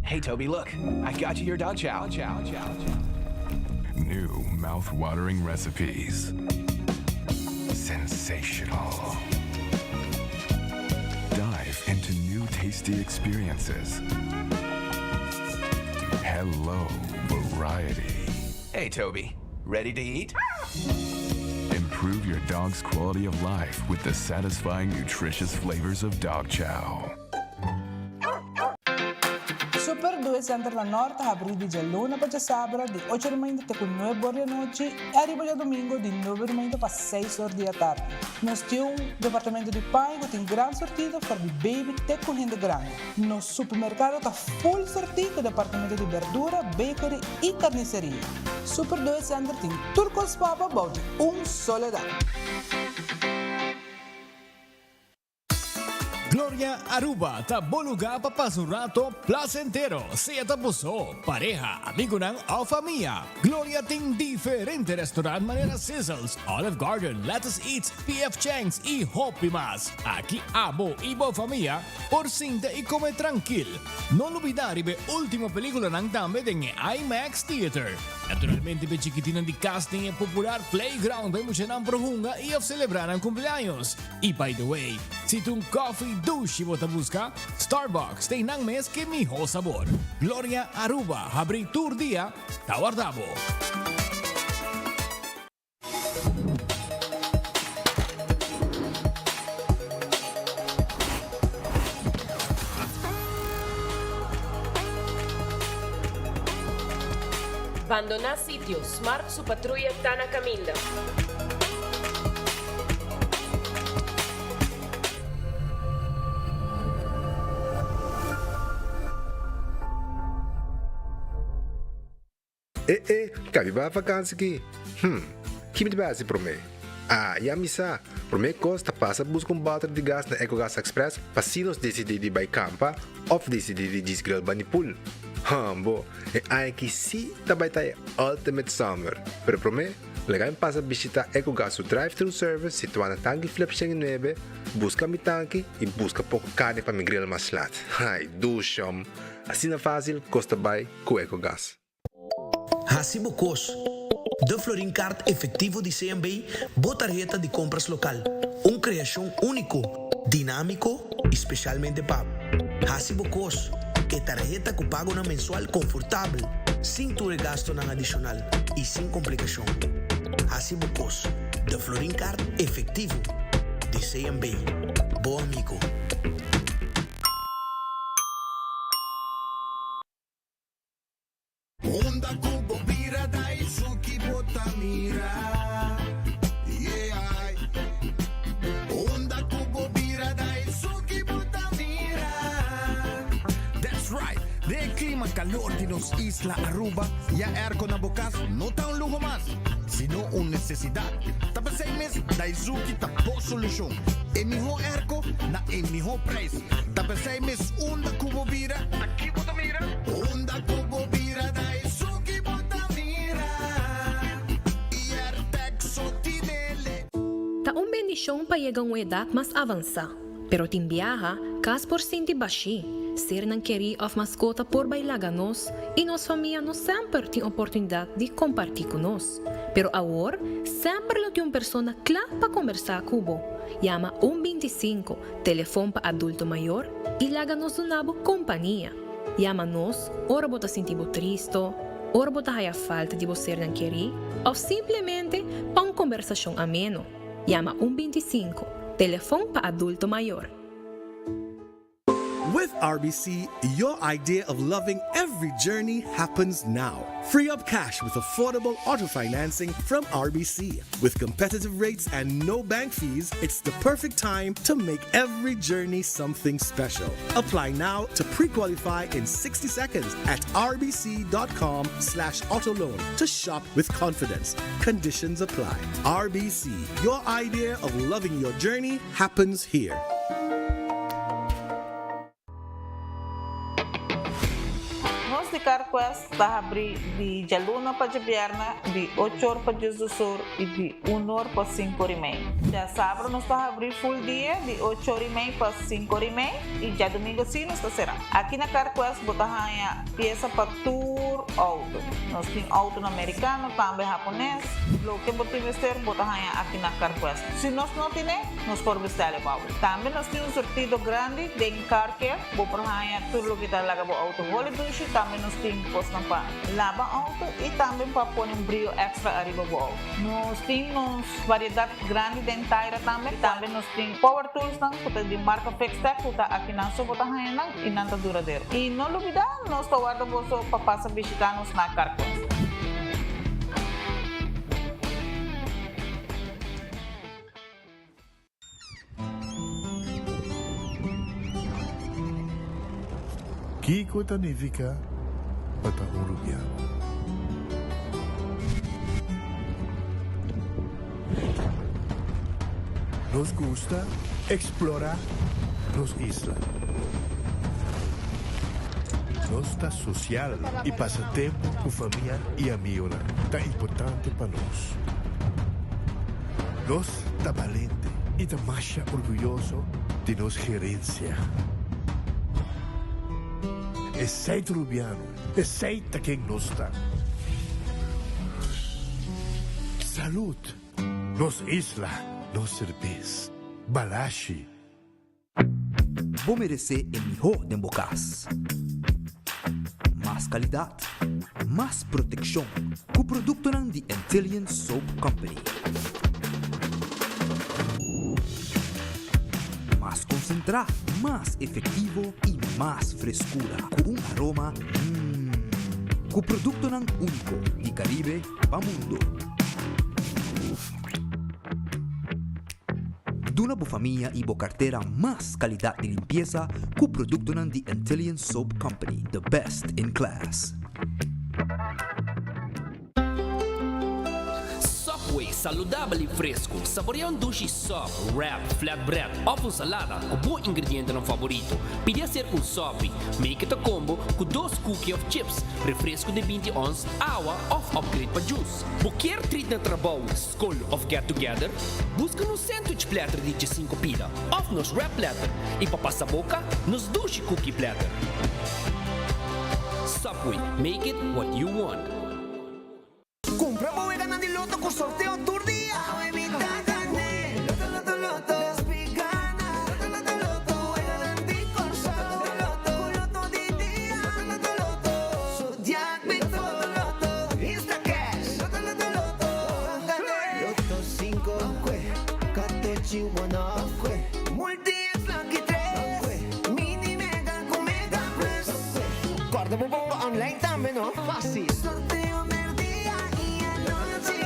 Hey Toby, look, I got you your dog chow. New mouth-watering recipes. Sensational. Dive into new tasty experiences. Hello, variety. Hey Toby, ready to eat? Improve your dog's quality of life with the satisfying, nutritious flavors of dog chow. Super Due Center na Nort ta habrí di djaluna pa djasabra di ocho di mainta te ku nuebe or di anochi i ariba djadumingu di nuebe di mainta pa seis or di atardi. Nos tin un departamento di paña ku tin gran sortido for di baby te ku hende grandi. Nos supermerkado ta full sortí ku departamento di berdura, bakery i karniseria. Super Due Center tin tur kos pa bo bou di un solo dak. Gloria Aruba ta bo lugar pa pasa un rato placentero, sea ta bo so, pareha, amigonan of famia. Gloria tin diferente restaurant manera Sizzles, Olive Garden, Lettuce Eats, PF Chang's y hopi mas. Aki abo y bo famia por sinta y come trankil. No lubida riba e ultimo peliculanan tambe den e IMAX Theater. Naturalmente p'e chikitinnan di cas tin e popular playground pa e muchanan por hunga y of celebra nan cumpleaños. Y by the way, si ta un coffee dushi bo ta busca, Starbucks ta einan mes ke miho sabor. Gloria Aruba habri tur dia, ta warda bo. Bandoná sitio, Smart su patruya ta na kaminda. E e, ka biba vakansi ki? Hm, ki mi ta bai hasi promé? Ah, ya mi sa! Promé kos ta pasa buska un bòter di gas na Ecogas Express pa si nos disidí di bai kampa òf disidí di djis grill bani pool. Hambo, e aña aki sí ta bai ta e ultimate summer! Pero promé, laga mi pasa bishitá Ecogas su drive-thru service situá na Tanki Flip 109, buska mi tanki i buska poko karni pa mi grill mas lat. Ai, dushom! Asina fásil kos ta bai ku Ecogas. Hasi bo kos. De Florin Card Efectivo di CMB, bo tarheta di compras local. Un creacion unico, dinamico y specialmente pa bo. Hasi bo kos. E tarheta cu pagonan mensual confortabel, sin tur e gastonan adicional y sin complicacion. Hasi bo kos. De Florin Card Efectivo di CMB. Bo amigo. Unda ku bo bira ta esun ki bo ta mira, yeah. Unda ku bo bira ta esun ki bo ta mira. That's right! Den e klima kalor di nos isla Aruba, ya airco na bo kas no ta un luho mas, sino un nesesidat. Ta p'esei mes Daizuki ta bo solushon. E mihó airco na e mihó prijs. Ta p'esei mes unda ku bo bira, ta ki bo ta mira? Unda ku bo bira ta esun ki bo ta mira. I Airtag so tinele. Ta un bendishon pa yega un edat mas avansá, pero tin biaha, kas por sinti bashí, sernan kerí òf maskota por bai laga nos i nos famia no semper tin oportunidat di kompartí ku nos. Pero awor, semper lo tin un persona kla pa kombersá ku bo. Yama un 25, telefon pa adulto mayor, i laga nos duna bo kompania. Yama nos ora bo ta sinti bo tristo, ora bo ta haya falta di bo sernan kerí òf simplemente pa un kombersashon ameno. Yama un 25, telefon pa adulto mayor. With RBC, your idea of loving every journey happens now. Free up cash with affordable auto financing from RBC. With competitive rates and no bank fees, it's the perfect time to make every journey something special. Apply now to pre-qualify in 60 seconds at rbc.com slash autoloan to shop with confidence. Conditions apply. RBC, your idea of loving your journey happens here. Nos di CarQuest. ta habri di djaluna pa djabièrnè di ocho or pa diesdos or i di un or pa sinku or i mei. Djasabra nos ta habri full dia di ocho or i mei pa sinku or i mei i djadumingu si nos ta será. Aki na Carquest bo ta haña piesa pa tur outo. Nos tin outonan merikano, tambe hapones. Loke bo tin mester bo ta haña aki na Carquest. Si nos no tine, nos por bestèl e pa bo. Tambe nos tin un surtido grandi den Car Care. Bo por haña tur loke ta laga bo outo holi dushi. Tambe nos tin kosnan pa laba outo i tambe pa pone un brio èkstra ariba bo outo. Nos tin nos variedat grandi den taira tambe. Tambe nos tin power toolsnan ku ta di marka Fixtech ku ta akinan so bo ta haña nan i nan ta duradero. I no lubidá nos ta warda boso pa pasa bishitá nos na Carquest. Kiko ta nifiká pa ta un rubiano? Nos gusta eksplorá nos isla. Nos ta sosial i pasa tempu ku famia i amigonan ta importante pa nos. Nos ta balente i ta masha orguyoso di nos gerensia. Esei ta Rubiano, esei ta ken nos ta. Salud! Nos isla, nos serbes. Balashi. Bo meresé e mihó den bo kas. Mas kalidat, mas protekshon ku produktonan di Antillian Soap Company. Mas konsentrá, mas efektivo i mas freskura ku un aroma mmm. Ku produktonan úniko di Karibe pa mundo. Duna bo famia y bo cartera mas calidad di limpieza cu productonan di Antillian Soap Company, the best in class. Subway, saludabel y fresco. Saborea un dushi sub, wrap, flatbread of un salada cu bo ingredientenan favorito. Pidi hacer un sopi. Make it a combo cu dos cookie of chips, refresco di binti ons, awa of upgrade pa juice. Bo kier treat na trabou, Skol of get together? Buska nos sandwich platter di djesinko pida of nos wrap platter i pa pasa boka nos dushi cookie platter. Subway, make it what you want. Cumpra bo weganan di loto cu sorteo tur dia. Awe mi ta gane. Loto loto loto. Nos pi gana. Loto loto loto. Weganan di Corsou. Loto loto. Cu loto di dia. Loto loto loto. Zodiac Loto loto loto. Instacash. Loto loto loto. Loto 5 Catochi 1 Multi X Lucky 3 Mini Mega cu Mega Plus Corda bo bomba online tambe no Facil Sorteo merdia y anochi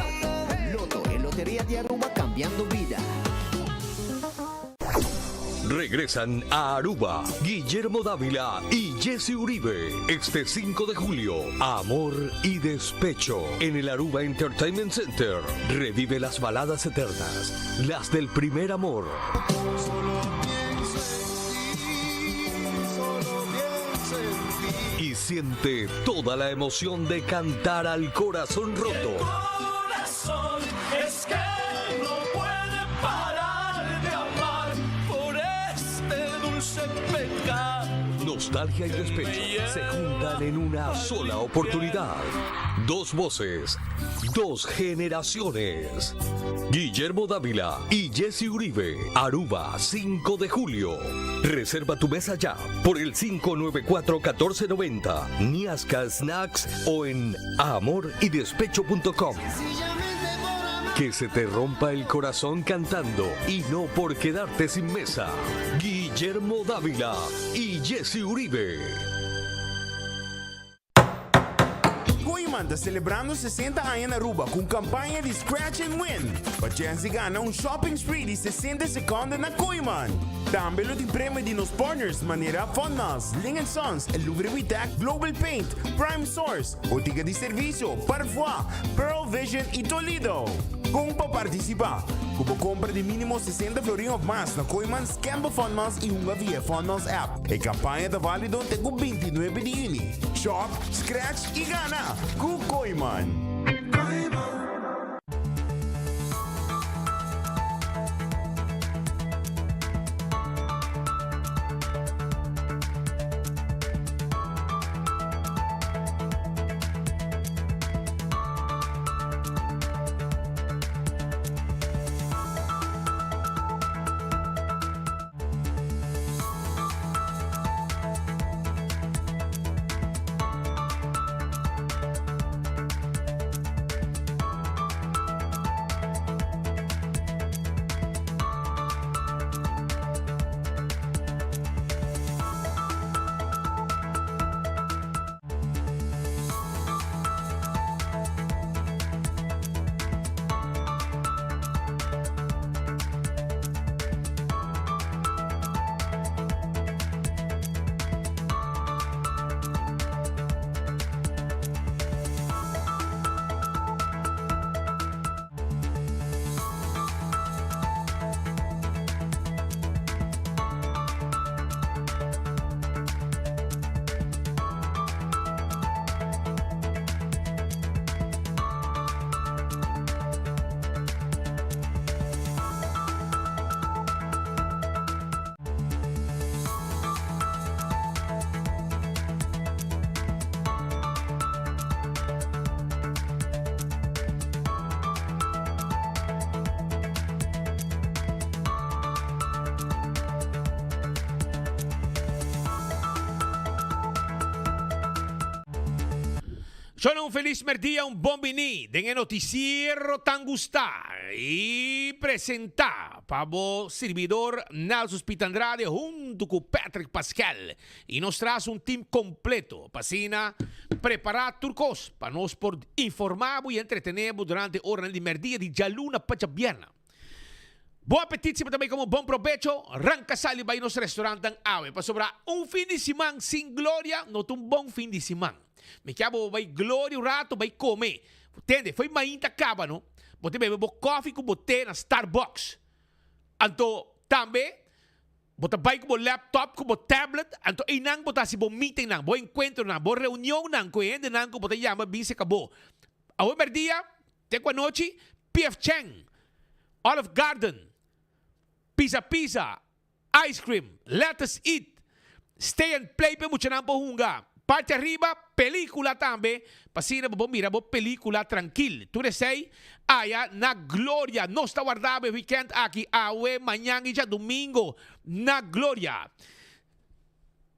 Lotto e loteria di Aruba cambiando bida. Regresan a Aruba Guillermo Dávila y Jesse Uribe este 5 de julio. Amor y Despecho en el Aruba Entertainment Center. Revive las baladas eternas, las del primer amor. Solo pienso en ti, solo pienso en ti. Y siente toda la emoción de cantar al corazón roto. Corazón es que no puede parar de amar por este dulce pecado. Nostalgia y despecho se juntan en una sola oportunidad. Dos voces, dos generaciones. Guillermo Dávila y Jesse Uribe, Aruba, 5 de julio. Reserva tu mesa ya por el 594-1490, Niasca Snacks o en amoridespecho.com. Que se te rompa el corazón cantando y no por quedarte sin mesa. Guillermo Dávila y Jesse Uribe. Kooyman ta celebrando 60 aña na Aruba cu un campaña di Scratch and Win pa chance di gana un shopping spree di 60 seconde na Kooyman. Tambe lo tin premio di nos partners manera Funmas, Ling Sons, Louvre Witec, Global Paint, Prime Source, Botica di Servicio, Parfois, Pearl Vision y Toledo. Con pa participa? Cu bo compra di minimo 60 florin of mas na Kooyman, scan bo Funmas y hunga via Funmas app. E campaña ta valido te cu 29 di juni. Shop, scratch y gana cu Kooyman! Shona un felis merdia, un bon bini den e noticiero tan gusta y presenta pa bo sirbidor Nelson Pita Andrade hunto cu Patrick Pascal y nos tras un team completo pa asina prepara tur cos pa nos por informa bo y entretene bo durante oranan di merdia di djaluna pa djabierna. Bon apetit siempre ta bay como bon probecho, ranca sali bay nos restaurantnan awe pasobra un fin di siman sin Gloria no ta un bon fin di siman. Mi kia bo bay Gloria un rato bay come, tende fo'i mainta caba no, bo ta bebe bo coffee cu bo te na Starbucks, anto tambe bo ta bay cu bo laptop cu bo tablet anto eynan bo ta haci bo meetingnan, bo encuentronan, bo reunionnan cu e hendenan cu bo ta yama bin seca bo. Awe merdia Te ku anochi, PF Chang, Olive Garden, Pizza Pizza, Ice Cream, Let Us Eat, Stay and Play pa e muchanan por hunga. Parti ariba, pelicula tambe, pa asina bo por mira bo pelicula trankil. Tur esey aya na Gloria. Nos ta warda bo e weekend aki, awe, mañan y djadumingo na Gloria.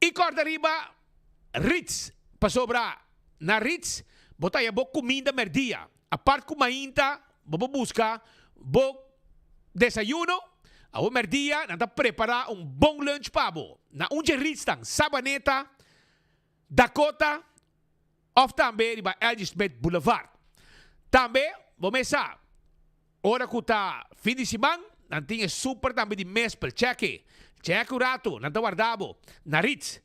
Y corda riba Ritz, pasobra na Ritz bo ta haya bo cuminda merdia. Apart cu mainta bo por busca bo desayuno, awor merdia nan ta prepara un bon lunch pa bo. Na un dje Ritz tan Sabaneta, Dakota of tambe riba LG Smith Boulevard. Tambe bo mesa Ora cu ta fin di siman, nan tin e super tambe di mespel. Cheke, cheke un rato, nan ta warda bo na Ritz.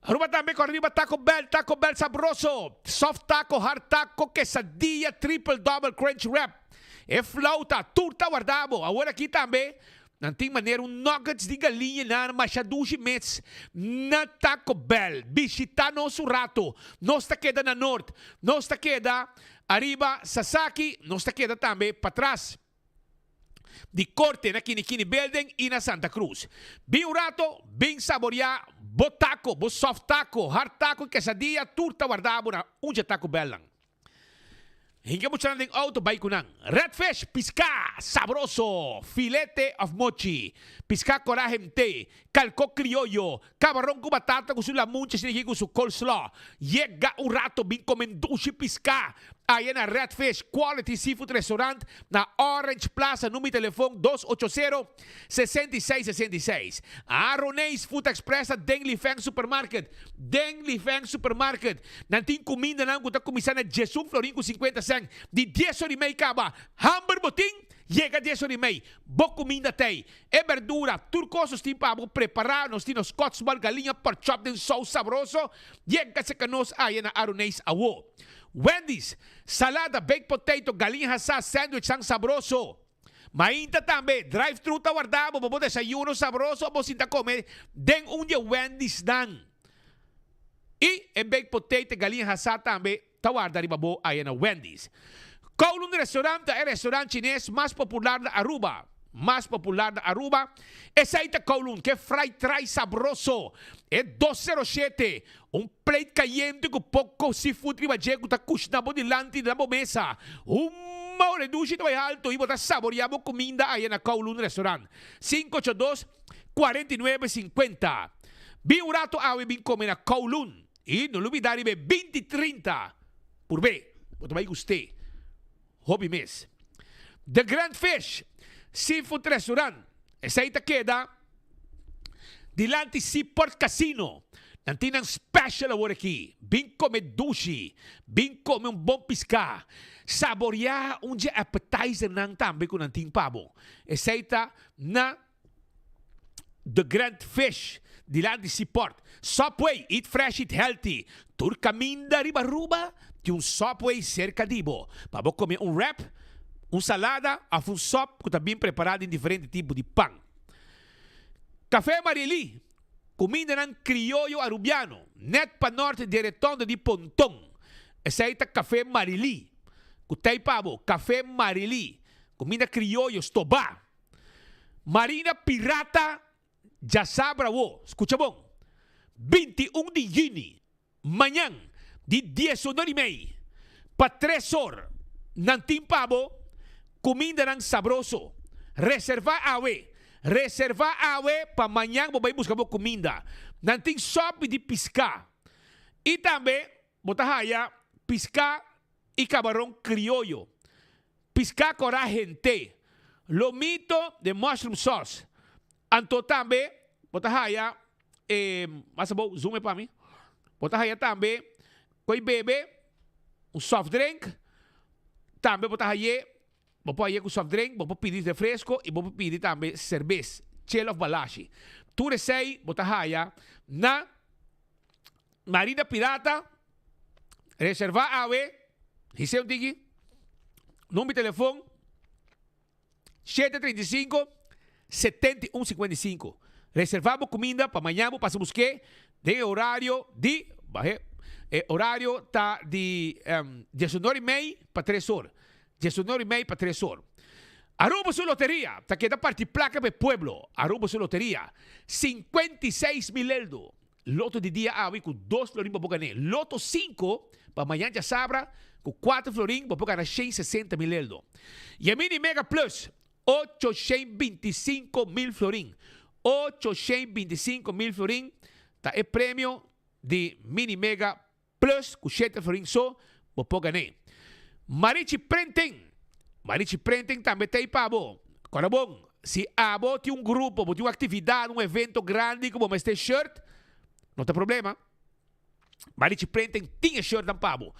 Aruba tambe corre riba Taco Bell, Taco Bell sabroso, soft taco, hard taco, quesadilla, triple, double, crunch wrap, e flauta, tur ta warda bo. Awor aki tambe nan tin manera un nuggets di galiña nan masha dushi mes na Taco Bell. Bishita nos un rato, nos ta keda na Noord, nos ta keda Ariba Sasaki nos ta keda tambe patras di korte na Kinikini Building y na Santa Cruz. Bin un rato, bin saborea bo taco, bo soft taco, hard taco y quesadilla, tur ta warda bo na un dje Taco Bellnan. Hinka muchanan den auto bay cu nan. Red fish, pisca sabroso, filete of mochi, pisca cora hemte, calco crioyo, Cabaron cu batata cu su lamunchi asina aki cu su coleslaw. Yega un rato bin come dushi pisca aya na Red Fish Quality Seafood Restaurant na Orange Plaza number di telefon dos ocho sero, 66 66. Aroneis Food Express ta den Li Feng Supermarket. Den Li Feng Supermarket nan tin cumindanan cu ta cuminsa na diesun florin cu cincuenta cent di dies ora y mei caba. Hamber bo tin? Yega dies ora i mei, bo kuminda t'ei. E berdura, tur kos nos tin pa bo prepará. Nos tin nos kotsbal, galiña, porkchop den sous sabroso. Yega serka nos aya na Aruneis awo. Wendy's, salada, baked potato, galiña hasá, sandwichnan sabroso. Mainta tambe, drive-thru ta warda bo pa bo desayuno sabroso bo sinta kome den un di e Wendy'snan. I e baked potato e galiña hasá tambe ta warda riba bo aya na Wendy's. Kowloon Restaurant ta e restaurant chines mas popular na Aruba. Mas popular na Aruba, esei ta Kowloon ke fried rice sabroso, e 207, un plate cayente cu poco seafood riba dje cu ta cushna bo dilanti na bo mesa. Huma ora e dushi ta bay halto y bo ta saborea bo cuminda aya na Kowloon Restaurant. 582, 49, 50. Bin un rato awe bin come na Kowloon. Y no lubida riba e 20 30 purbe bo ta bay gust'e hopi mes. The Grand Fish Seafood Restaurant esey ta keda dilanti Seaport Casino. Nan tin nan special awor aki. Bin come dushi, bin come un bon pisca, saborea un dje appetizernan tambe cu nan tin pa bo. Esey ta na The Grand Fish dilanti Seaport. Subway, eat fresh, eat healthy. Tur caminda riba Aruba tin un Subway cerca di bo pa bo come un wrap, un salada of un sop cu ta bien prepara den diferente tipo di pan. Café Marieli, cumindanan crioyo Arubiano, net pa nort di e retondo di Ponton. Esey ta Café Marieli. Cu t'ey pa bo, Café Marieli, cuminda crioyo stoba. Marina Pirata djasabra awo, skucha bon, 21 di yüni, mañan, di diesunor i mei pa tres or, nan tin pa bo kumindanan sabroso. Reservá awe, reservá awe pa mañan bo bai buska bo kuminda. Nan tin sòpi di piská i tambe bo ta haya piská i kabaron krioyo. Piská kòrá hente. Lomito den mushroom sauce. Anto tambe bo ta haya e, mas abou, zoom e pa mi. Bo ta haya tambe koi bebe, un soft drink. Tambe bo ta haye, bo por haye ku soft drink, bo por pidi refresco i bo por pidi tambe serbes, chel of balashi. Tur esei bo ta haya na Marina Pirata, reserva awe, hise un tiki, number di telefon 735 7155. Reserva bo kuminda pa mañan bo pasa busk'é den e horario di, bahe, e horario ta di diesunor i mei pa tres or. Diesunor i mei pa tres or. Aruba su loteria ta keda parti plaka pa e pueblo. Aruba su loteria, 56 mil eldo. Loto di dia awe ku dos florin bo por gané. Loto sinku pa mañan djasabra ku kuater florin bo por gana shen sesenta mil eldo. Yemini Mega Plus 825 mil florin. 825 mil florin ta e premio di Mini Mega Plus ku shete florin so bo por gané. Marichi Printing Marichi Printing tambe ta ei pa bo. Kòrda bon, si abo tin un grupo, bo tin un aktividat, un evento grandi ku bo mester shirt, no ta problema. Marichi Printing tin e shirtnan pa bo.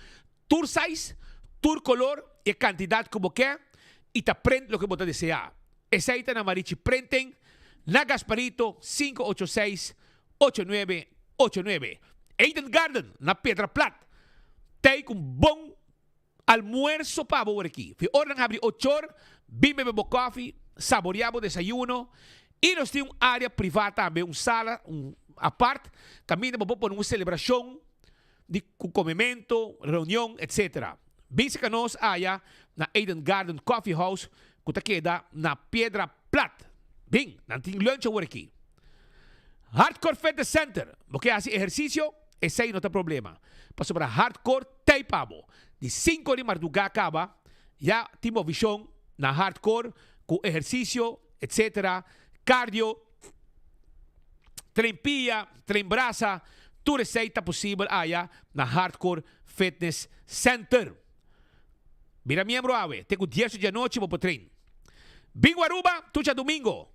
Tur size, tur kolor i e kantidat ku bo ke i ta print loke bo ta deseá. Esei ta na Marichi Printing na Gasparito 586 8989. Eden Garden na Piedra Plat. Tei ku un bon almuerso pa bo aki. Fi ora nan habri ochor, bin bebe bo kofi, saborea bo desayuno i nos tin un area priva tambe, un sala un apart kaminda bo por pone un selebrashon di ku komemento, reunion etc. Bin seka nos aya na Eden Garden Coffee House ku ta keda na Piedra Plat. Bin, nan tin lunch awor aki. Hardcore Fitness Center, bo ke hasi ehersisio? Esei no ta problema, pasobra Hardcore t'ei pa bo. Di sinku di mardugá kaba, ya tin bo vishon na Hardcore ku ehersisio, etc. Cardio, train pia, train brasa, tur esei ta posibel aya na Hardcore Fitness Center. Bira miembro awe, te ku dieso di anochi bo por train. Bingo Aruba, tur djadumingo,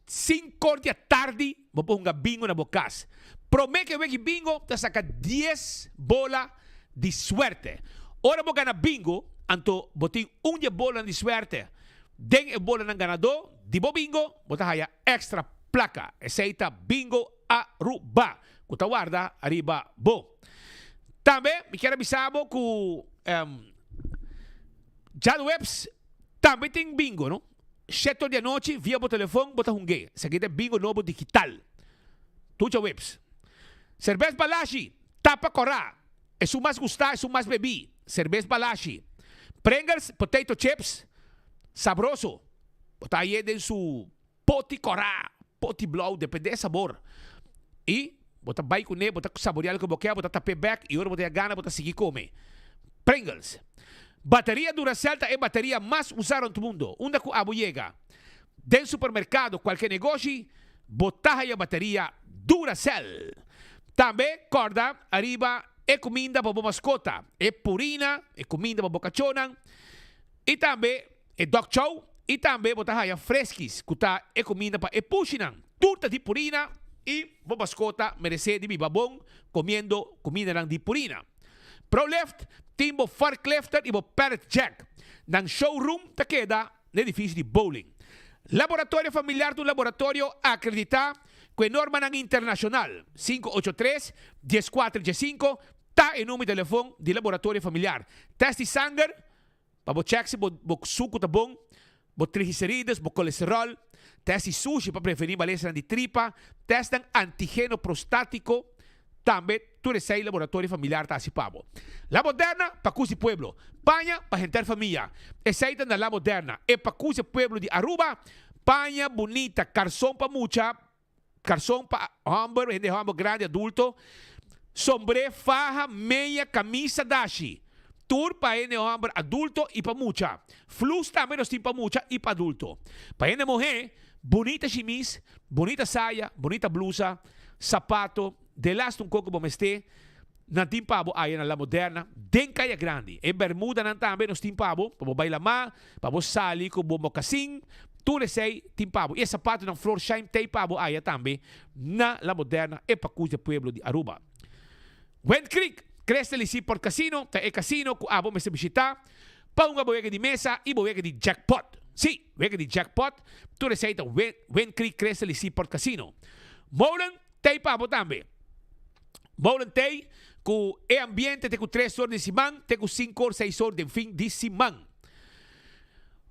sinkor di atardi bo por hunga bingo na bo kas. Prome ke weki bingo ta saka dies bola di suerte. Ora bo gana bingo, anto bo tin un di e bolanan di suerte. Den e bolanan ganadó di bo bingo, bo ta haya extra placa. Esey ta Bingo Aruba cu ta warda ariba bo. Tambe mi kier a bisa bo cu djadueps tambe tin bingo, no? Shetor di anochi via bo telefon bo ta hung'é. Esaki ta e bingo nobo digital. Tur djaweps. Serbes Balashi, tapa kòrá. Esun mas gustá, esun mas bebí. Serbes Balashi. Pringles, potato chips, sabroso. Bo ta haye den su poti kòrá, poti blou, depende e sabor. I bo ta bai kuné, bo ta saboreá loke bo ke, bo ta tap'é bèk i ora bo ta ya gana bo ta sigui kome. Pringles. Bateria Duracell ta e bateria mas usá rònt mundo. Unda ku abo yega, den supermerkado, kualke negoshi, bo ta haya bateria Duracell. Tambe kòrda ariba e kuminda pa bo maskota, e purina, e kuminda pa bo kachónan i tambe e dog chow i tambe bo ta haya Friskies ku ta e kuminda pa e pushinan. Tur ta di purina i bo maskota meresé di biba bon komiendo kumindanan di purina. Prolift tin bo forklifter i bo pallet jack. Nan showroom ta keda na edifisio di Bowling. Laboratorio Familiar ta un laboratorio akreditá ku e normanan internashonal. 583 14 15 ta e numero di telefon di Laboratorio Familiar. Tèst di sanger Pa bo chèk si bo bo suku ta bon, bo triglicerides, bo kolesteròl, tèst di sushi pa prevení malesanan di tripa, tèstnan antigeno prostátiko, tambe tur esei laboratorio familiar ta hasi pa bo. La Moderna, pakus di pueblo. Paña pa henter famia. Esei ta na La Moderna, e pakus di pueblo di Aruba. Paña bunita, karson pa mucha, Karson pa hòmber, hende hòmber grandi, adulto, sombré, faha, meya, kamisa, dashi. Tur pa hende hòmber adulto i pa mucha. Flus tambe nos tin pa mucha i pa adulto. Pa hende muhé, bunita shimis, bunita saya, bunita blusa, sapato, delaste un koko bo mester, nan tin pa bo aya na La Moderna, den Kaya Grandi. E bermudanan tambe nos tin pa bo, pa bo bai lamá, Pa bo sali ku bo mokasin, tur esei tin pa bo. I e sapatonan Florsheim t'ei pa bo aya tambe na La Moderna e pakus di pueblo di Aruba. Wind Creek, Crystal i Seaport Casino ta e casino ku abo mester bishitá pa hunga bo wega di mesa i bo wega di jackpot. Sí, wega di jackpot, tur esei ta Wind Creek, Crystal i Seaport Casino. Molen t'ei pa bo tambe. Molen t'ei ku e ambiente te ku tres or di siman te ku sinku or, seis or den fin di siman.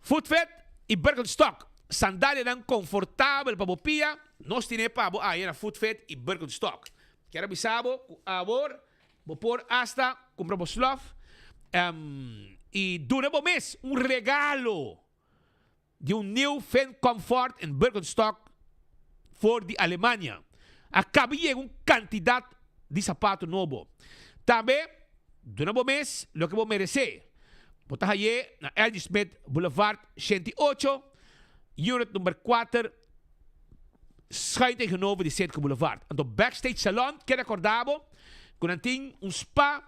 Footfed i Birkenstock, sandalianan konfortabel pa bo pia, nos tine pa bo aya na Footfed i Birkenstock. Kier a bisa bo ku awor bo por asta kumpra bo slof i duna bo mes un regalo di un nieuw Finn Comfort en Birkenstock for di Alemania. A caba yega un cantidad di sapato nobo. Tambe duna bo mes loke bo merece. Bo ta haye na LG Smith Boulevard 108, unit number 4, schuin tegenover di Citgo Boulevard. Anto Backstage Salon kier recorda bo cu nan tin un spa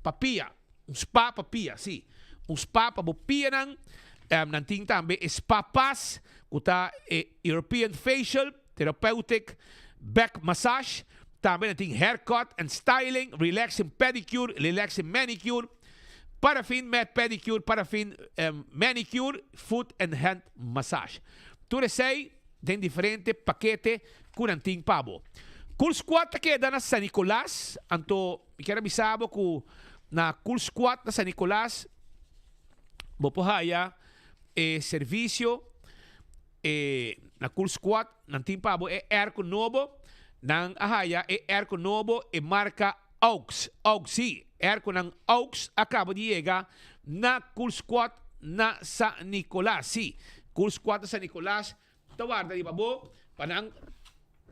pa pia. Un spa pa pia, sí. Un spa pa bo pianan. Nan tin tambe e Spa Pass, ku ta e European Facial Therapeutic Back Massage. Tambe nan tin Haircut and Styling, Relaxing Pedicure, Relaxing Manicure, Paraffin Mat Pedicure, Paraffin Manicure, Foot and Hand Massage. Tur esei den diferente pakete ku nan tin pa bo. Cool Squad ta keda na San Nicolas, anto. Mi kier a bisa bo ku na Cool Squad na San Nicolas bo por haya e servisio e na Cool Squad nan tin pa bo e airco nobo. Nan a haya e airco nobo e marka Aux. Aux si, airconan Aux a kaba di yega na Cool Squad na San Nicolas. Si, Cool Squad na San Nicolas ta warda riba bo pa nan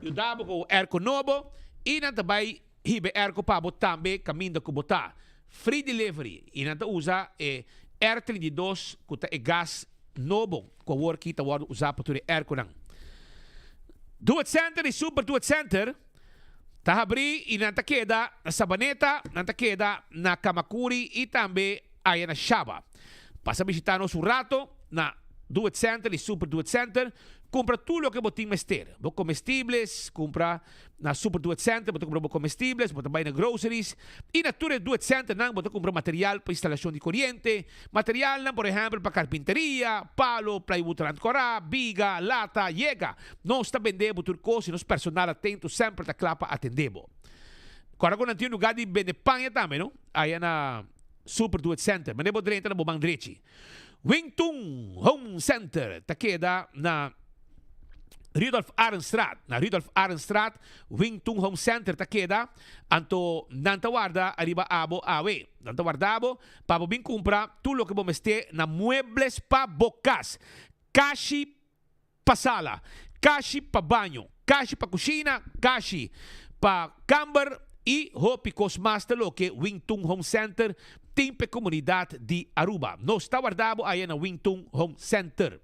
yuda bo ku airco nobo i nan ta bai hiba e airco pa bo tambe kaminda ku bo ta. Free delivery i nan ta usa e R 32 ku ta e gas nobo ku awor aki ta wòrdu usa pa tur e airconan. Do It Center i Super Do It Center ta habrí i nan ta keda na Sabaneta, nan ta keda na Kamakuri i tambe aya na Shaba. Pasa bishita nos un rato na Do It Center y Super Do It Center. Kumpra tur loke bo tin mester. Bo comestibles, kumpra na Super Do It Center, bo ta kumpra bo comestibles, bo ta bai na groceries i na tur e Do It Centernan bo ta kumpra material pa instalashon di koriente, materialnan por ehèmpel pa karpinteria, palo, plywood rand kòrá, biga, lata, yega. Nos ta bende bo tur kos i nos personal atento semper ta kla pa atendé bo. Kòrda ku nan tin un lugá di bende paña tambe no, aya na Super Do It Center. Manera bo drenta na bo man drechi. Wingtung Home Center ta keda na Rudolf Arendstraat. Na Rudolf Arendstraat, Wingtung Home Center ta keda, anto nan ta warda ariba abo awe. Nan ta warda bo pa bo bin kumpra tur loke bo mester na muebles pa bo kas. Kashi pa sala, kashi pa baño, kashi pa kushina, kashi pa kamber i hopi kos mas ta loke Wing Tun Home Center tin p'e komunidat di Aruba. Nos ta warda bo aya na Wing Tun Home Center.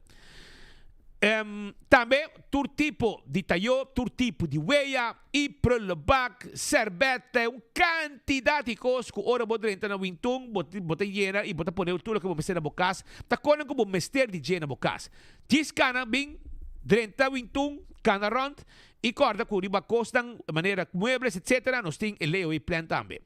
Tambe tur tipo di tayo, tur tipo di weya i prullenbak, serbete, un kantidat di kos ku ora bo drenta na Wing Tun bo bo ta yena i bo ta pone tur loke bo mester na bo kas, ta konan ku bo mester di dje na bo kas. Djis kana bin drenta wintun, kana rond i kòrda ku riba kosnan manera muebles etc. Nos tin e layaway plan tambe.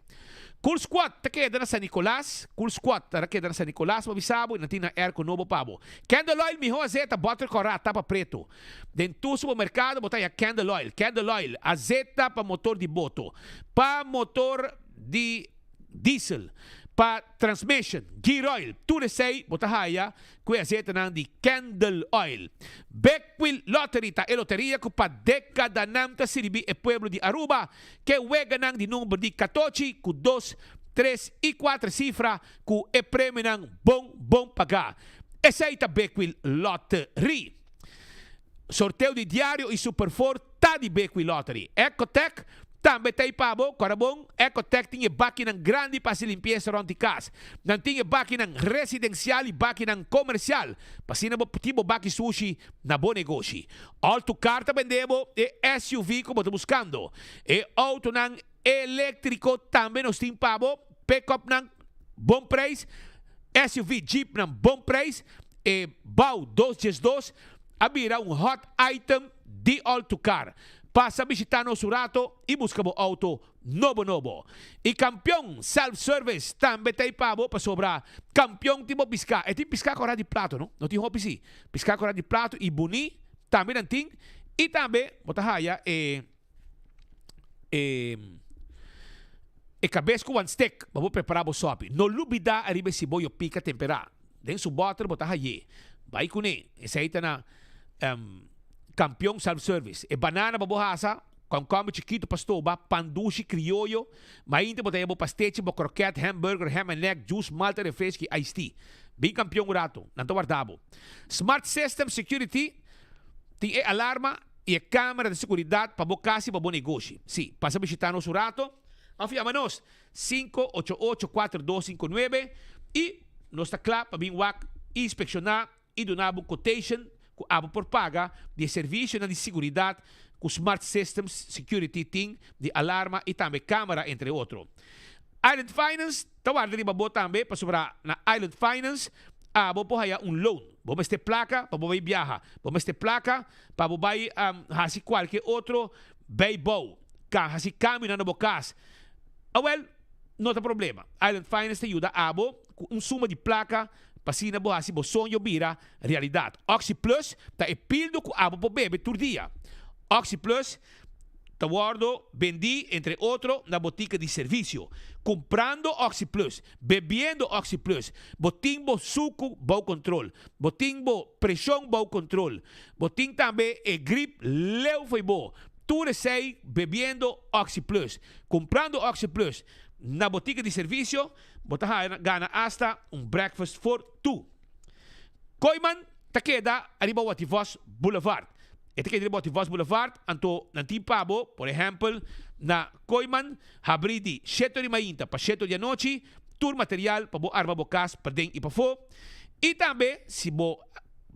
Cool Squad ta keda na San Nicolas, Cool Squad ta keda na San Nicolas bo bisa bo i nan tin nan airco nobo pa bo. Candle Oil miho azeta bòter kòrá tapa pretu. Den tur supermerkado bo ta haña Candle Oil. Candle Oil, azeta pa motor di boto, pa motor di diesel, pa transmission, gear oil, tur esei bo ta haya ku e azetanan di Candle Oil. Bekwil Lottery ta e loteria ku pa dekadanan ta sirbi e pueblo di Aruba ke weganan di number di katochi ku dos, tres i kuater sifra ku e premionan bon bon pagá. Esei ta Bekwil Lottery. Sorteo di diario i Super Four ta di Bekwil Lottery. Ecotec tambe ta ei pa bo. Kòrda bon, Ecotec tin e bakinan grandi pa hasi limpiesa rònt di kas. Nan tin e bakinan residensial i bakinan komersial pa asina bo tin bo baki sushi na bo negoshi. All to Car ta bende bo e SUV ku bo ta buskando. E outonan eléktriko tambe nos tin pa bo. Pick-upnan bon preis, SUV, Jeepnan bon preis. E Bau 212 a bira un hot item di All to Car. Pasa bishita nos un rato y busca bo auto nobo nobo. Y Campeon Self Service tambe ta ei pa bo pasobra Campeon tin bo pisca. E tin pisca cora di plato no, no tin hopi si. Pisca cora di plato y buni tambe nan tin y tambe bo ta haya e e e cabes cu wan steak pa bo prepara bo sopi. No lubida ariba e siboyo pica tempera. Den su bòter bo ta hay'é. Bai kuné. Esei ta na Kampion Self Service. E banana pa bo hasa, kònkòmber chikitu pa stoba, pan dushi krioyo. Mainta bo ta haya bo pastechi, bo krokèt, hamburger, ham and egg, juice, malta, refreski, iced tea. Bin Kampion un ratu. Nan ta warda bo. Smart System Security tin e alarma i e kamera di seguridat pa bo kas i pa bo negoshi. Sí, pasa bishitá nos un ratu òf yama nos. 588 4259 y nos ta cla pa bin wak inspecciona y duna bo quotation cu abo por paga di e servicionan di siguridad cu Smart Systems Security tin di alarma y tambe camera entre otro. Island Finance ta warda riba bo tambe pasobra na Island Finance abo por haya un loan. Bo mester placa pa bo bay biaha, bo mester placa pa bo bay haci cualke otro bijbouw, haci cambionan na bo cas. Awel, no ta problema. Island Finance ta yuda abo ku un suma di plaka pa asina bo hasi bo soño bira realidat. Oxi Plus ta e pildo ku abo por bebe tur dia. Oxi Plus ta wòrdu bendí entre otro na botika di servisio. Kumprando Oxi Plus, bebiendo Oxi Plus, bo tin bo suku bou kontrol, bo tin bo preshon bou kontrol, bo tin tambe e grip leu fo'i bo. Tur esei bebiendo Oxi Plus. Kumprando Oxi Plus na botika di servisio, bo ta haña gana asta un breakfast for two. Kooiman ta keda ariba Wativos Boulevard. E ta keda riba Wativos Boulevard, anto nan tin pa bo, por ehèmpel, na Kooiman habrí di shete di mainta pa shete di anochi, tur material pa bo arma bo kas paden i pafó. I tambe si bo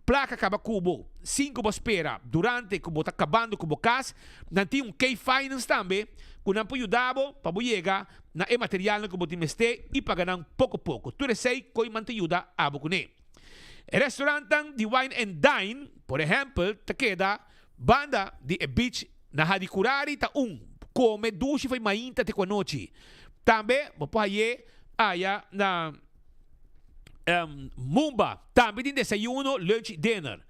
Plaka kaba ku bo sin ku bo spera durante ku bo ta kabando ku bo kas. Nan tin un K-Finance tambe ku nan por yuda bo pa bo yega na e materialnan ku bo tin mester i paga nan poko poko. Tur esei Kooiman ta yuda abo kuné. E restaurantnan di Wine and Dine, por ehèmpel, ta keda banda di e beach na Hadicurari ta un kome dushi for mainta te ku anochi. Tambe bo por haye aya na Mumba, tambe tin desayuno, lunch i dinner.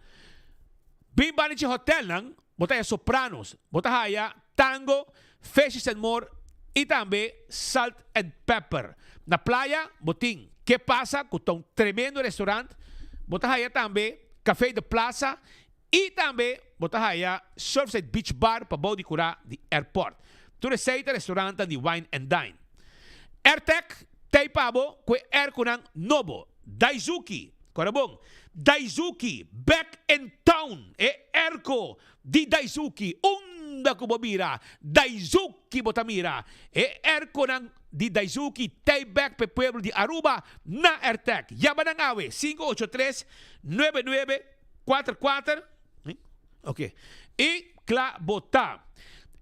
Bin banda dje hotelnan bo ta haya Sopranos, bo ta haya Tango, Fishes and More i tambe Salt and Pepper. Na playa bo tin Ke Pasa ku ta un tremendo restaurant, bo ta haya tambe Café de Plaza i tambe bo ta haya Surfside Beach Bar pa bou di kurá di airport. Tur esei ta restaurantnan di Wine and Dine. Airtec t'ei pa bo ku e airconan nobo. Daizuki, kora bon, Daizuki back in town, e airco Di Daizuki, unda ku bo mira, Daizuki bo ta mira. E erkonan di Daizuki t'ei bek p'e pueblo di Aruba na Airtec. Yama nan awe, 583 9944, ok, i kla bo ta.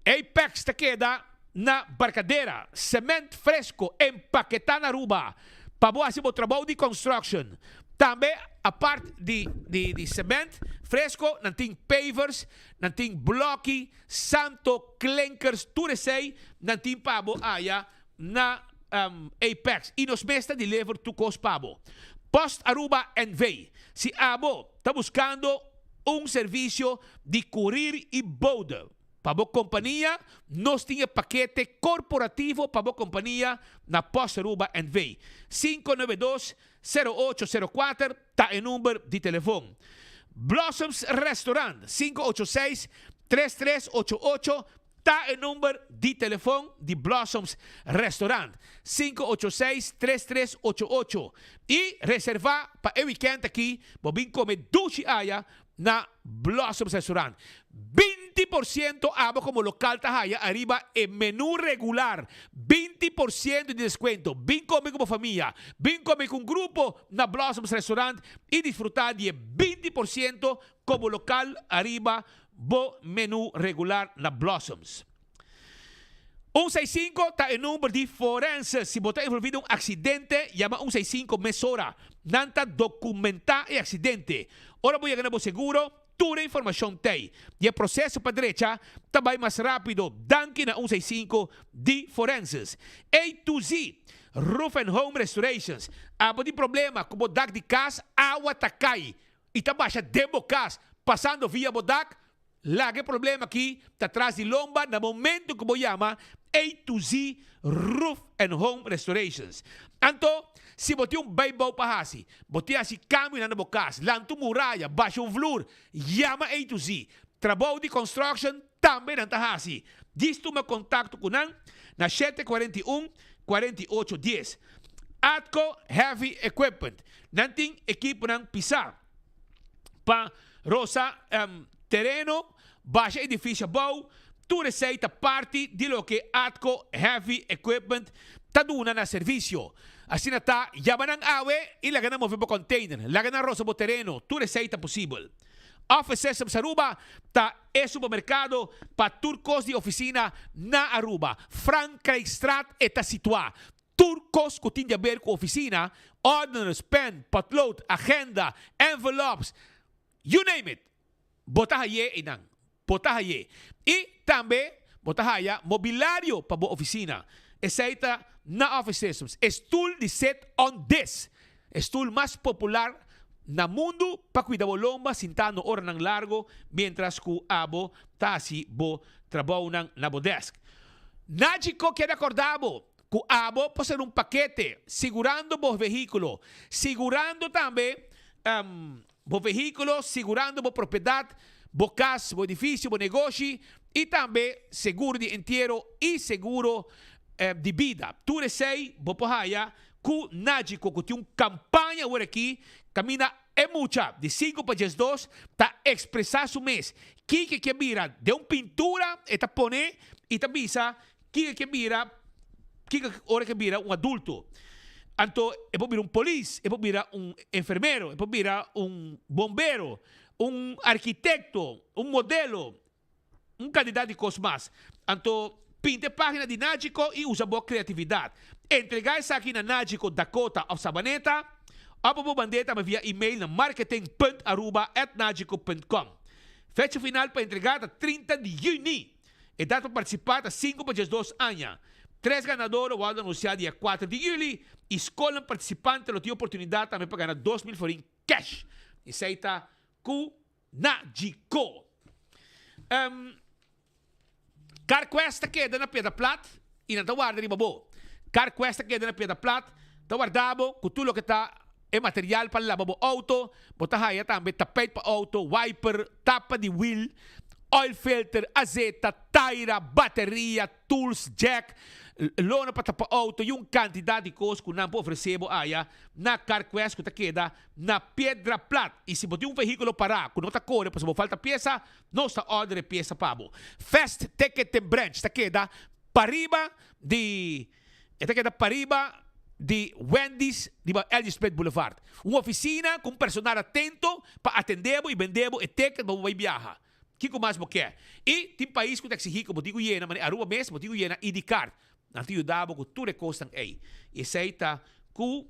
Apex ta keda na Barcadera, cement fresco empaketá na Aruba pa bo hasi bo trabou di construction. Tambe apart di di cement fresco nan tin pavers, nan tin bloki, santo, klinkers, tur esey nan tin pa bo aya na Apex y nos mes ta deliver tur cos pa bo. Post Aruba NV. Si abo ta buscando un servicio di courier y bode Pa bo kompania, nos tin e pakete korporativo pa bo kompania na Post Aruba NV. 592 0804 ta e number di telefon. Blossoms Restaurant, 586 3388 ta e number di telefon di Blossoms Restaurant, 586 3388. I reserva pa e wikènt aki bo bin kome dushi aya na Blossoms Restaurant. 20% abo como local ta haya ariba e menu regular. 20% di descuento. Bin come cu bo famia, bin come cu un grupo na Blossoms Restaurant y disfruta di e 20% como local ariba bo menu regular na Blossoms. Un seis sinku ta e number di forense. Si bo ta envolvi den un aksidente, yama un seis sinku mesora. Nan ta dokumentá e aksidente. Ora bo yega na bo seguro, tur e informashon t'ei. Di e proseso pa drecha ta bai mas rápido danki na un seis sinku di forenses. A to Z Roof and Home Restorations. Abo tin problema ku bo dak di kas, awa ta kai i ta basha den bo kas pasando via bo dak? Laga e problema aki ta tras di lomba na momento ku bo yama A to Z Roof and Home Restorations. Anto, si bo tin un bijbouw pa hasi, bo tin hasi kambionan na bo kas, lanta un muraya, basha un vloer, yama A to Z. Trabou di construction tambe nan ta hasi. Djis tuma kontakto ku nan na 741 48 dies. Atco Heavy Equipment. Nan tin ekiponan pisá. Pa rosa tereno, basha edifisio abou, tur esei ta parti di loke Atco Heavy Equipment ta duna na servisio. Asina ta, yama nan awe i laga nan move bo container, laga nan rosa bo tereno, tur esei ta posibel. Office Systems Aruba ta e supermerkado pa tur kos di ofisina na Aruba. Frankrijkstraat e ta situá. Tur kos ku tin di aber ku ofisina, ordeners, pen, potlood, agenda, envelops, you name it, bo ta hay'é einan. Bo ta hay'é. I tambe bo ta haya mobilario pa bo ofisina. Esei ta na Office Systems. E stul di sit on this, e stul mas popular na mundu pa kuida bo lomba sintando oranan largo mientras ku abo ta hasi bo trabounan na bo desk. Nagico keda korda bo Ku abo por ser un pakete sigurando bo vehíkulo, sigurando tambe bo vehíkulo, sigurando bo propiedat, bo kas, bo edifisio, bo negoshi i tambe seguro di entiero i seguro di bida. Tur esei bo por haya ku Nagico ku tin un kampaña awor aki kaminda e mucha di sinku pa diesdos ta ekspresá su mes kiko e ke bira den un pintura e ta pone i ta bisa Kiko ke bira, kiko ora ke bira un adulto? Anto e por bira un polis, e por bira un enfermero, e por bira un bombero, un arkitekto, un modelo, un kantidat di kos mas. Anto pinta e pagina di Nagico i usa bo kreatividat. Entregá esaki na Nagico Dakota òf Sabaneta. Òf bo por mand'é tambe via email na marketing.aruba@nagico.com. Fecha final pa entregá ta 30 di yüni. Edat pa partisipá ta sinku pa 12 aña. Tres ganadó lo wòrdu anunsiá dia kuater di yüli i skolnan partisipante lo tin oportunidat tambe pa gana 2000 florin kèsh. Esei ta ku Nagico. CarQuest ta keda na Piedra Plat y nan ta warda riba bo. CarQuest ta keda na Piedra Plat, ta warda bo cu tur loke ta e material pa laba bo auto. Bo ta haya tambe tapijt pa auto, wiper, tapa di wiel, oil filter, azeta, taira, bateria, tools, jack, lona pa tapa auto y un cantidad di cos cu nan por ofrece bo aya na CarQuest cu ta keda na Piedra Plat. Y si bo tin un vehiculo para cu no ta core pasobra bo falta pieza, nos ta order e pieza pa bo. Fast Ticketing Branch ta keda pariba di e ta keda pariba di Wendy's riba LG Smith Boulevard. Un oficina cu un personal atento pa atende bo y bende bo e ticket pa bo bay biaha. Kiko mas bo ke? Y tin pais cu ta exigi cu bo tin cu yena, manera Aruba mes, bo tin cu yena ID card. Nan ta yuda bo cu tur e cosnan ey. Y esey ta cu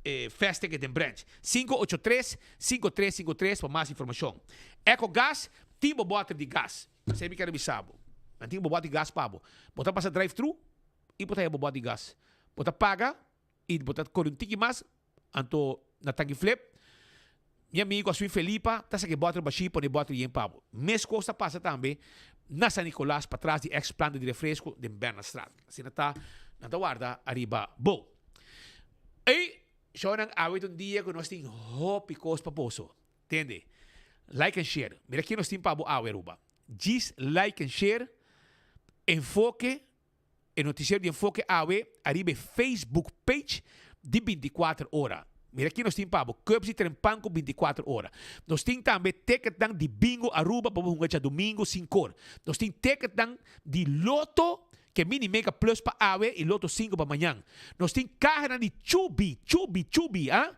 e Fast Ticket den branch. 583 5353 pa mas informacion. Ecogas tin bo boter di gas. Esey mi kier bisa bo. Nan tin bo boter di gas pa bo. Bo ta pasa drive thru y bo ta haya bo boter di gas. Bo ta paga y bo ta core un tiki mas. Anto na tanki flip, mi amigo Aswin Felipa ta saka e bòter bashí pone e bòter yen pa bo. Meskos ta pasa tambe na San Nicolas patras di ex planta di refresco den Bernardstraat. Asina ta nan ta warda ariba bo. Ey, shownan awe ta un dia ku nos tin hopi kos pa boso. Tende? Like and share. Mira kie nos tin pa bo awe Aruba. Djis like and share Enfoke E noticiero di Enfoke awe ariba e Facebook page di 24 ora. Mira aki nos tin pa bo, Cubs di Trempan cu 24 ora. Nos tin tambe ticketnan di Bingo Aruba pa bo hunga djadomingo sin cor. Nos tin ticketnan di Lotto ke Mini Mega Plus pa awe y Lotto 5 pa mañan. Nos tin cahanan di Chubi, Chubi, Chubi, ah?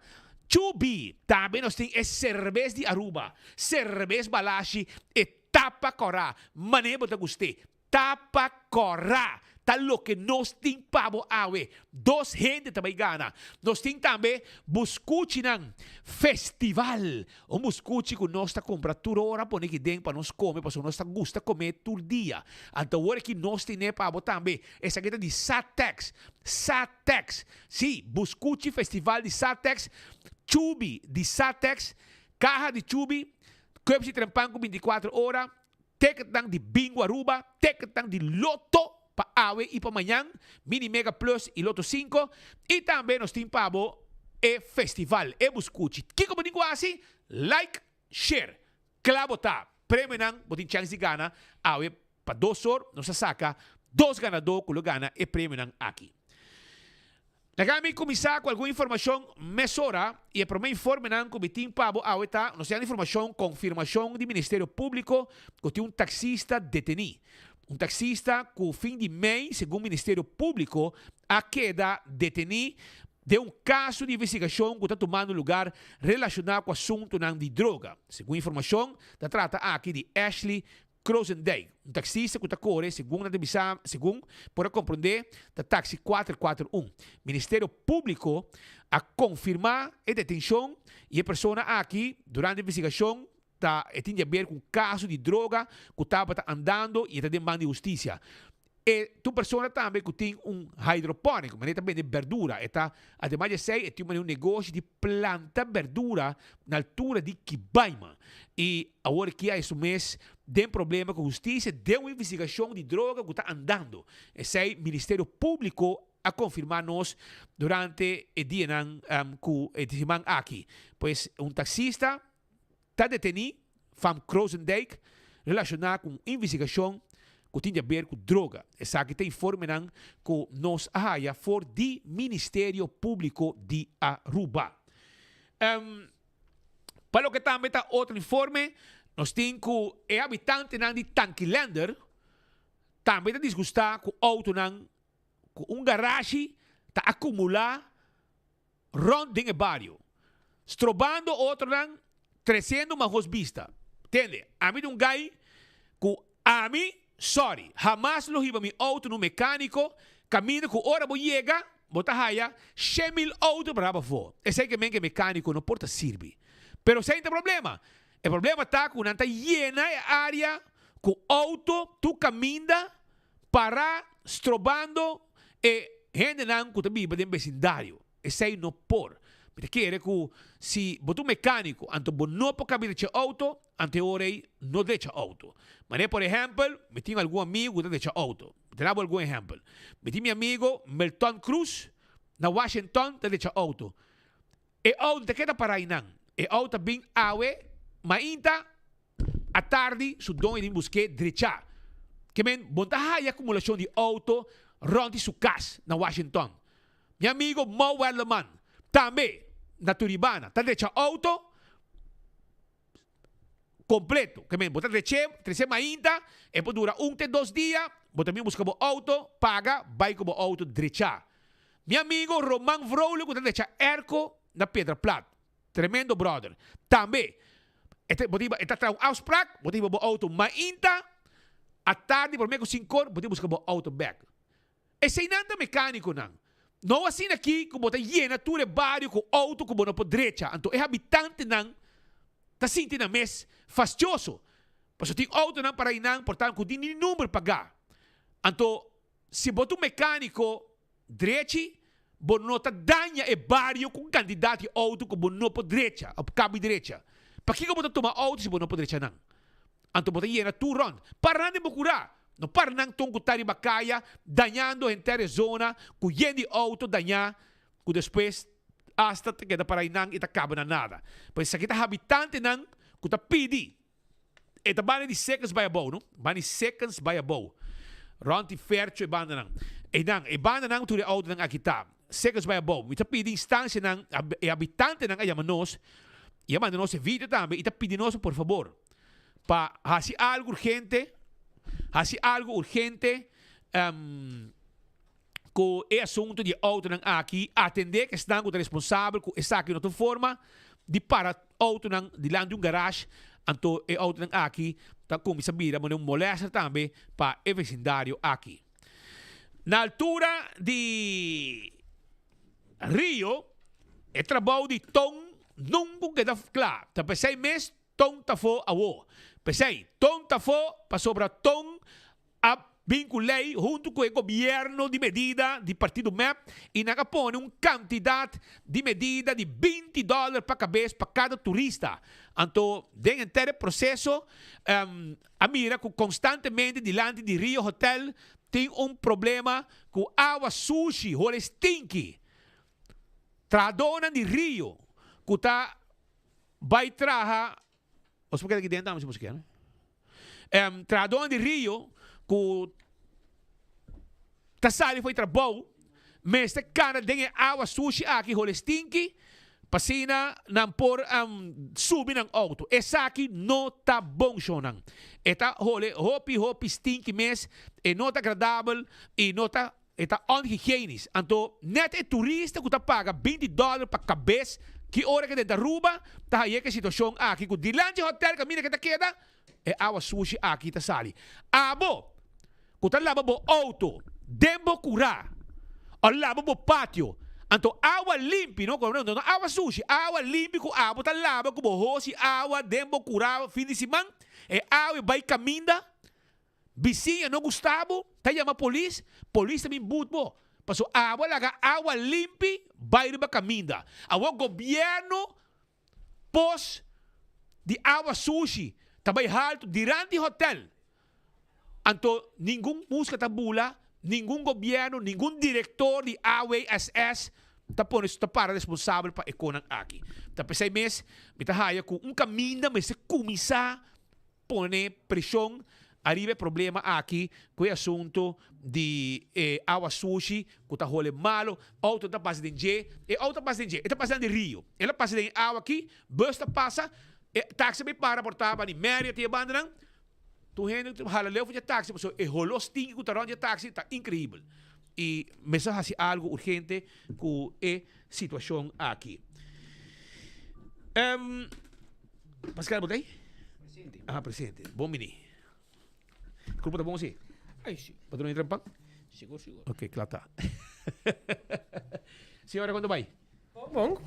Chubi! Tambe nos tin e cerbes di Aruba, Cerbes Balashi, e tapa cora, mane bo ta gust'é. Tapa kòrá ta loke nos tin pa bo awe. Dos hende ta bai gana. Nos tin tambe buskuchinan festival. Un buskuchi ku nos ta kumpra tur ora pone aki den pa nos kome pasobra nos ta gusta kome tur dia. Anto awor aki nos tine pa bo tambe. Esaki ta di Satex. Satex. Sí, buskuchi festival di Satex, chubi di Satex, kaha di chubi, kùpsi trempan ku 24 ora. Ticketnan di Bingo Aruba, ticketnan di Lotto pa awe y pa mañan, Mini Mega Plus y Lotto 5, y tambe nos tin pa bo e festival, e buscuchi. Kico bo tin cu haci? Like, share. Cla bo ta. Premionan bo tin chance di gana awe pa dos or nos a saca dos ganador cu lo gana e premionan aki. Laga mi kuminsá ku algun informashon mesora i e promé informenan ku mi tin pa bo awe ta, nos tin informashon konfirmashon di Ministerio Públiko ku tin un taksista detení. Un taksista ku fin di mei, segun Ministerio Públiko, a keda detení den un kaso di investigashon ku ta tumando lugar relashoná ku asuntunan di droga. Segun informashon, ta trata aki di Ashley Krozendijk, un taxista cu ta core, segun nan ta bisa, segun por a comprende, ta taxi 441. Ministerio Publico a confirma e detencion y e persona aki durante investigacion ta e tin di haber cu un caso di droga cu tabata andando y e ta den man di husticia. E ta un persona tambe cu tin un hydroponic, manera e ta bende berdura. E ta, ademas di esey, e tin manera un negoshi di planta berdura na altura di Kibaima. Y awor aki a su mes den problema cu husticia den un investigacion di droga cu ta andando. Esey Ministerio Publico a confirma nos durante e dianan cu e siman aki. Pues un taxista ta detení Van Krozendijk relashoná ku un investigashon ku tin di aber ku droga. Esaki ta informenan ku nos a haya for di Ministerio Públiko di Aruba. Pa loke tambe ta otro informe, nos tin ku e habitantenan di Tankilander tambe ta disgustá ku outonan ku un garashi ta akumulá rond den e bario, strobando otronan, treciendo mahos bista. Tende, ami ta un guy cu ami, sorry, hamas lo hiba mi auto na un mecanico caminda cu ora bo yega. bo ta haya 100,000 auto pará pafó. Esei ke men ke mecánico no por ta sirbi. Pero esei no ta problema. E problema ta ku nan ta yena e área ku auto tur kaminda pará strobando e hendenan ku ta biba den besindario. Esei no por. Mi ta kere ku si bo ta un mecánico anto bo no por kabia drecha auto, anto e ora ei no drecha auto. Manera por ehèmpel, mi tin algun amigu ku ta drecha auto. Mi ta dabo algun ehèmpel. Mi tin mi amigo Melton Cruz na Washington ta drecha auto. E auto ta keda para einan. E auto ta bin awe mainta, atardi su doño tin busk'é drecha. Ke men bo ta haya akumulashon di auto rònt di su kas na Washington. Mi amigo Mo Werleman tambe na Turibana ta drecha auto completo. Ke men bo ta drech'é, trese mainta, e por dura un te dos dia, bo ta bin buska bo auto, paga, bai ku bo auto drecha. Mi amigo Roman Vrolijk ku ta drecha airco na Piedra Plat. Tremendo brother. Tambe e ta bo ta hiba e ta traha un afspraak, bo ta hiba bo auto mainta, atardi prome ku sinkor bo ta buska bo auto bek. Eseinan ta mecaniconan. No asina aki cu bo ta yena tur e bario cu auto cu bo no por drecha. Anto e habitantenan ta sinti nan mes fastioso. Pasobra tin autonan para einan por ta cu tin ni number paga. Anto si bo ta un mecanico drechi bo no ta daña e bario cu un cantidad di auto cu bo no por drecha of cabi drecha. Pakico bo ta tuma auto si bo no por drecha nan? Anto bo ta yena tur rond. Para nan den bo kurá. No para nan ton ku ta riba kaya dañando henter e zona ku yen di outo dañá ku despues asta ta keda para einan i ta kaba na nada. Pues esaki ta habitantenan ku ta pidi. E ta banda di Sekens bai abou, no? Banda di Sekens bai abou. Rond di Fercho e bandanan. Einan, e bandanan tur e outonan aki ta. Sekens bai abou. Mi ta pidi instansianan, e habitantenan a yama nos i a manda nos e video tambe i ta pidi nos por fabor pa hasi algu urgente, hasi algu urgente ku e asuntu di e outonan aki, atendé ku esnan ku ta responsabel ku esaki no ta un forma di para outonan dilanti un garage, anto e outonan aki ta kuminsá bira manera un molèster tambe pa e vesindario aki. Na altura di Rio, e trabou di Ton nunca keda kla. Ta p'esei mes Ton ta afó awo. P'esei, Ton ta afó pasobra Ton a bin ku lei huntu ku e gobièrnu di medida di partido mep i nan a pone un kantidat di medida di 20 dòler pa kabes pa kada turista. Anto den henter e proseso a mira ku konstantemente dilanti di Rio Hotel tin un problema ku awa sushi, hole stinki. Trahadónan di Rio ku ta bai traha, nos por keda aki den tambe si boso kier, trahadónan di Rio ku ta sali for di trabou mester kana den e awa sushi aki hole stinki pa asina nan por subi nan auto. Esaki no ta bon shownan. E ta hole hopi hopi stinki mes, e no ta agradabel y no ta e ta onhygienisch. Anto net e turista cu ta paga 20 dollar pa cabes ki ora ke den Aruba ta haye ke situacion aki cu dilanti hotel caminda ke ta keda e awa sushi aki ta sali. Abo ku ta laba bo outo den bo kurá o laba bo patio, anto awa limpi, no no awa sushi, awa limpi ku abo ta laba ku bo hosi awa den bo kurá fin di siman, e awa e bai kaminda, bisiña no gusta bo, ta yama polis, polis ta bin but bo, pasobra abo a laga awa limpi bai riba kaminda. Awor gobièrnu Pos di awa sushi ta bai haltu diranti hotel. Anto ningun muska ta bula, ningun gobierno, ningun director di AWSS ta pone ta para responsabel pa e konan aki. Ta p'esei mes mi ta haya ku un kaminda mester kuminsá Pone preshon ariba e problema aki ku e asuntu di e awa sushi ku ta hole malo, outo ta pasa den dje, e outo ta pasa den dje, e ta pasa den di rio, el a pasa den e awa aki, bus ta pasa, e taxi bai para por taba di Marriott i e bandanan, tur hende ta hala leu for dje taxi pasobra e holo stinki ku ta rond dje taxi ta increibel i mester hasi algu urgente ku e situashon aki. Pascal, bo ta ei? Presente. Ah, presente. Bon bini. Grupo ta bon si? Ai, si. Bo ta drumi trempan? Sigur, sigur. Ok, kla ta. Señora, con ta bay? Bon, bon.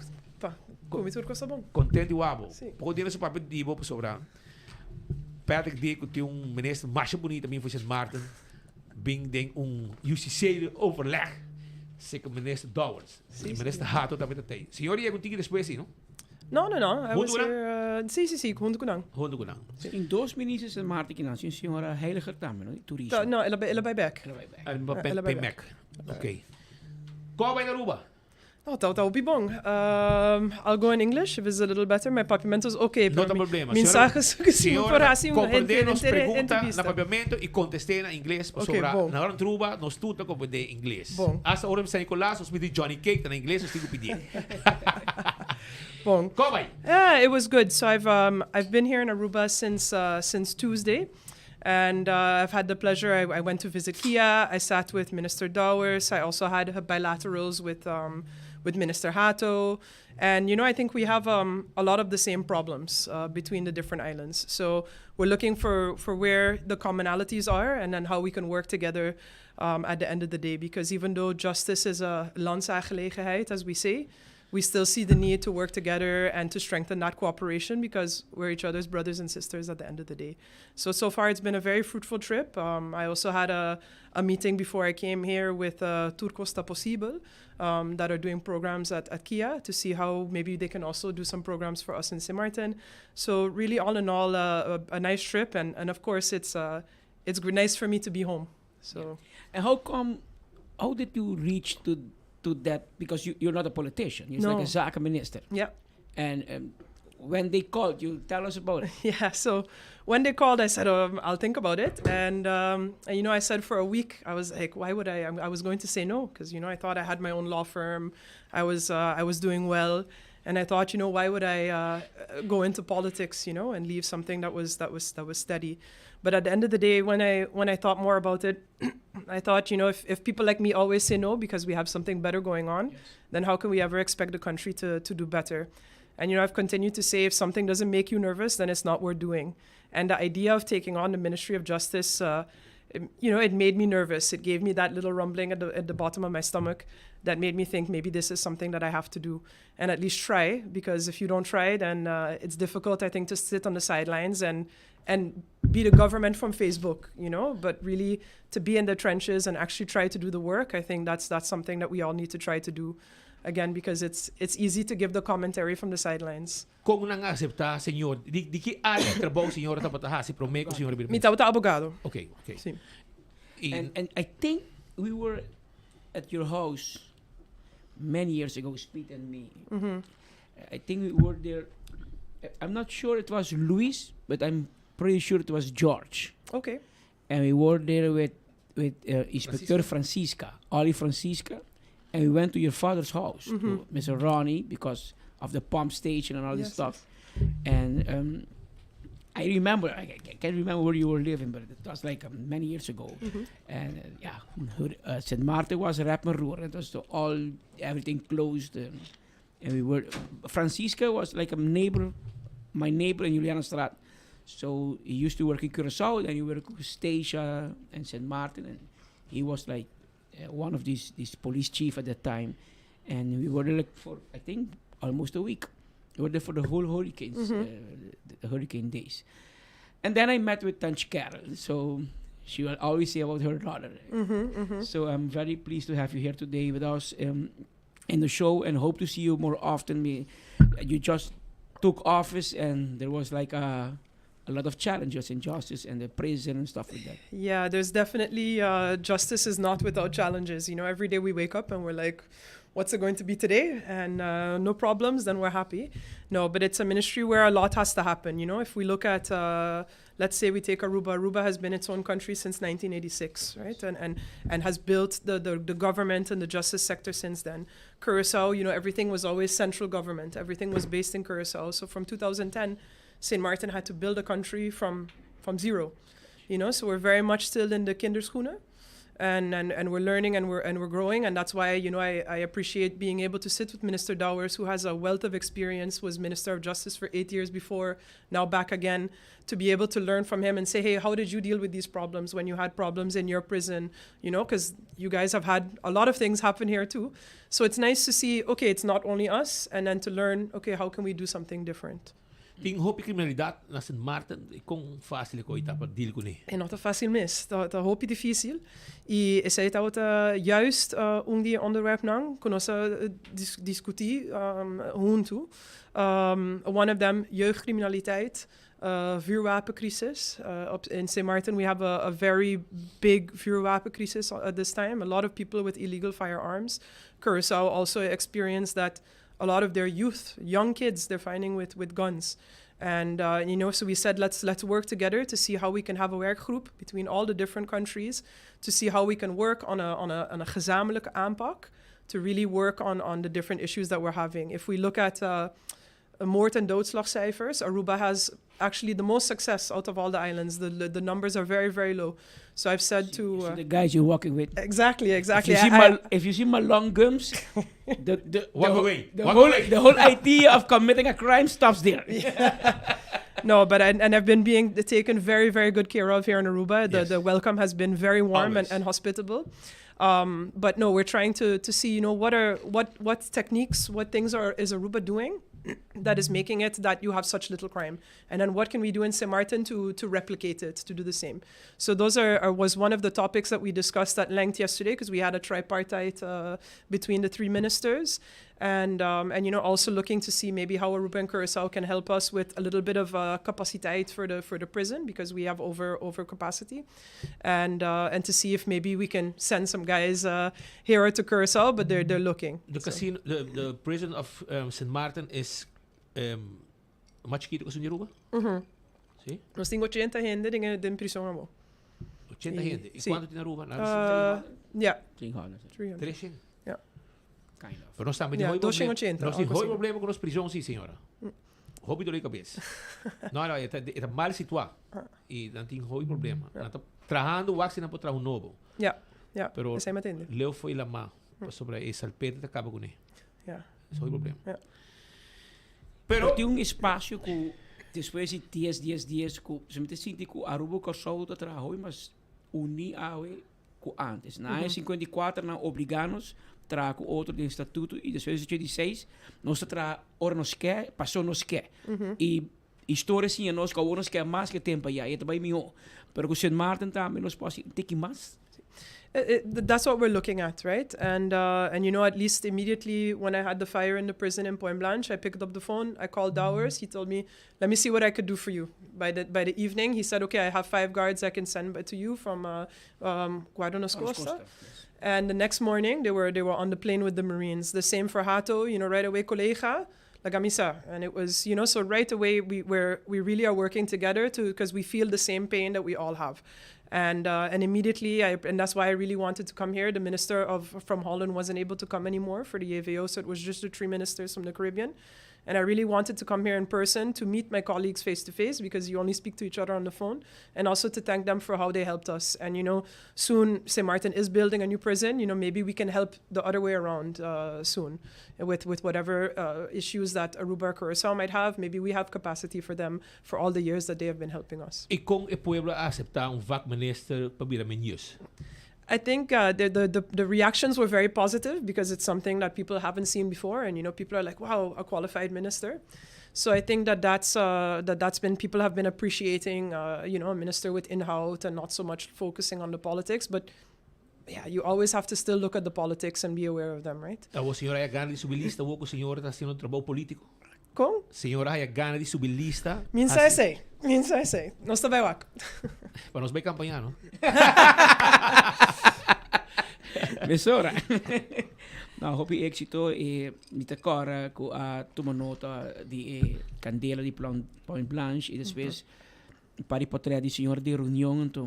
Ta, cu mi tur cos ta bon. Contento di wak bo. Si. Poco dia nos a papia di bo pasobra Patrick di cu tin un minister masha bunita bin for Sint Maarten bin den un justiciële overleg seca minister Dowers. Si, Y minister si. Hato tambe ta tey. Señor yega un tiki despues si, no? No, no, no. I Hunto was cu nan? here, si, si, si, hunto cu nan. Hunto cu nan. Tin dos ministers Sint Maarten ki nan, sin señora Heiliger tambe, no? Di turismo. Ta, no, el a bay, el a bay bek. El a bay bek. El a El a bay bay bek. bek. Ok. Con bay na Aruba? No, ta ta hopi bon. Um, I'll go in English if it's a little better. My papiamento is okay. No ta problema. Mensahe su que si por haci un Comprende nos pregunta na entrevista. papiamento y conteste na ingles Ok, pasobra bon. na ora Aruba nos tur ta comprende ingles. Bon. Hasta ora mi San Nicolas nos midi Johnny Cake ta na ingles nos tin cu pidie. Bon. Con bay? Yeah, it was good. So I've um, I've been here in Aruba since uh, since Tuesday. And uh, I've had the pleasure, I, I went to visit Kia, I sat with Minister Dowers, I also had bilaterals with, um, with Minister Hato. And, you know, I think we have um, a lot of the same problems uh, between the different islands. So we're looking for, for where the commonalities are and then how we can work together um, at the end of the day. Because even though justice is a landsaangelegenheid, as we say, we still see the need to work together and to strengthen that cooperation because we're each other's brothers and sisters at the end of the day. So, so far it's been a very fruitful trip. Um, I also had a, a meeting before I came here with uh, Tur Cos Ta Posibel um, that are doing programs at, at Kia to see how maybe they can also do some programs for us in St. Martin. So really all in all, uh, a, a nice trip. And, and of course, it's, uh, it's nice for me to be home. So. Yeah. And how come, how did you reach to to that because you, you're not a politician. You're no. like a zakenminister. Yeah. And um, when they called you, tell us about it. Yeah. So when they called, I said, um, I'll think about it. And, um, and, you know, I said for a week, I was like, why would I? I was going to say no because, you know, I thought I had my own law firm. I was, uh, I was doing well. And I thought, you know, why would I uh, go into politics, you know, and leave something that was that was that was steady? But at the end of the day, when I when I thought more about it, I thought, you know, if, if people like me always say no because we have something better going on, yes. then how can we ever expect the country to, to do better? And, you know, I've continued to say if something doesn't make you nervous, then it's not worth doing. And the idea of taking on the Ministry of Justice, uh, it, you know, it made me nervous. It gave me that little rumbling at the, at the bottom of my stomach that made me think maybe this is something that I have to do and at least try, because if you don't try, then uh, it's difficult, I think, to sit on the sidelines and and be the government from Facebook, you know, but really to be in the trenches and actually try to do the work, I think that's that's something that we all need to try to do again because it's it's easy to give the commentary from the sidelines. Con nan a acepta señor? Di, di ki area di trabou señora tabata haci prome cu señora bira Mi tabata abogado. Ok, ok. Si. Y And, and I think we were at your house many years ago, Speed and me. I think we were there. I'm not sure it was Luis, but I'm pretty sure it was George. And we were there with with uh, Inspector Francisca, Ali Francisca, and we went to your father's house, to Mr. Ronnie, because of the pump station and all this Yes, stuff. And um, I remember, I, I can't remember where you were living, but it was like um, many years ago. And uh, yeah, uh, St. Martin was Rappenroer. It was the all everything closed. And, and we were Francisca was like a neighbor, my neighbor in Julianastraat. So he used to work in Curacao, and he worked with Stasia and St. Martin, and he was like uh, one of these these police chief at that time. And we were there like for I think almost a week. We were there for the whole hurricanes, uh, the hurricane days. And then I met with Tanch Carol. So she will always say about her daughter. So I'm very pleased to have you here today with us um, in the show and hope to see you more often. Me, you just took office and there was like a, a lot of challenges in justice and the prison and stuff like that. Yeah, there's definitely uh, justice is not without challenges. You know, every day we wake up and we're like, what's it going to be today? And uh, no problems, then we're happy. No, but it's a ministry where a lot has to happen. You know, if we look at, uh, let's say we take Aruba, Aruba has been its own country since 1986, right? And, and, and has built the, the, the government and the justice sector since then. Curacao, you know, everything was always central government, everything was based in Curacao. So from 2010, St. Martin had to build a country from, from zero. You know, so we're very much still in the kinderschoenen. And, and, and we're learning and we're, and we're growing. And that's why, you know, I, I appreciate being able to sit with Minister Dowers, who has a wealth of experience, was Minister of Justice for eight years before, now back again, to be able to learn from him and say, hey, how did you deal with these problems when you had problems in your prison? You know, because you guys have had a lot of things happen here too. So it's nice to see, okay, it's not only us, and then to learn, okay, how can we do something different? Tin hopi kriminalidat na Sint Maarten i kon fásil e koi ta pa deal kuné? E no ta fásil mes, ta ta hopi difísil. I esei tabata juist un di e onderwerpnan ku nos a diskutí huntu. One of them, jeugdcriminaliteit, vuurwapencrisis. Op in Sint Maarten we have a a very big vuurwapencrisis at this time. A lot of people with illegal firearms. Curaçao also experienced that a lot of their youth, young kids, they're finding with, with guns. And uh, you know, so we said let's let's work together to see how we can have a werkgroep between all the different countries to see how we can work on a on a on a gezamenlijke aanpak to really work on on the different issues that we're having. If we look at uh, moord- en doodslagcijfers, Aruba has actually the most success out of all the islands. The, the, the numbers are very, very low. So I've said to uh, the guys you're working with. Exactly, exactly. If you see, I, my, if you see my long gums, the the, the, away. the whole away. the whole idea of committing a crime stops there. Yeah. no, but and, and I've been being taken very, very good care of here in Aruba. The yes. the welcome has been very warm and, and hospitable. Um, but no, we're trying to to see, you know, what are what what techniques, what things are is Aruba doing that is making it that you have such little crime? And then what can we do in St. Martin to, to replicate it, to do the same? So those are, are was one of the topics that we discussed at length yesterday because we had a tripartite uh, between the three ministers. And, um, and you know also looking to see maybe how Aruba and Curacao can help us with a little bit of uh, capaciteit for the for the prison because we have over over capacity, and uh, and to see if maybe we can send some guys uh, here to Curacao, but they're they're looking. The so. casino, the, the prison of um, St. Martin is um, mas chikitu ku esun di Aruba? Mm Si? Nos tin 80 hende den e den prison abo. 80 I, hende. I si. kuantu tin na Aruba? Uh, ja. 300. 300. 300? Ja. Kind of. Pero nos tambe tin Ja, hopi problema. 280, Nos tin algo hopi así. problema ku nos prison si, señora. Hopi dolor di kabes. No, no, e ta, e ta mal situá. I nan tin hopi problema. Nan ta trahando wak si nan por traha un nobo. Ja, ja. Pero Esei mi a tende. leu fo'i lamá. Pasobra e salpeter ta kaba kuné. Ja. Es hopi problema. Ja. Pero tin un espacio cu despues di dies, dies, dies cu mi ta sinti cu Aruba cu Corsou ta traha hopi mas uni awe cu antes. Na aña 54 nan obliga nos traha cu otro den statuto y despues di 86 nos ta traha ora nos ke, paso nos ke. Y historia siña nos cu awor nos ke mas ke tempo aya y e ta bay miho. Pero cu Sint Maarten tambe nos por haci un tiki mas. That's what we're looking at, right? And uh, and you know, at least immediately when I had the fire in the prison in Point Blanche, I picked up the phone. I called Dowers. He told me, "Let me see what I could do for you." By the by the evening, he said, "Okay, I have five guards I can send to you from uh, um, Guarda Costa." Yes. And the next morning, they were they were on the plane with the Marines. The same for Hato, you know, right away, colega. Laga mi sa. And it was, you know, so right away we we're, we really are working together to because we feel the same pain that we all have. And, uh, and immediately, I, and that's why I really wanted to come here. The minister of from Holland wasn't able to come anymore for the AVO, so it was just the three ministers from the Caribbean. And I really wanted to come here in person to meet my colleagues face to face because you only speak to each other on the phone, and also to thank them for how they helped us. And you know, soon St. Martin is building a new prison. You know, maybe we can help the other way around uh, soon with with whatever uh, issues that Aruba or Curacao might have. Maybe we have capacity for them for all the years that they have been helping us. I kon e pueblo a aseptá un vakminister pa bira menius? I think uh, the, the, the, the reactions were very positive because it's something that people haven't seen before, and you know people are like, "Wow, a qualified minister." So I think that that's uh, that that's been people have been appreciating, uh, you know, a minister with inhoud and not so much focusing on the politics, but yeah, you always have to still look at the politics and be aware of them, right? Awor señora haya gana di subi lista awor ku señora ta hasiendo un trabou polítiko? Kon? Señora haya gana di subi lista. Min sa esei, min sa esei. Nos ta bai wak. Pa nos bai kampaña no. Mesora. No, hopi éxito e mi ta kòrda ku a tuma nota di e kandela di Point Blanche i despues un par di potrèt di señora den reunion anto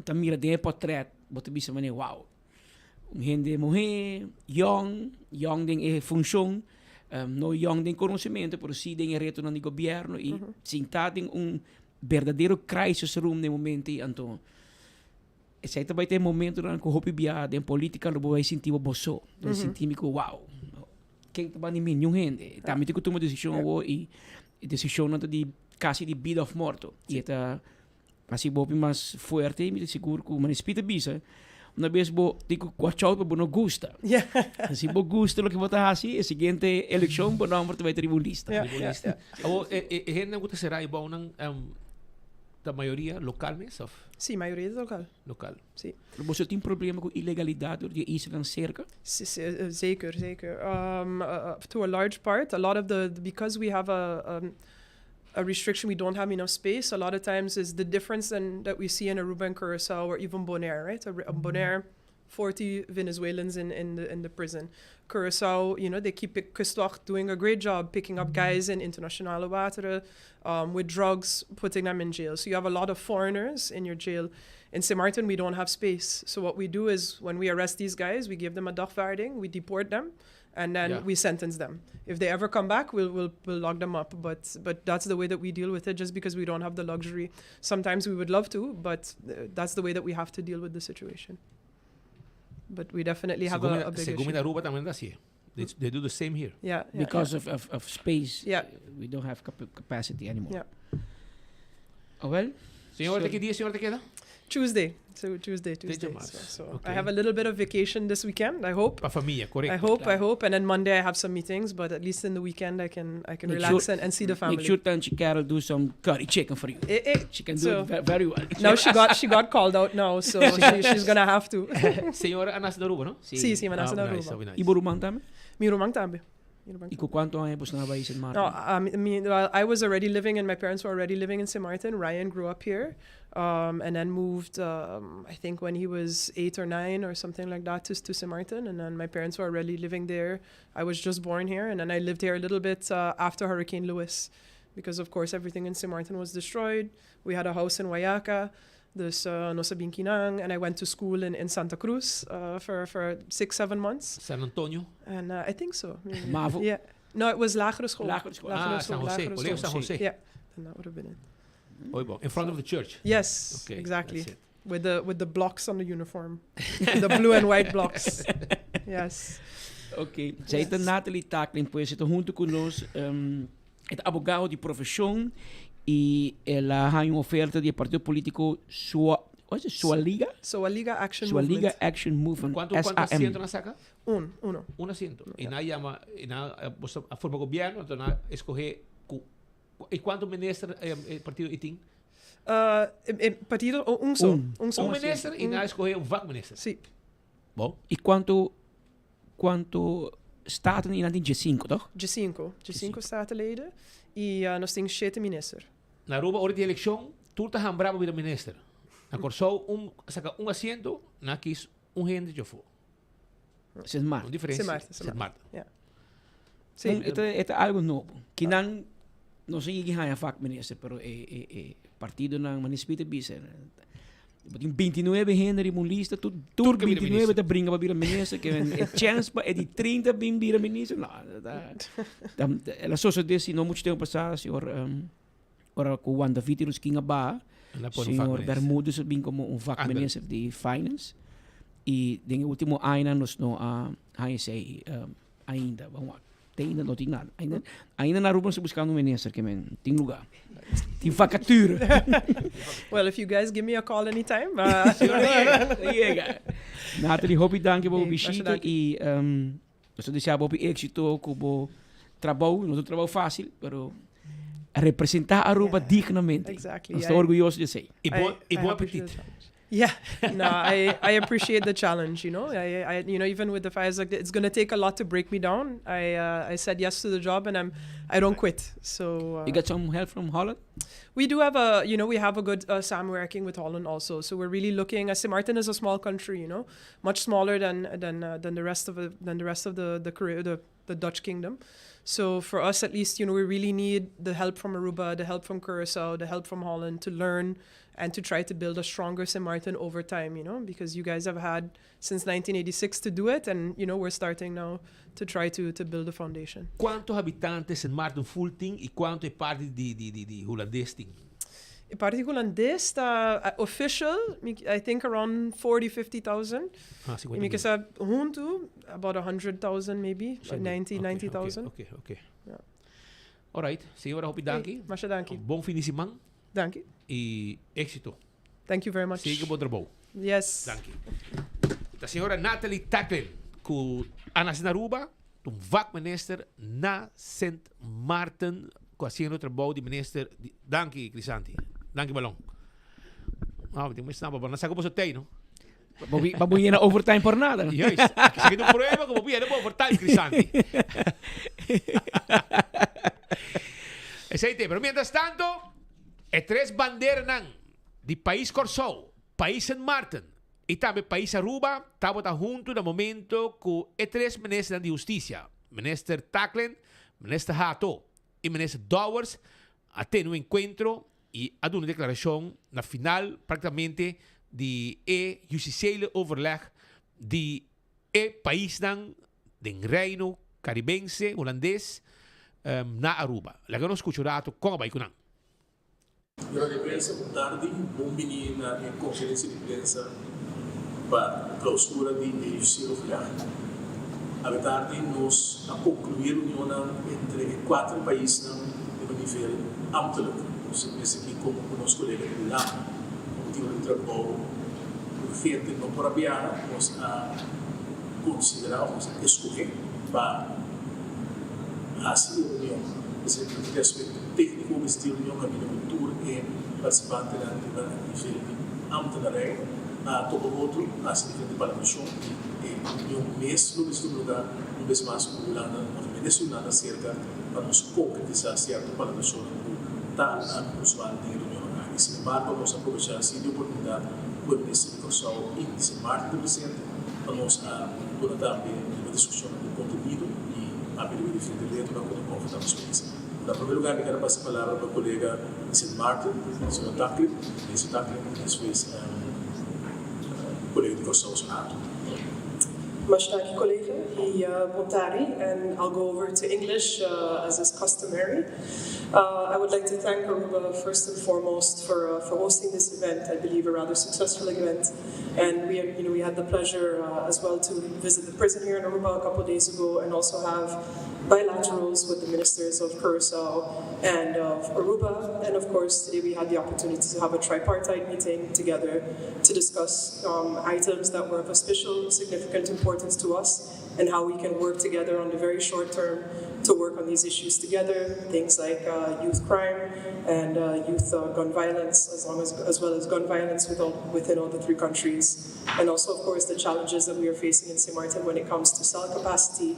ta mira den e potrèt bo ta bisa manera wow un hende muhé yòn, yòn den e funshon no yòn den konosementu pero si den e retonan di gobièrnu i sinta den un berdadero crisis room den momento ei anto. Esei ta bai ta e momentonan ku hopi bia den politica lo bo bai sinti bo bo so. Lo bai sinti mi ku wow, ken ta banda di mi? Niun hende. Ta mi tin ku tuma desishon awo i e desishonnan ta di kasi di bida òf morto. I e ta hasi bo hopi mas fuerte i mi ta sigur ku manera Speed a bisa, una bes bo tin ku watch out pa bo no gusta. Si bo gusta loke bo ta hasi, e siguiente elekshon bo nòmber ta bai ta riba un lista. Riba un lista. Awo e hendenan ku ta será e bounan ta mayoria lokal mes òf? Sí, mayoria ta lokal. Lokal. Sí. Pero boso tin problema ku ilegalidat dor di e islanan serka? Sí, sí, zeker, zeker. To a large part, a lot of the, because we have a a restriction, we don't have enough space, a lot of times is the difference than that we see in Aruba and Curacao or even Bonaire, right? Bonaire, 40 Venezuelans in, in, the, in the prison. Curacao, you know, they keep it, Kustwacht doing a great job picking up guys in internationale wateren with drugs, putting them in jail. So you have a lot of foreigners in your jail. In St. Martin, we don't have space. So what we do is when we arrest these guys, we give them a dagvaarding, we deport them, and then we sentence them. If they ever come back, we'll, we'll, we'll lock them up. But, but that's the way that we deal with it, just because we don't have the luxury. Sometimes we would love to, but that's the way that we have to deal with the situation. But we definitely have a big Segun issue. Aruba tambe ta asina. They do the same here. Because of space, we don't have capacity anymore. Oh, well. Señora, ki dia señora ta keda? Tuesday. So Tuesday, Tuesday. Mas. So I have a little bit of vacation this weekend. I hope. Pa famia, korekto. I hope, I hope. And then Monday I have some meetings, but at least in the weekend I can Make relax and see the family. Make sure Tanchi Carol do some curry chicken for you. She can do it very well. Now she got called out now, so she's gonna have to. Señora a nase na Aruba, no? Sí, mi a nase na Ah, nice, Aruba. nice. I bo ruman tambe? Mi ruman tambe. Mi ruman. I ku kuantu aña boso a bai Sint Maarten? No, I mean, well, I was already living, and my parents were already living in St. Martin. Ryan grew up here, and then moved, I think, when he was 8 or 9 or something like that, to St. Martin. And then my parents were already living there. I was just born here, and then I lived here a little bit after Hurricane Luis, because of course everything in St. Martin was destroyed. We had a house in Wayaca. Dus nos a bin akinan, and I went to school in Santa Cruz for 6, 7 months. San Antonio? And I think so. Yeah. Mavo? Yeah. No, it was lagere school. Lagere school. Ah, San Jose, Lagere Colegio school. San Jose. Yeah, then that would have been it. Oy, bon. In front of the church? Yes, Okay, exactly. that's it. With the blocks on the uniform, the blue and white blocks. Yes. Ok. Esei ta Nathalie Tackling, pues, ta huntu ku nos, e abogado di profeshon i el a haña un oferta di partido polítiko Sua, what is it? Sualiga? Soualiga Action Soualiga Movement. Action Movement. Kuantu SAM. asiento nan a saka? Un, uno. Un asiento. I nan a yama, i nan a forma gobièrnu, anto nan a skohe i kuantu minister partido ei tin? Partido un so. Un. Un so. Un minister i nan a skohe un vakminister. Sí. Bon. I kuantu staten i nan tin 5, toch? 5. 5 statenleden. I nos tin 7 minister. Na Aruba, ora di elekshon, tur ta hambrá pa bira minister. Na Kòrsou, un saka un asiento, nan a kies un hende djafó. Sint Maarten. Un diferensia. Sint Maarten. Sint Maarten. Ja. Sí. E ta algo nobo. Ku nan no sa ku haña vakminister, pero e partidonan municipio bisa. Tin 29 hende riba un lista, tur Tur ke bira 29 minister. ta bringa pa bira minister, ku e chance pa e di 30 bin bira minister. No, ta, el a sosodé si no muchu tempu pasá, señor ora ku Juan David Ruskin a baha, El a pone un señor vakminister. Bermudez a bin komo un vakminister di finance. I den último aña nos no a haña esei ainda. Ban wak. Te ainda no tin nada. Ainda na Aruba nos ta buskando un minister ke men tin lugá. Tin vacature. Well, if you guys give me a call anytime. Yega. Nathalie, hopi danki pa Hey, bishita danki. i nos ta deseá hopi éksito ku bo trabou, no ta un trabou fásil, pero representá Aruba dignamente. Exactly. Nos ta orguyoso di esei. I I bon appreciate apetit. the challenge. Yeah, no, I appreciate the challenge. I even with the fires, like it's gonna take a lot to break me down. I said yes to the job, and I don't quit. So You got some help from Holland? We do have a, you know, we have a good samenwerking with Holland also. So we're really looking. St. Martin is a small country, much smaller than the rest of the, than the rest of the Carib- the Dutch kingdom. So for us, at least, we really need the help from Aruba, the help from Curacao, the help from Holland to learn and to try to build a stronger St. Martin over time, because you guys have had since 1986 to do it, and we're starting now to try to build a foundation. Kuantu habitante Sint Maarten full tin i kuantu e parti di hulandes tin? E parti Hulandes ta official, I think around 40, 50,000. Ah, 50 I mi mil. Ke sa huntu about 100,000 maybe, 90, 90,000. Ok. Ja. Alright, señora, hopi danki. Masha danki. Bon fin di siman. Danki. I éxito. Thank you very much. Sigui bo trabou. Yes. Danki. Ta señora Natalie Taklin ku a nase na Aruba, ta un vakminister na Sint Maarten ku a hasiendo trabou di minister di Danki Crisanti. Danki Balon. Ah, mi tin ku snap Balon. Nan sa ku boso tei no. Pa bo yena overtime por nada. No? Juist. Esaki ta un prueba ku bo por yena bo overtime Crisanti. Esei te. Pero mientras tanto e tres banderanan di pais Kòrsou, pais Sint Maarten i tambe pais Aruba tabata huntu na momento ku e tres ministernan di hustisia, Minister Taklin, Minister Hato i Minister Dowers a tene un enkuentro i a duna deklarashon na final praktikamente di e justisiële overleg di e paisnan den Reino Karibense Hulandes na Aruba. Laga nos skucha un ratu kon a bai ku nan. Dura di prensa, bon tardi. Bon bini na e conferencia di prensa pa clausura di e Justiciero Overleg. Awe tardi nos a conclui reunionnan entre e cuater paisnan riba nivel ambtelijk. Nos a mester aki como cu nos colega di Hulanda. Pa motibo di trabou urgente no por a biaha, nos a considera of nos a escoge pa haci e reunion. Esei ta un aspecto tecnico mester di reunion caminda cu tur e participantenan riba nivel di ambtenarij a topa otro, haci diferente palabracion y e reunion mes lo mester tuma lugar un bes mas cu Hulanda of e minister di Hulanda cerca pa nos concretisa cierto palabracionnan cu ta usual den e reunionnan aki. Sin embargo nos a aprovecha si di oportunidad cu e minister di Corsou y di Sint Maarten ta presente pa nos a duna tambe riba discusionnan di contenido y papia riba diferente retonan cu ta confronta nos pais. Na primer lugar mi ker a pasa palabra pa colega di Sint Maarten, señor Taklin, minister Taklin y despues colega di Corsou, señor Hato. Masha danki colega y bon tardi and I'll go over to English as is customary. I would like to thank Aruba first and foremost for for hosting this event, I believe a rather successful event and we you know we had the pleasure as well to visit the prison here in Aruba a couple days ago and also have bilaterals with the ministers of Curacao and of Aruba and of course today we had the opportunity to have a tripartite meeting together to discuss um, items that were of a special significant importance to us and how we can work together on the very short term to work on these issues together, things like uh, youth crime and uh, youth uh, gun violence, as, long as, as well as gun violence with all, within all the three countries. And also, of course, the challenges that we are facing in St. Martin when it comes to cell capacity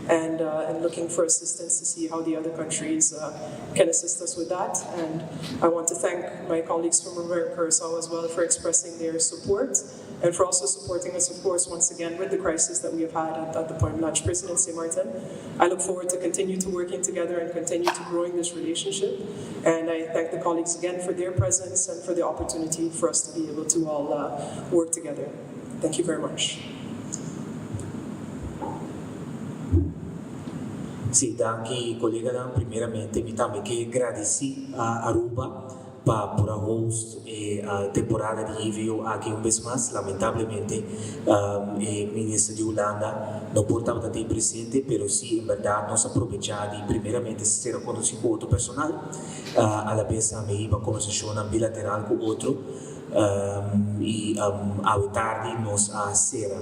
and, uh, and looking for assistance to see how the other countries uh, can assist us with that. And I want to thank my colleagues from Aruba and Curacao as well for expressing their support and for also supporting us, of course, once again with the crisis that we have had at, at the Point Blanche Prison in St. Martin. I look forward to continue to working together and continue to growing this relationship. And I thank the colleagues again for their presence and for the opportunity for us to be able to all uh, work together. Thank you very much. Sí, danki koleganan. Primeramente mi tambe ke gradisí a Aruba pa por a host e temporada di EVO aki un bes mas. Lamentablemente e minister di Hulanda no por tabata tin presente, pero sí en berdad nos a probecha di primeramente sera konosí ku otro personal, alabes tambe hiba kombersashonnan bilateral ku otro i awe tardi nos a sera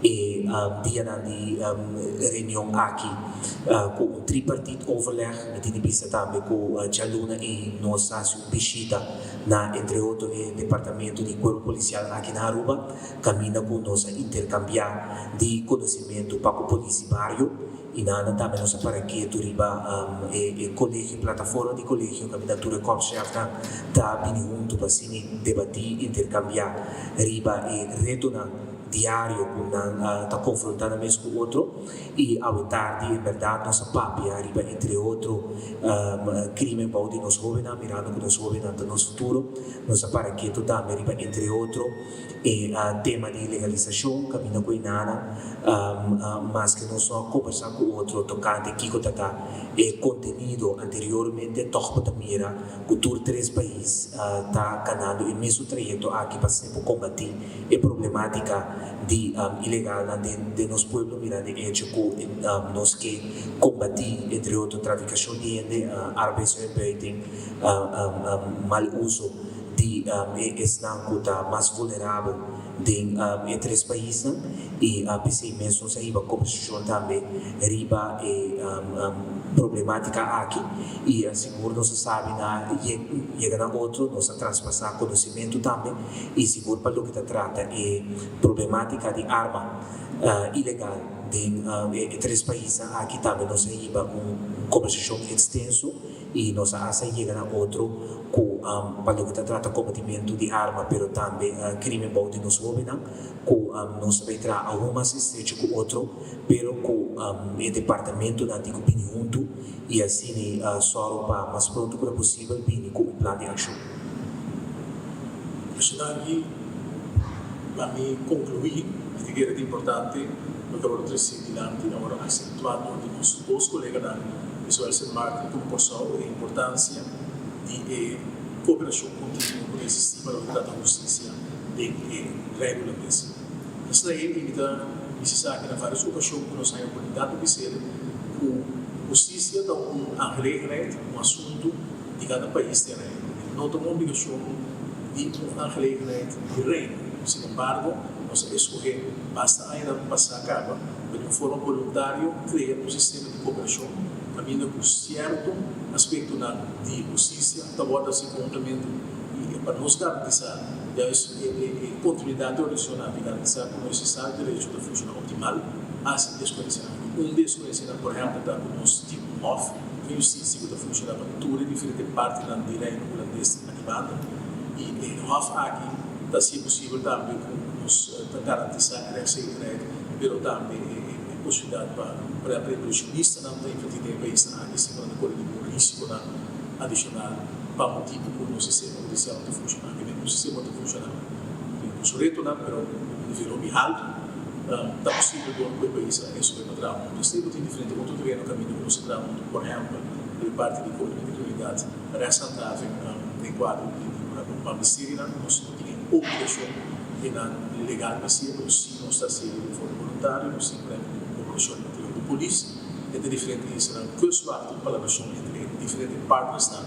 E dianan di reunion aki ku un tripartiet overleg. Mi tin di bisa tambe ku djaluna ei nos a hasi un bishita na entre otro e departamento di Cuerpo Policial aki na Aruba kaminda ku nos a interkambiá di konosimentu pa ku polis di bario i nan tambe nos a para ketu riba e kolegio, plataforma di kolegio kaminda tur e korpschefnan ta bini huntu pa asina debatí, interkambiá riba e retonan. diario ku nan ta konfrontá nan mes ku otro i awe tardi en bèrdat nos a papia riba entre otro krimen bou di nos hóbennan mirando ku nos hóbennan ta nos futuro. Nos a para ketu tambe riba entre otro e tema di legalisashon kaminda ku e nana maske nos no a kombersá ku otro tokante kiko ta ta e kontenido anteriormente tòg bo ta mira ku tur tres pais ta kanando e mesun trayekto aki pa asina por kombatí e problemátika di ilegalnan den nos pueblo mirando e echo ku nos ke kombatí entre otro trafikashon di hende, arbeidsuitbuiting, mal uso di e esnan ku ta mas vulnerabel den e tres paisnan i p'esei mes nos a hiba kombersashon tambe riba e problematika aki i sigur nos a sabi na yega na otro, nos a traspasá konosementu tambe i sigur pa loke ta trata e problematika di arma ilegal den e tres paisnan aki tambe nos a hiba un kombersashon ekstenso. I nos a hasta yega na otro ku pa loke ta trata kombatimentu di arma pero tambe krimen bou di nos hóbennan ku nos ta bay traha aun mas estrecho ku otro pero ku e departamentonan tin ku bini huntu i asina sòru pa mas pronto ku ta posibel bini ku un plan di akshon. Masha danki. Pa mi konkluí, mi ta kere ta importante loke a wòrdu trese dilanti awor asentuá dor di nos dos koleganan di zowel Sint Maarten komo Kòrsou e importansia di e kooperashon kontinuo ku ta eksistí pa loke ta trata hustisia den e Reino Hulandes. Asina ei mi ta bisa esaki na vários okashon ku nos haña oportunidat pa bis'el ku hustisia ta un aangelegenheid, un asuntu di kada pais den Reino. E no ta un obligashon di un aangelegenheid di Reino. Sin embargo, nos a escoge basta añanan pasá caba pa di un forma boluntario crea un sistema di cooperacion caminda cu cierto aspectonan di husticia ta wordo haci conhuntamente y pa nos garantisa juist e continuidad di organisacionnan y garantisa cu nos estado di derecho ta funciona optimal, haci escogencianan. Un di escogencianan por ehempel ta cu nos tin un hof van justitie cu ta funciona pa tur e diferente partinan di Reino Hulandes aki banda y e hof aki ta haci posibel tambe cu nos ta garantisa e rechtszekerheid pero tambe e posibilidad pa por ehempel e inversionistanan ta inverti den e paisnan aki sin cu nan ta core ningun risiconan adicional pa motibo cu nos sistema hudicial no ta funciona. Aki nos sistema ta funciona cu su retonan pero un nivel hopi halto. Ta posibel dor cu e paisnan a escoge pa traha hunto. Esei bo tin diferente otro tereno caminda cu nos ta traha hunto, por ehempel riba e parti di combatimentu di criminalidad, rechtshandhaving den cuadro di pa ministerionan nos no tin e obligacion di nan legal pa hacié, pero si nos ta hacié di forma voluntario, nos tin por ehempel un cooperacion entre di polis entre diferente islanan, kustwacht, un palabracion entre e diferente partnersnan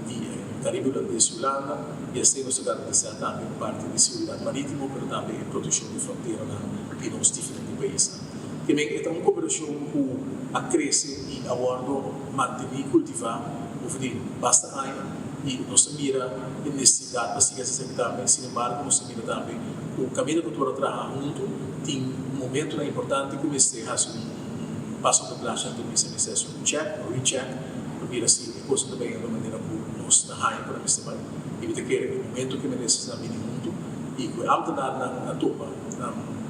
di Caribe Hulandes y Hulanda y asina nos ta garantisa tambe un parti di seguridad maritimo pero tambe e proteccion di fronteranan di nos diferente paisnan. Te men e ta un cooperacion cu a crece y a wordo manteni y cultiva over di basta aña y nos ta mira e necesidad pa sigui haci esaki tambe. Sin embargo nos ta mira tambe cu caminda cu tur a traha hunto tin momentonan importante cu mester haci un paso pa tras anto mester mester haci un check, un recheck pa mira si e cosnan ta bayendo manera cu nos ta haña cu nan mester bay. Y mi ta kere e momento cu e ministernan bini hunto y cu e ambtenaarnan a topa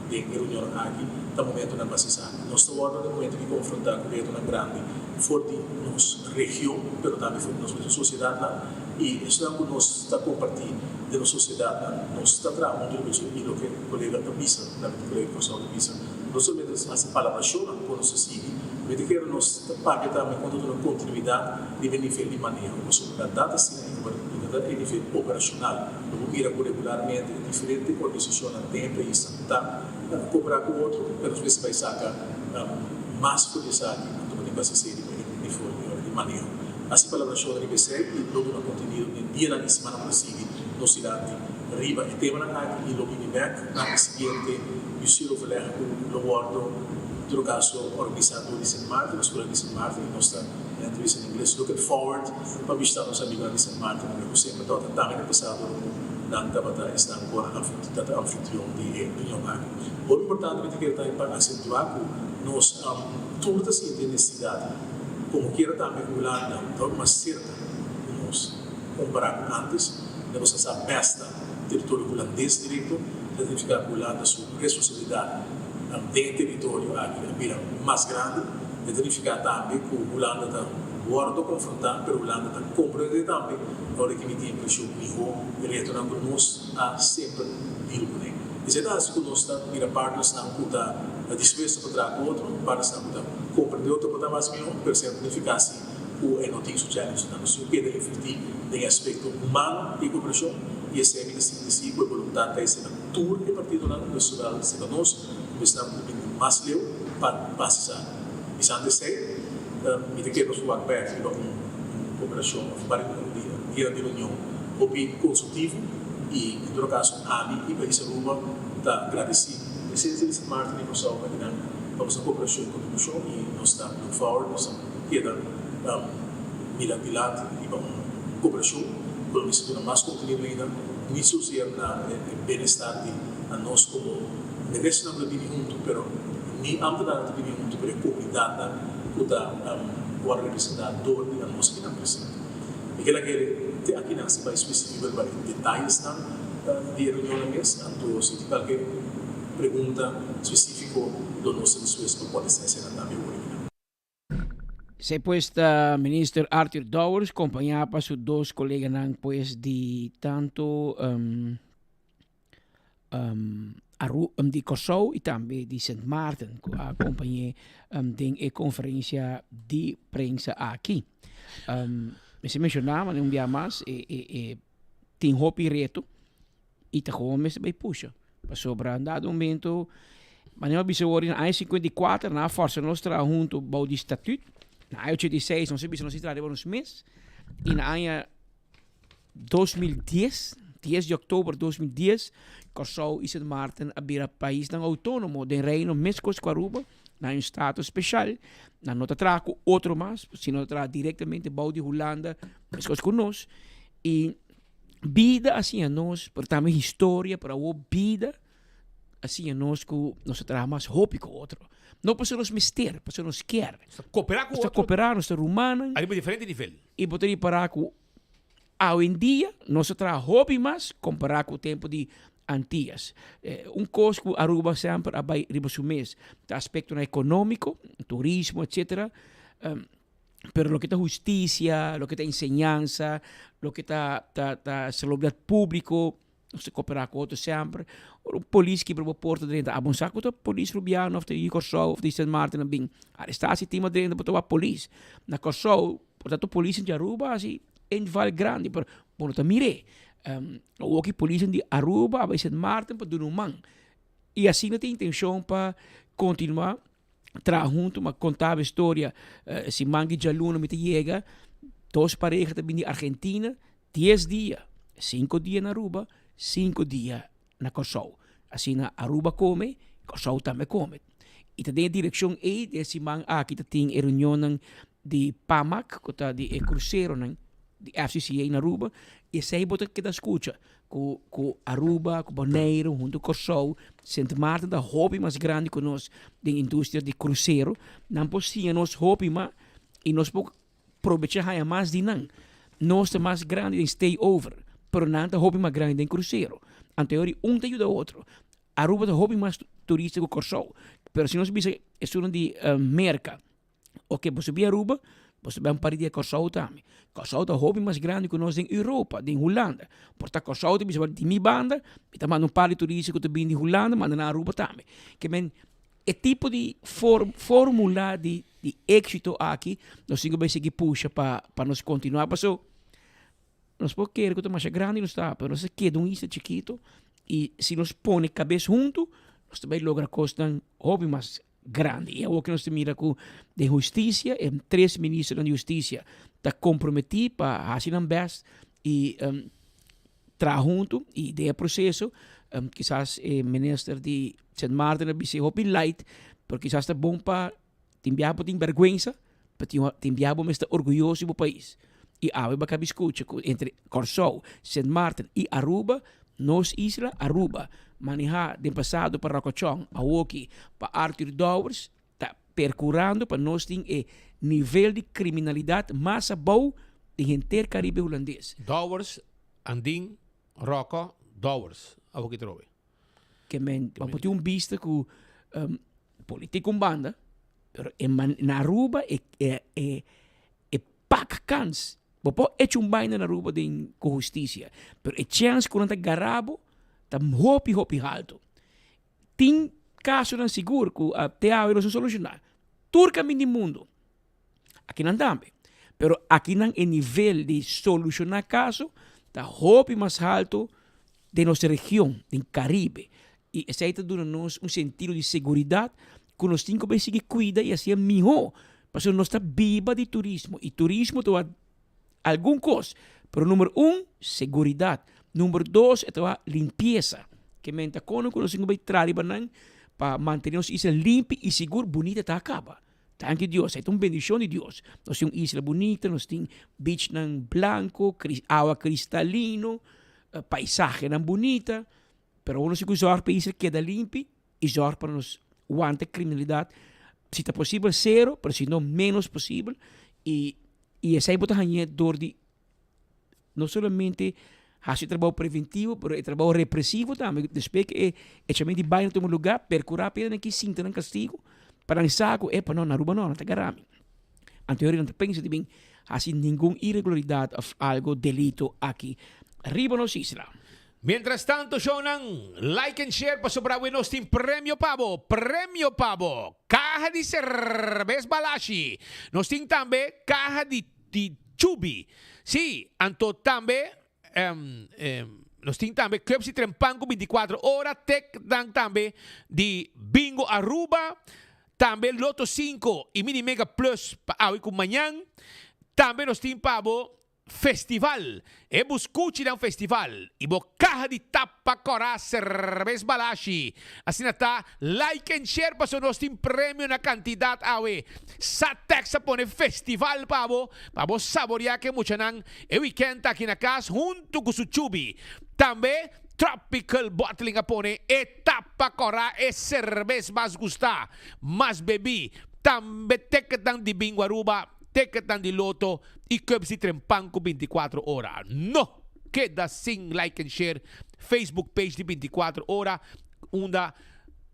den e reunionnan aki ta momentonan pa haci esaki. Nos ta wòrdu na e momento aki konfrontá ku retonan grandi for di nos region, pero tambe for di nos mesun sosiedatnan i esnan ku nos ta kompartí den nos sosiedatnan. Nos ta traha huntu riba dje i loke kolega ta bisa, tambe ku kolega di Kòrsou ta bisa, no solamente nos ta hasi palabrashonnan ku nos ta sigui, mi ta kere nos ta papia tambe kon ta duna kontinuidat riba e nivel di maneho, pasobra bèrdat asina e ku ta e nivel operashonal. Lo bo mira ku regularmente e diferente organisashonnan den e paisnan ta Cooperá cu otro, pero nos mester bay saca mas for di esaki, anto bo tin cu haci esey riba e nivel di ora di maneho. Haci palabracion riba esey y lo duna contenido den dianan y simannan cu ta sigui nos dilanti riba e temanan aki y lo bini bek na e siguiente bestuuroverleg cu lo wordo en todo caso organisa door di Sint Maarten, nos colega di Sint Maarten y nos ta e nan ta bisa na ingles looking forward pa bishita nos amigonan di Sint Maarten manera cu semper tabata tambe den pasado ora cu nan tabata esnan cu a tata anfitrion di e reunion aki. Hopi importante mi ta kere tambe pa asentuá ku nos tur ta sinti e nesesidat komo kiera tambe ku Hulanda ta hopi mas serka ku nos kompará ku antes. Nos a sa bèsta teritorio hulandes direkto. Ta signifiká ku Hulanda su responsabilidat den e teritorio aki a bira mas grandi. E ta nifiká tambe ku Hulanda ta wòrdu konfrontá, pero Hulanda ta komprendé tambe ora ki mi tin impreshon mihó e retonan ku nos a semper deal kuné. Esei ta hasi ku nos ta mira partnersnan ku ta dispuesto pa traha ku otro, partnersnan ku ta komprendé otro por ta mas mihó, pero esei no ta nifiká si ku e no tin su challengesnan. Nos tin ku keda invertí den e aspekto humano di e kooperashon i esei mi ta sinti si ku e boluntat ta esei na tur e partidonan, dus zowel serka nos komo esnan ku ta bini mas leu pa basa esaki. Bisando esei, mi ta kere nos por wak bèk riba un kooperashon òf un par di dianan di reunion hopi konstruktivo i en todo kaso ami i pais Aruba ta gradesí presensia di Sint Maarten i Kòrsou akinan pa boso kooperashon i kontribushon i nos ta look forward, nos ta keda mira dilanti riba un kooperashon ku lo mester duna mas kontenido ainda, ni zozeer na e benestar di nos komo negosionan ku ta bini huntu, pero ni ambtenaarnan ta bini huntu, pero e komunidatnan ku ta wòrdu representá dor di anos akinan presente. Mi ke laga te akinan si bai spesífiko riba e detayesnan di e reunionnan mes, anto si tin kualke pregunta spesífiko lo nos ta dispuesto pa kontestá eseinan tambe ora akinan. Se pues ta Minister Arthur Dowers compaña pa su dos coleganan pues di tanto um, um, Aru, um, di Kòrsou y tambe di Sint Maarten cu a acompañe um, den e conferencia di prensa aki. Um, mester menciona, maar un bia mas, e, e, e tin hopi reto y ta gewoon mester bay pusha. Pasobra en dado momento, manera mi a bisa awor, na aña 54 nan a forsa nos traha hunto bou di statuut. Na aña 86 nos a bisa nos a traha riba nos mes. Y na aña 2010, 10 di oktober 2010, Kòrsou y Sint Maarten a bira paisnan outónomo den Reino meskos ku Aruba, nan un status speshal. Nan no ta traha ku otro mas, sino ta traha direktamente bou di Hulanda meskos ku nos. Y Bida a siña nos, pero tambe historia, pero awor bida a siña nos ku nos ta traha mas hopi ku otro. No pasobra nos mester, pasobra nos kier. Nos ta koperá ku Nos ta otro. koperá, nos ta rumannan. Ariba diferente nivel. I bo ta ripará ku awendia nos ta traha hopi mas kompará ku tempu di Antillas. Un kos ku Aruba semper a bai riba su mes ta aspektonan ekonómiko, turismo, etcetera. Pero loke ta husticia, loke ta enseñansa, loke ta ta ta salubridad publico, nos ta coopera cu otro semper. Ora un polis kibra bo porta drenta, abo no sa cu ta polis Rubiano of ta di Corsou of di Sint Maarten a bin aresta si tin drenta bo ta wak polis. Na Corsou por tanto polis di Aruba haci inval grandi pero bo no ta mir'e. Awoki polis di Aruba a bay Sint Maarten pa duna un man y asina tin intencion pa continua. traha huntu, ma kontaba e storia siman di djaluna mi ta yega, dos pareha ta bini di Argentina, dies dia, sinku dia na Aruba, sinku dia na Kòrsou. Asina Aruba kome, Kòrsou tambe kome. I ta den e direkshon ei den e siman aki ta tin e reunionnan di PAMAC, ku ta di e kruseronan di FCCA na Aruba, i esei bo ta keda skucha. Ku ku Aruba, ku Boneiru, huntu Kòrsou, Sint Maarten ta hopi mas grandi ku nos den industria di krusero. Nan por siña nos hopi mas i nos por probechá haña mas di nan. Nos ta mas grandi den stay over, pero nan ta hopi mas grandi den krusero. Anto e ora un ta yuda otro. Aruba ta hopi mas turista ku Kòrsou, pero si nos bisa esun di Merka, Oke, boso bin Aruba, boso bin par di Kòrsou tambe. Kòrsou ta hopi mas grandi ku nos den Europa, den Hulanda. Por ta Kòrsou ta bisa di mi banda, mi ta manda un par di turista ku ta bin di Hulanda, manda nan Aruba tambe. Ke men, e tipo di formula di di éksito aki, nos tin ku bai sigui pusha pa pa nos kontinuá. Paso, nos por kere ku ta masha grandi nos ta, pero nos ta keda un isla chikito i si nos pone kabes huntu, nos ta bai logra kosnan hopi mas grandi. I awor ku nos ta mira ku den hustisia e tres ministernan di hustisia ta komprometí pa hasi nan bèst i traha huntu i den e proseso kisas e minister di Sint Maarten a bisa e hopi light pero kisas ta bon pa tin biaha bo tin bèrgwensa pero tin biaha bo mester orguyoso di bo pais. I awe bo a kabi skucha ku entre Kòrsou, Sint Maarten i Aruba, nos isla Aruba, manehá den pasado pa Ròkòchòn, awoki pa Arthur Dowers, ta perkurando pa nos tin e nivel di kriminalidat mas abou den henter Karibe Hulandes. Dowers, Andin, Ròkò, Dowers, awoki trobe. Ke men, bo por tin un bista ku politik un banda, pero e man na Aruba e e e e pak kans. Bo por echa un baina na Aruba den ku hustisia, pero e chèns ku nan ta gara bo ta hopi hopi haltu. Tin kasonan sigur ku te awe no sa solushoná. Tur kaminda di mundu. Akinan tambe. Pero akinan e nivel di solushoná kaso ta hopi mas haltu den nos region, den Karibe. I esei ta duna nos un sentido di seguridat ku nos tin ku bai sigui kuida i hasié mihó. Pasobra nos ta biba di turismo i turismo ta wak algun kos, pero number un, seguridat. Number dos, e ta wak limpiesa. Ke men ta kono ku nos tin ku bai traha riba nan pa mantené nos isla limpi i sigur bunita ta kaba. Danki Dios, e ta un bendicion di Dios. Nos tin un isla bunita, nos tin beachnan blanco, awa cristalino, paisahenan bunita, pero nos tin cu zorg pa e isla keda limpi y zorg pa nos wanta criminalidad, si ta posibel cero, pero si no menos posibel, y y esey bo ta hañ'e door di no solamente haci e trabao preventivo, pero e trabao represivo tambe. Despues cu e echamento di baina tuma lugar, percura pa esnan ki sinta nan castigo, pa nan sa cu epa no, na Aruba no, nan ta gara mi. Anto nan ta pensa di bin haci ningun iregularidad of algo delito aki riba nos isla. Mientras tanto shownan, like and share pasobra awe nos tin premio pa bo, premio pa bo, caha di cerbes Balashi, nos tin tambe caha di di Chubi. Sí, anto tambe nos tin tambe Clubs di Trempan ku 24 ora, tek dan tambe di Bingo Aruba, tambe Lotto 5 i Mini Mega Plus pa awe ku mañan. Tambe nos tin pa bo Festival, e buskuchinan festival i bo kaha di tapa kòrá serbes balashi. Asina ta, like en share pasobra nos tin premio na kantidat awe. Satex a pone festival pa bo, pa bo saboreá ku e muchanan e wikènt aki na kas huntu ku su chubi. Tambe Tropical Bottling a pone e tapa kòrá e serbes mas gustá, mas bebí. Tambe teketnan di Bingo Aruba, teketnan di Lotto i cups di trempan ku 24 ora. No keda sin like en share Facebook page di 24 ora unda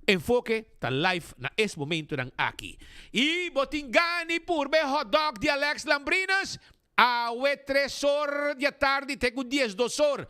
Enfoke ta live na es momentonan aki. Y bo tin gana y purba e hotdog di Alex Lambrinas? Awe tres or di atardi te cu 12 or.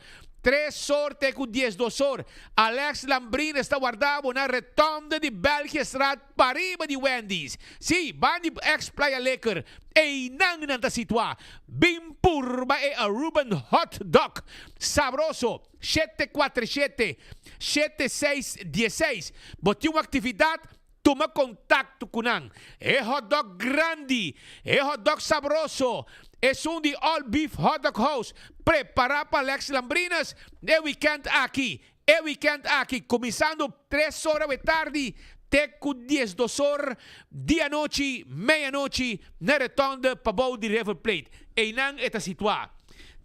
Tres or te cu 12 or. Alex Lambrinas ta warda bo na retonde di Belgiëstraat pariba di Wendy's. Sí, ban di ex Playa Liquor. Einan nan ta situa. Bin purba e Aruban Hot Dog. Sabroso. Shete kuater shete, shete seis dieseis. Bo tin un aktividat? Tuma kontakto ku nan. E hotdog grandi, e hotdog sabroso, esun di All Beef Hotdog House, prepará pa Lex Lambrinas e wikènt aki. E wikènt aki, kuminsando tres ora we tardi te ku diesdos or di anochi, meianochi, na Rotonde pabou di River Plate. Einan e ta situá.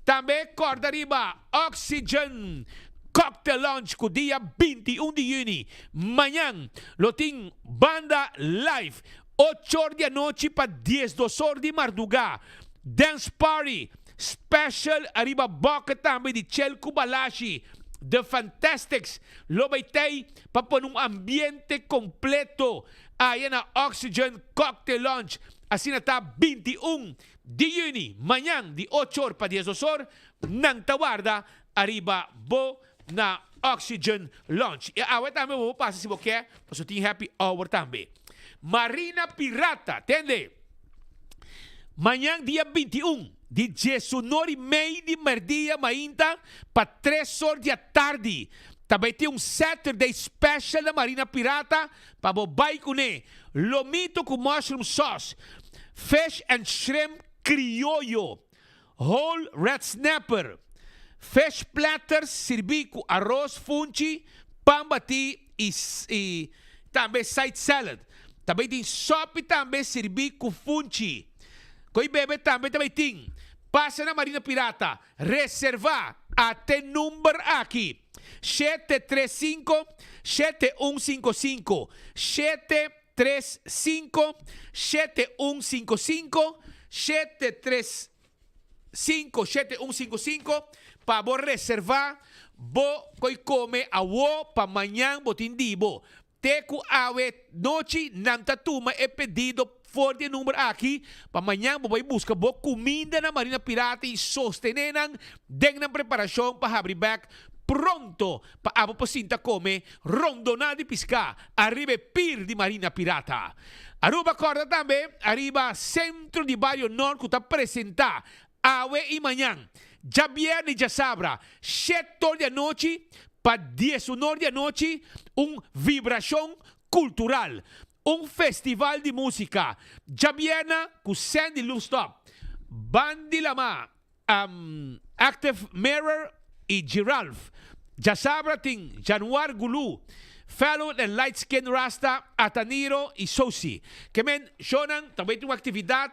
Tambe kòrda riba Oxygen Cocktail Lounge ku dia 21 di yüni, mañan, lo tin banda live ocho or di anochi pa diesdos or di mardugá. Dance party special ariba boka tambe di Chel ku Balashi. The Fantastics lo bai tei pa pone un ambiente kompleto aya na Oxygen Cocktail Lounge. Asina ta 21 Di yüni, mañan di ocho or pa diesdos or, nan ta warda ariba bo na Oxygen Lounge. I awe tambe bo por pasa si bo ke, pasobra tin happy hour tambe. Marina Pirata, tende! Mañan dia 21, di diesunor i mei di merdia mainta pa tres or di atardi, ta bai tin un Saturday special na Marina Pirata Pa bo bai kuné, lomito ku mushroom sauce, fish and shrimp krioyo, whole red snapper, fish platters sirbí ku aros funchi, pan batí i i tambe side salad. Ta bai tin sopi tambe sirbí ku funchi. Koi bebe tambe ta bai tin. Pasa na Marina Pirata, reservá ate number aki. 735 7155 735 7155 73. 5 shete un sinku sinku pa bo reserva bo koi kome awo pa mañan bo tin di bo. Te ku awe nochi nan ta tuma e pedido for di e number aki pa mañan bo bai buska bo kuminda na Marina Pirata i sostene nan den nan preparashon pa habri bek pronto pa abo por sinta kome rondona di piská ariba e pir di Marina Pirata. Aruba kòrda tambe ariba Sentro di Bario Nort ku ta presentá awe i mañan, djabièrnè i djasabra, shet'or di anochi pa diesunor di anochi, un vibrashon kultural, un festival di músika, djabièrnè ku Sandy Loefstop, Bandi Lamá, Active Mirror y Giralf. Djasabra tin Januar Gulu, Fellow and Light Skin Rasta, Ataniro y Sosi. Ke men shownan ta bay tin un actividad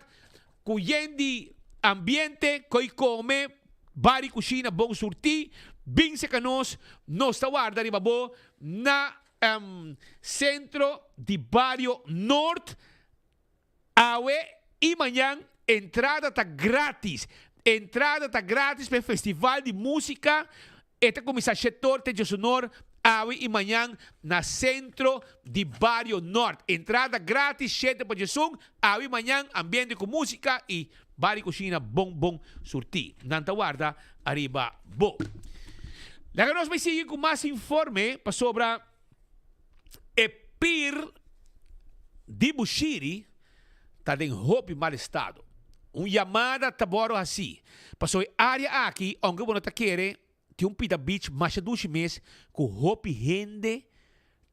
cu yen di ambiente, coy come, bar y cushina bon surti. Bin seca nos, nos ta warda riba bo na Centro di Bario Noord. Awe y mañan entrada ta gratis. Entrada ta gratis pa e festival di musica. E ta cuminsa shetor te djesonor awe y mañan na Centro di Bario Nort. Entrada gratis shete pa djesun awe y mañan ambiente cu musica y bar y cushina bon bon surti. Nan ta warda ariba bo. Laga nos bay sigui cu mas informe pasobra. E pir di Bushiri ta den hopi mal estado. Un yamada ta bòrdu hasí, pasobra e área aki, ounke bo no ta kere, tin un pida beach masha dushi mes ku hopi hende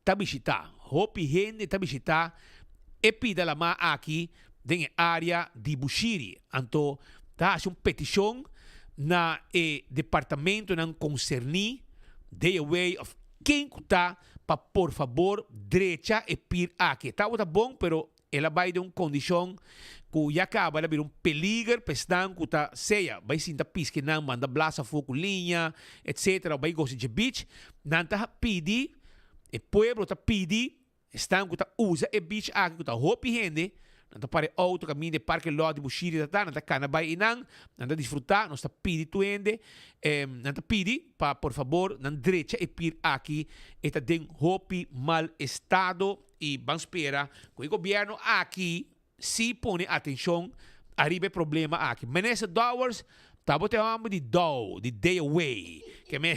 ta bishitá. Hopi hende ta bishitá e pida lamá aki den e área di Bushiri. Anto ta hasi un petishon na e departamentonan konserní, DOW òf Ken ku ta pa por fabor drecha e pir aki? E tabata bon pero el a bai den un kondishon ku ya kaba el a bira un peliger pa esnan ku ta sea bai sinta piske nan manda blas afó ku liña etcetera o bai gosa dje beach. Nan ta pidi, e pueblo ta pidi Esnan ku ta usa e beach aki ku ta hopi hende, nan ta para e outo kaminda e parke lot di Bushiri ta ta, nan ta kana bai einan, nan ta disfrutá, nos ta pidi tur hende, nan ta pidi pa por fabor nan drecha e pir aki, e ta den hopi mal estado i ban spera ku e gobièrnu aki Si pone atencion ariba e problema aki. Minister Dowers ta bo ta e homber di dow, di day away. Ke me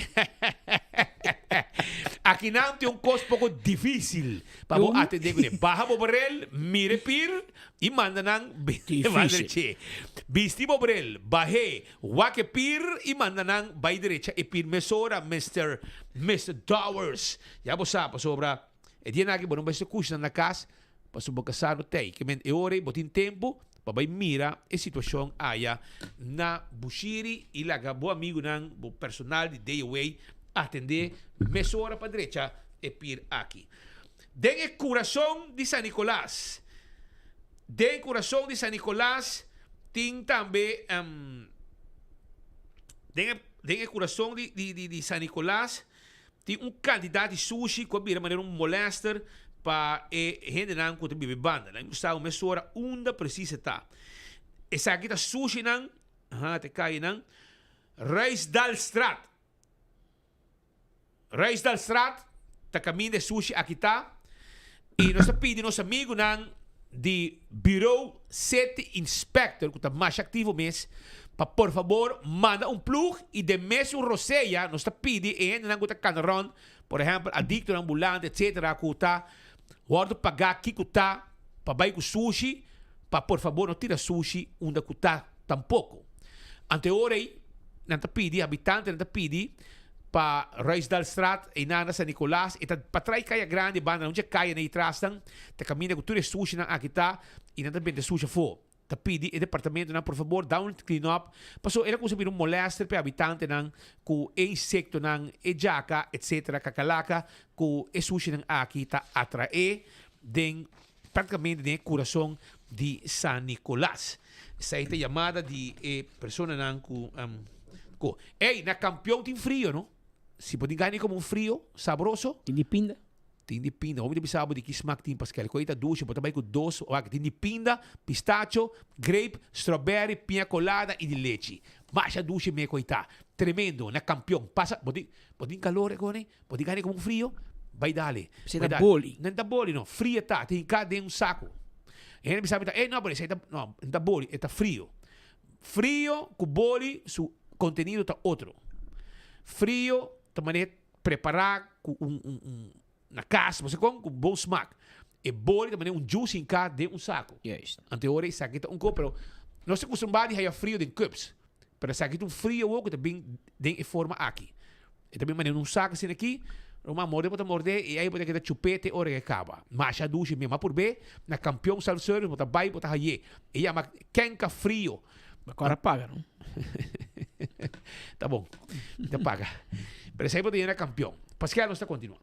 Aki nan tin un cos poco dificil pa bo atende cune. Baha bo bril, mira e pir y manda nan bai derecha. Bisti bo bril, bahe, wak e pir y manda nan bai derecha e pir mesora, Mister Mister Dowers. Ya bo sa pasobra e dianan aki bo no mester cushna na cas. Pasobra bo kasá no tei. Ke men e ora ei bo tin tempu pa bai mira e situashon aya na Bushiri i laga bo amigunan, bo personal di Day Away atendé mesora pa drecha e pir aki. Den e kurason di San Nicolas Den e kurason di San Nicolas tin tambe Den e den e kurason di di di San Nicolas Tin un kantidat di sushi ku a bira manera un molèster pa e hendenan ku ta biba e banda. Nan gusta un mesora unda presis e ta. Esaki ta sushinan, aha, ta e kayenan, Ruisdalstraat. Ruisdalstraat ta kaminda e sushi aki ta. I nos ta pidi nos amigunan di Bureau City Inspector ku ta masha aktivo mes pa por fabor manda un plug i den mes un rosea nos ta pidi e hendenan ku ta kana rònt, por ehèmpel adiktonan ambulante etsetera ku ta wòrdu pagá kiko ta pa bai ku sushi pa por fabor no tira sushi unda ku ta tampoko. Anto e ora ei nan ta pidi, habitantenan ta pidi pa Ruisdalstraat, einan na San Nicolas, e ta patrai Kaya Grandi banda nan un dje kaya nei trasnan, ta kaminda ku tur e sushinan aki ta i nan ta benta e sushi afó. Ta pidi e departamentonan por fabor da un clean up, paso e la kuminsa bira un molester pa e habitantenan ku e insektonan, e djaka etcetera kakalaka ku e sushinan aki ta atraé den praktikamente den e kurason di San Nicolas. Esei ta yamada di e personanan ku ku Ey, na Kampion tin frio, no? Si bo tin gana di kome un frio sabroso. Tin di pinda. Tin di pinda. Hopi ta bisa bo di ki smak tin paske koe ta dushi, bo ta bai ku dos wak. Tin di pinda, pistacho, grape, strawberry, piña colada y di lechi. Masha dushi me koita. Tremendo, na kampion. Pasa, bo tin, bo tin kalor e kone? Bo tin gana di komo frio? Bai dale. Esei Bai ta dale. boli. No ta boli no, frio ta. Ta hinká den un saku. E hende bisa mi ta, ey no, pero esei ta, no, no ta boli, e ta frio. Frio ku boli su kontenido ta otro. Frio ta manera prepará ku un, un, un, na kas, bo sa kon, ku bon smak. E boli ta manera un juice hinká den un saku. Juist. Anto e ora esaki ta un kos, pero nos ta kustumbrá di haya frio den cups. Pero esaki ta un frio awor ku ta bin den e forma aki. E ta bin manera un saku asina aki, ruman morde bo ta morde i ei bo ta keda chup'é te ora ku e kaba. Masha dushi mi ama purb'é na Kampion Self Service bo ta bai bo ta hay'é. E yama Kenka Frio. Bo kor a paga no? Ta bon, mi ta paga. Pero esei bo ta yena Kampion. Paskel nos ta kontinua.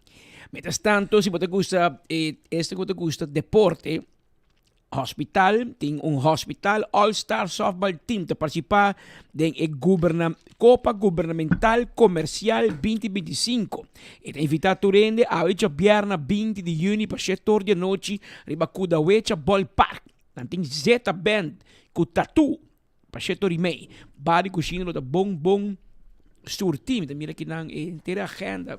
Mientras tanto si bo ta gusta e este ku bo ta gusta deporte. Hospital, tin un hospital All Star Softball Team ta partisipá den e guberna Kopa Gubernamental Komersial binti binti sinku. E ta invitá tur hende awe djabièrnè binti di yüni pa shete or di anochi riba Kudawecha Ballpark. Nan tin Zeta Band ku Tattoo pa shete or i mei. Bar di kushina lo ta bon bon surtí. Mi ta mira kinan e henter agenda.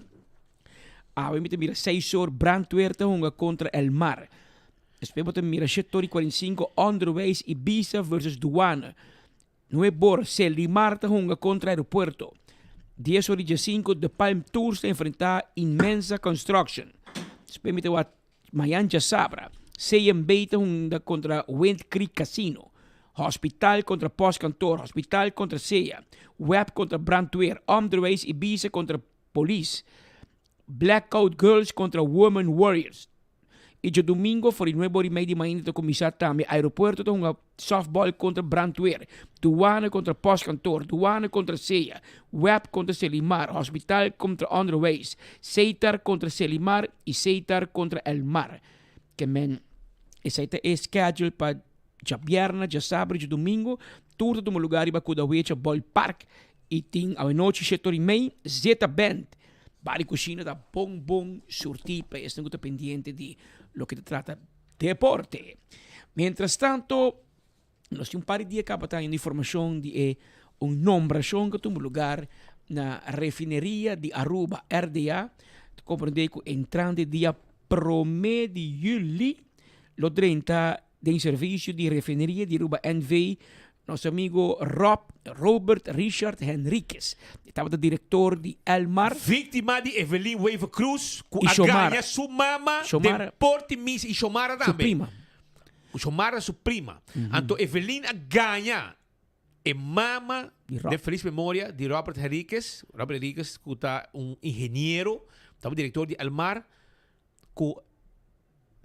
Awe mi ta mira seis or Brandweer ta hunga kontra El Mar. Despues bo ta mira Shetor y 45 Onderwijs Ibiza versus Douane. Nuebor, Celimar ta hunga contra Aeropuerto. Dies or y diescinco De Palm Tours ta enfrenta Inmensa Construction. Despues mi ta wak mayan djasabra, CMB ta hunga contra Wind Creek Casino. Hospital contra Postkantoor, Hospital contra SEA, Web contra Brandweer, Onderwijs Ibiza contra Polis. Blackout Girls contra Women Warriors. I djadumingo for di nuebe ora i mei di mainta ta kuminsá tambe Aeropuerto ta hunga softball kontra Brandweer, Douane kontra Postkantoor, Douane kontra SEA, Web kontra Selimar, Hospital kontra Onderwijs, Setar kontra Selimar i Setar kontra Elmar. Ke men esei ta e schedule pa djabièrnè, djasabra i djadumingo. Tur ta tuma lugá riba Kudawecha Ballpark i tin awenochi shete ora i mei Zeta Band. Bar di kushina ta bon bon surtí pa esnan ku ta pendiente di loke ta trata deporte. Mientras tanto, nos tin un par di dia kaba ta hañando informashon di e un nombrashon ku a tuma lugar na Refineria di Aruba, RDA. Ta komprendé ku entrante dia promé di yüli lo drenta den servisio di Refineria di Aruba NV. Nos amigo Rob, Robert Richard Henriquez, e tabata director di Elmar. Victima di Evelyn Wever Croes cu Y a Xiomara. gaña su mama den Xiomara. Porti Misa y Xiomara Su tambe. prima. Cu Xiomara su prima. Anto Evelyn a gaña e mama Di Rob. den feliz memoria di Robert Henriquez, Robert Henriquez cu ta un ingeniero, tabata director di Elmar, cu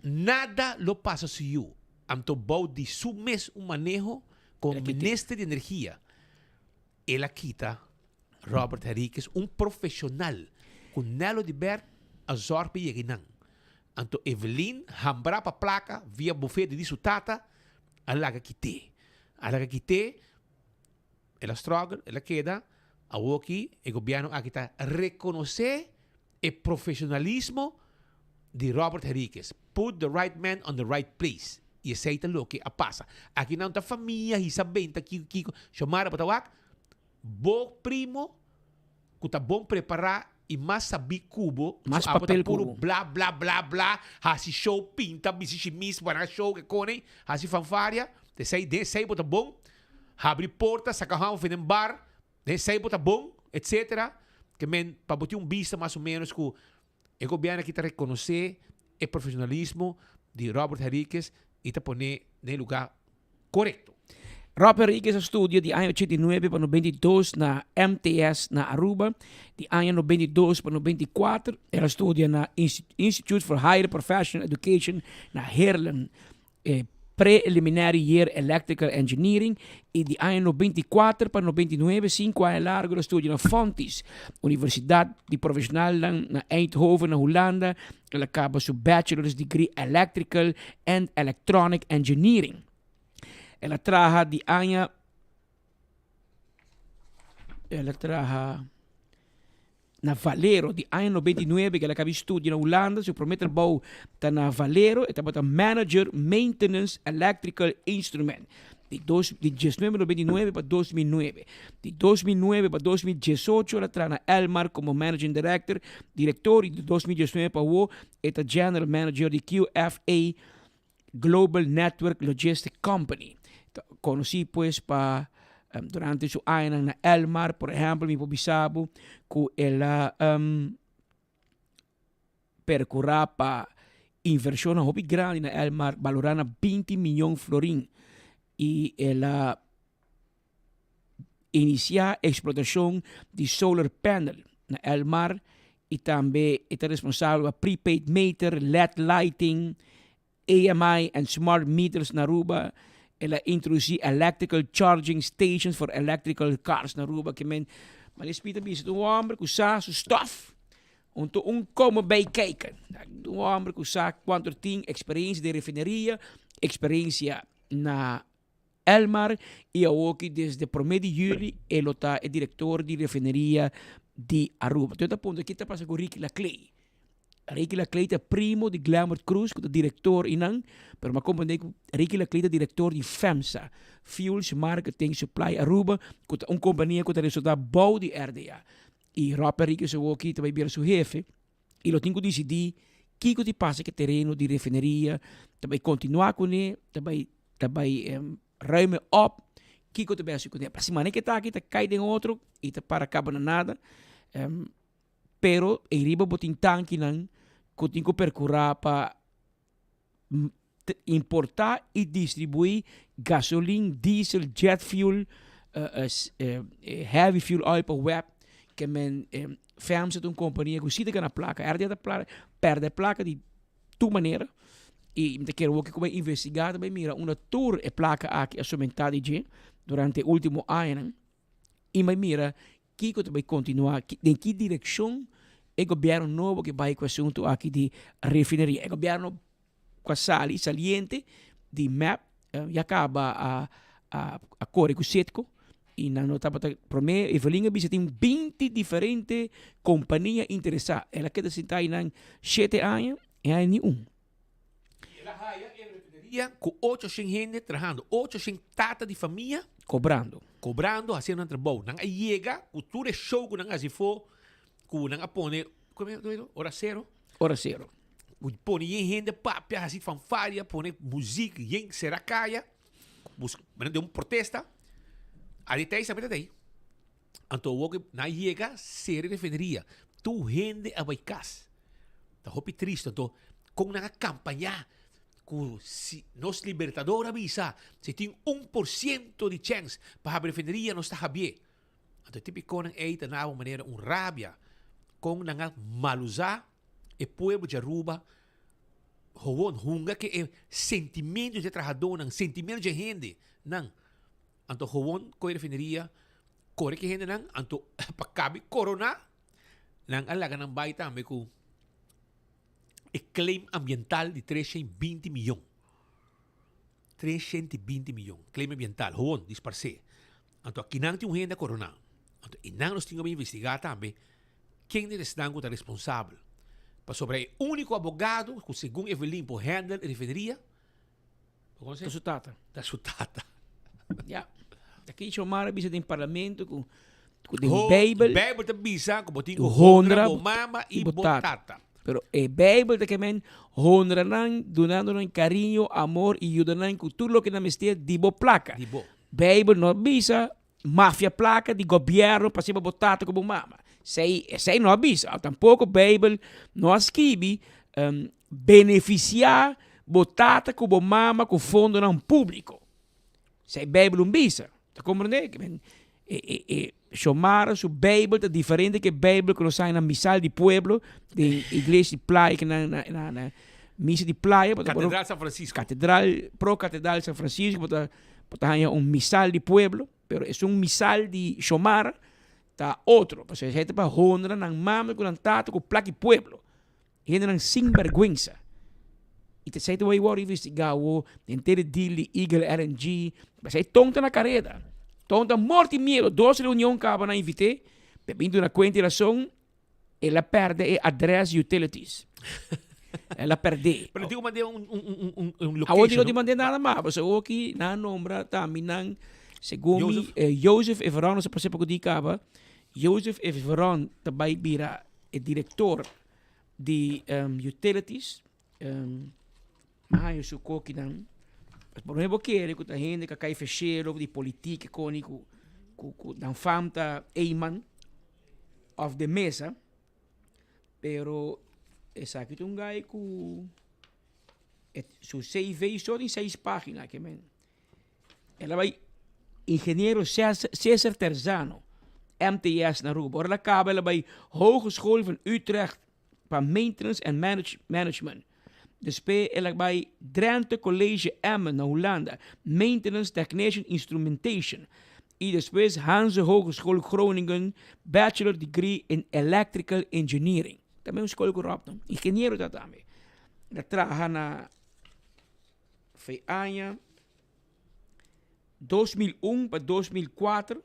nada lo pasa su yu, anto bou di su mes un maneho como minister di energia, el a kita Robert Henriquez, un profesional cu Nello di Bert a zorg pa yega einan. Anto Evelyn, hambra pa placa via bufete di su tata, a laga kite. A laga kite, el a struggle, el a keda, awoki e gobierno aki ta reconoce E profesionalismo di Robert Henriquez, put the right man on the right place, y esey ta loke a pasa. Aki nan ta famia hisa benta kiko kiko, Xiomara bo ta wak, bo primo cu ta bon prepara y mas sabi cu bo, Mas so abo ta papel cu puro bo. bla bla bla bla, haci show, pinta, bisti shimis, bana show, ke kone, haci fanfaria, esey den esey bo ta bon, habri porta, saca hou for den bar, Den esei bo ta bon, etcetera. Ke men pa bo tin un bista mas o menos ku e gobièrnu aki ta rekonosé e profesionalismo di Robert Henriquez i ta pon'é den e lugá korekto. Robert Henriquez a studia di aña 89 pa 92 na MTS na Aruba. Di aña 92 pa 94 el a studia na Institute for Higher Professional Education na Heerlen. E preliminary year Electrical Engineering y di aña 94 pa 99, cinco aña largo el a studia na Fontys, Universidad di Profesionalnan na Eindhoven na Hulanda. El a caba su Bachelor's Degree Electrical and Electronic Engineering. El a traha di aña el a traha na Valero di aña 99 que el a caba studia na Hulanda. Su primer trabou ta na Valero. E tabata manager maintenance electrical instrument. Di dos di 1999 pa 2009. Di 2009 pa 2018 el a traha na Elmar komo Managing Director, Direktor, i di 2019 pa awo e ta General Manager di QFA Global Network Logistic Company. Ta konosí pues pa durante su añanan na Elmar, por ehèmpel mi por bisa bo ku el a perkurá pa invershonnan hopi grandi na Elmar balorá na binti miyon florin i el a inisiá eksplotashon di solar panel na Elmar i tambe e ta responsabel pa prepaid meter, led lighting, AMI and smart meters na Aruba. El a introdusí electrical charging stations for electrical cars na Aruba. Ke men, Maria Smith a bisa, ta un hòmber ku sa su stòf. Unto un komen bij kijken. Un hòmber ku sa kuantu tin eksperensia den refineria, eksperensia na Elmar y awoki desde prome di juli e lo ta e director di refineria di Aruba. Entonces ta puntra ki ta pasa cu Ricky Laclay. Ricky Laclay ta primo di Glenbert Croes cu ta director y nan, pero mi a comprende cu Ricky Laclay ta director di FEMSA, Fuels Marketing Supply Aruba, cu ta un compania cu ta resulta bou di RDA. Y Rob Henriquez awoki ta bay bira su hefe. y lo tin cu dicidi kico ti pasa cu e tereno di refineria, ta bay continua cune, ta bay ta bay ruime op, kico ta bay haci cune. Pa simana ke ta aki ta cay den otro y ta para caba na nada, pero eyriba bo tin tankinan cu tin cu percura pa importa y distribui gasolin, diesel, jet fuel, heavy fuel oil pa web ke men FEMSA ta un compania cu si ta gana placa, RDA ta perde placa di tur manera y mi ta kere wak cu bay investiga ta bay mira unda tur e placa aki a sumenta di dje durante e ultimo añanan y bay mira Kiko ta bai kontinuá? Den ki direkshon e gobièrnu nobo ke bai ku asuntu aki di refineria? E gobièrnu ku a sali saliente di mep ya kaba a a kore ku Citgo i nan no tabata promé Evelyn a bisa tin binti diferente kompania interesá. El a keda sintá einan shete aña i a ni un. El a haya e refineria cu ocho shen hende trahando, ocho shen tata di famia. Cobrando. Cobrando, haciendo nan trabou. Nan a yega cu tur e show cu nan a haci fo, cu nan a pone, como e ta? Ora cero. Ora cero. Cu pone yen hende papia, haci fanfaria, pone muziek, yen cera caya, busca, den un protesta. A di tei sa meta tei. Anto awor cu nan a yega cera e refineria, tur hende a bay cas. Ta hopi tristo anto con nan a campaña cu si nos libertador a bisa si tin 1% di chens pa habri refineria nos ta habié. Anto e tipiconan ey ta na manera un rabia con nan a malusa e pueblo di Aruba gewoon hunga ke e sentimento di e trahadornan, sentimento di e hende nan. Anto gewoon con e refineria core ke hendenan anto pa cabi corona. Nan a laga nan bai tambe ku e claim ambiental di 320 miyon. 320 miyon, claim ambiental, gewoon disparsé. Anto akinan tin un hende a koroná. Anto e nan nos tin ku investigá tambe ken di esnan ku ta responsabel. Pasobra e úniko abogado ku segun Evelyn por handle e refineria, Ta su tata. Ta su tata. Ja. Ta ki Xiomara a bisa den parlamento ku ku den Bijbel. Bijbel ta bisa ku bo tin ku honra bo mama i bo tata. Pero e Bijbel ta kemen honra nan dunando nan cariño, amor i yuda nan ku tur loke nan mester di bo plaka. Di bo. Bijbel no bisa mafia plaka di gobierno pa siba bo tata ku bo mama. Esei, esei no a bisa. Tampoko Bijbel no a skibi benefisiá bo tata ku bo mama ku fondonan públiko. Esei Bijbel un bisa. Ta komprendé? E, e, e Xiomara su Bijbel ta diferente ku e Bijbel ku nos haña na Misal di Pueblo, den iglesia di playa ku na, na, na, na misa di playa. Katedral San Francisco. Katedral, pro Katedral San Francisco, bo ta Bo ta haña un misal di pueblo, pero esun misal di Xiomara ta otro. Pasobra esei ta pa honra nan mama ku nan tata ku plak di pueblo. Hendenan sin bèrgwensa. I ta esei ta wou wòrdu investigá awor henter e deal di Eagle LNG. Pasobra e ton ta na kareda. Ton ta morti miedo. Dos reunion kaba nan invit'é pa e bin duna kuenta i rason. El a pèrdè e adrès utilities. El a perdé. Pero digo mandé un, un, un, un, un location. Awor no di mandé nada mas. Pasobra awor aki nan a nombra tambe nan, segun mi, Joseph? eh, Joseph Everon, nos a pas'é poko di kaba. Joseph Everon ta bai bira e direktor di em, utilities. Em, mi a haña su kokinan. Por mi bo kere ku ta hende ku a kai feshero di politik e koni ku ku ku nan fam ta Eman of de mesa. Pero esaki ta un guy ku e su CV so tin seis pagina ke men. El a bai ingeniero Cesar Terzano, MTS na Aruba. Ora el a kaba el a bai Hogeschool van Utrecht pa Maintenance and Management. Despues el a bai Drenthe College Emmen na Hulanda, Maintenance Technician Instrumentation. Y despues Hanze Hogeschool Groningen, Bachelor Degree in Electrical Engineering. Tambe un skol ku Rob no. Ingeniero ta tambe. El a traha na fe aña 2001 pa 2004.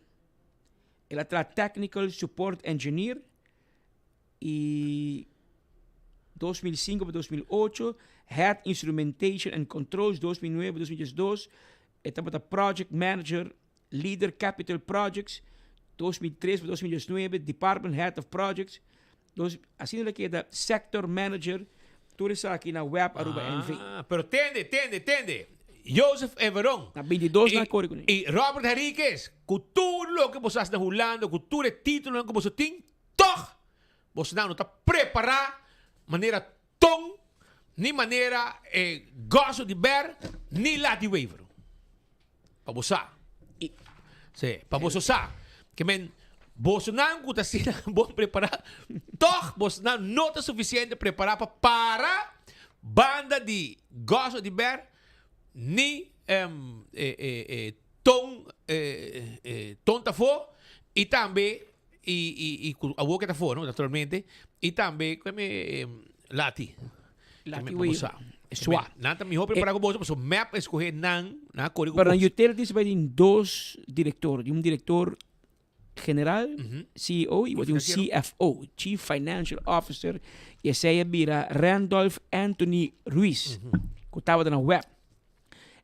El a traha Technical Support Engineer. Y 2005 pa 2008, Head Instrumentation and Controls, 2009 pa 2012, e tabata Project Manager, Leader Capital Projects, 2003 pa 2019, Department Head of Projects, dos, asina el a keda Sector Manager, tur esaki na Web Aruba NV. Ah, pero tende, tende, tende. Joseph Everon. Na 22 nan a kore kuné. I Robert Henriquez, ku tur loke boso hasi na Hulanda, ku tur e titulonan ku boso tin, Tòg, bosonan no ta prepará manera Ton, ni manera e Goso di Ber, ni Lati Wever. Pa bo sa. Sí, pa boso sa. Ke men, bosonan ku ta asina bon prepará, tòg bosonan no ta sufisiente prepará pa para banda di Goso di Ber, ni Ton, Ton Tafó, i tambe Y y y cu awor que ta for, no, naturalmente. Y tambe cu me Lati. Lati wey. Swa. Nan ta mihor prepara cu boso, pasobra mep a escoge nan, nan a core cu Pero boso. na utilities bay tin dos director, tin un director general, CEO, y tin un CFO, Chief Financial Officer, y esey a bira Randolph Anthony Ruiz, cu tabata na web.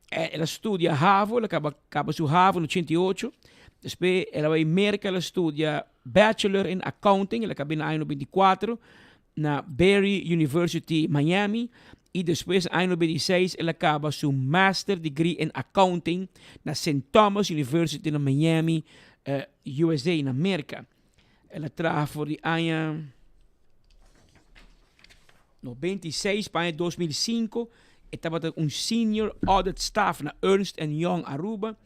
El a studia havo, el a caba caba su havo na ochenta i ocho. Despues el a bay Merca, el a studia Bachelor in Accounting, el a caba na aña noventa i kuater na Barry University, Miami. Y despues aña noventa i seis el a caba su Master Degree in Accounting na Saint Thomas University na Miami, USA, na Merca. El a traha for di aña 96 pa aña 2005. E tabata un senior audit staff na Ernst and Young Aruba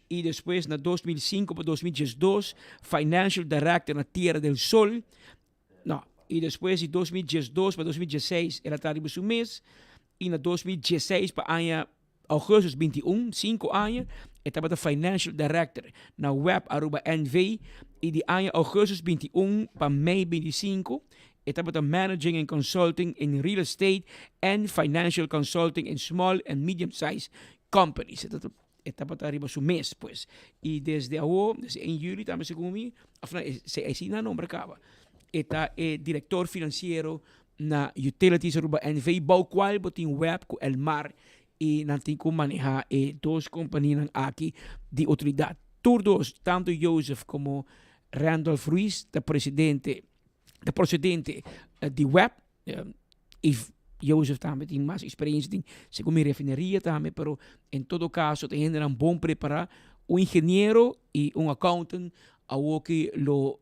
y despues na 2005 pa 2012 financial director na Tierra del Sol. No, y despues di 2012 pa 2016 el a traha riba su mes y na 2016 pa aña Augustus 21, sinku aña, e tabata Financial Director na Web Aruba NV y di aña augustus 21 pa mei 25 e tabata Managing and Consulting in Real Estate and Financial Consulting in Small and Medium Size Companies. E tabata riba su mes pues. Y desde awo, desde 1 juli tambe segun mi, of no, e si nan nombre caba, e ta e director financiero Na Utilities Aruba NV. bou cual bo tin web cu Elmar y nan tin cu maneha e dos companianan aki di utilidad. Tur dos, tanto Joseph como Randolph Ruiz ta presidente, ta procedente di web y Joseph tambe tin mas experiencia den segun mi refineria tambe, pero en todo caso ta hendenan bon prepara, un ingeniero y un accountant awoki lo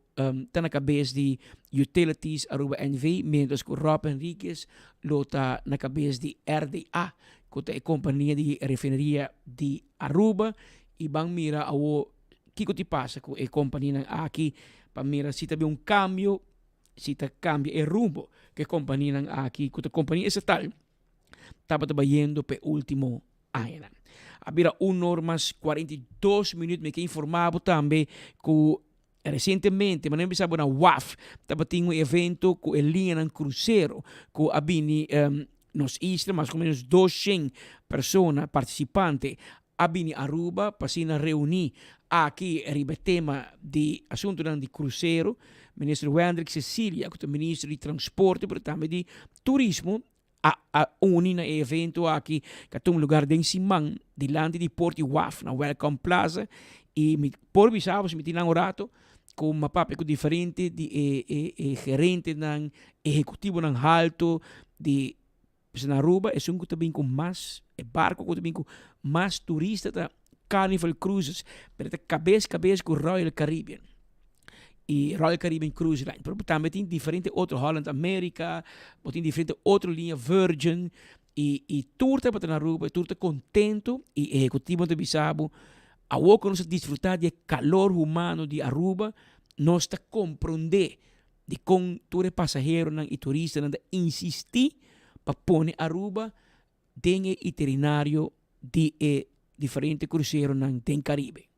ta na kabes di Utilities Aruba NV, mientras ku Rob Henriquez lo ta na kabes di RDA, ku ta e kompania di refineria di Aruba. I ban mira awo kiko ti pasa ku e kompanianan aki pa mira si ta bin un kambio, si ta kambia e rumbo ku e kompanianan aki, ku ta kompania estatal, tabata bayendo pa e ultimo añanan. A bira un or mas 42 minuut, mi ke informa bo tambe ku Resientemente, manera mi bisa bo na waf tabatin un evento ku e liñanan krusero ku a bini nos isla, mas o menos doshen persona partisipante a bini Aruba pa asina reuní aki riba e tema di asuntunan di krusero. Minister Wendrick Cecilia ku ta minister di transporte pero tambe di turismo. a a uni na e evento aki ku a tuma lugar den siman dilanti di Port di Waf na Welcome Plaza i mi por bisa bo si mi tin nan un rato ku mi a papia ku diferente di e e e gerentenan, ehekutivonan halto di Pues na Aruba esun ku ta bin ku mas, e barko ku ta bin ku mas turista ta Carnival Cruises, pero ta kabes kabes ku Royal Caribbean i Royal Caribbean Cruise Line. Pero tambe tin diferente otro, Holland America, bo tin diferente otro liña, Virgin, i i tur tabata na Aruba, tur ta kontento i ehekutivo ta bisa bo, awor ku nos a disfruta di e kalor humano di Aruba, nos ta komprondé Dikon tur e pasaheronan i turistanan ta insistí pa pone Aruba den e iterinario di e diferente kruseronan den Karibe?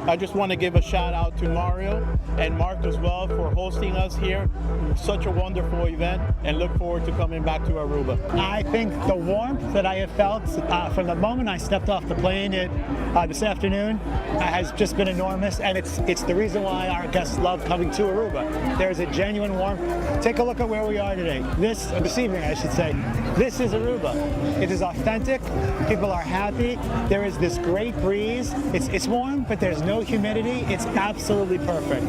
I just want to give a shout out to Mario and Mark as well for hosting us here. Such a wonderful event and look forward to coming back to Aruba. I think the warmth that I have felt uh, from the moment I stepped off the plane it, uh, this afternoon uh, has just been enormous, and it's it's the reason why our guests love coming to Aruba. There's a genuine warmth. Take a look at where we are today. This this evening, I should say. This is Aruba. It is authentic. People are happy. There is this great breeze. It's it's warm, but there's no humidity. It's absolutely perfect.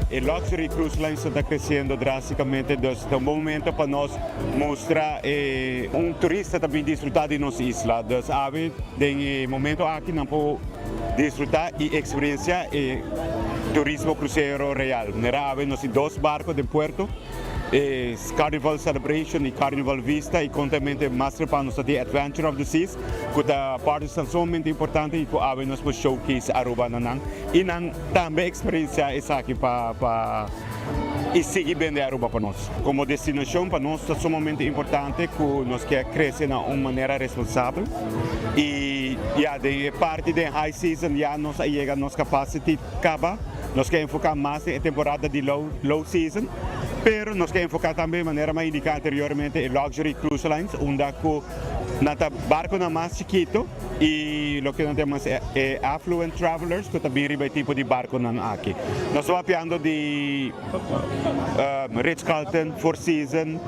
E luxury cruise lines ta creciendo drasticamente, dus ta un bon momento pa nos mustra e un turista ta bin disfruta di nos isla. Dus awe den e momento aki nan por disfruta y experiencia e turismo crucero real. Manera awe nos tin dos barco den puerto, e Carnival Celebration y Carnival Vista y contamente mas trepá nos ta tin Adventure of the Seas cu ta parti sumamente importante y cu awe nos por showcase Aruba na nan y nan tambe experiencia esaki pa pa y sigui bende Aruba pa nos. Como destinacion pa nos ta sumamente importante cu nos kier crece na un manera responsabel y ya den e parti den high season ya nos a yega nos capacity caba, nos kier enfoca mas den e temporada di low low season pero nos kier enfoca tambe manera mi a indica anteriormente e luxury cruise lines unda cu Nan ta barconan mas chikito y loke nan ta yama e affluent travelers cu ta bin riba e tipo di barconan aki. Nos ta papiando di Ritz Carlton, Four Seasons,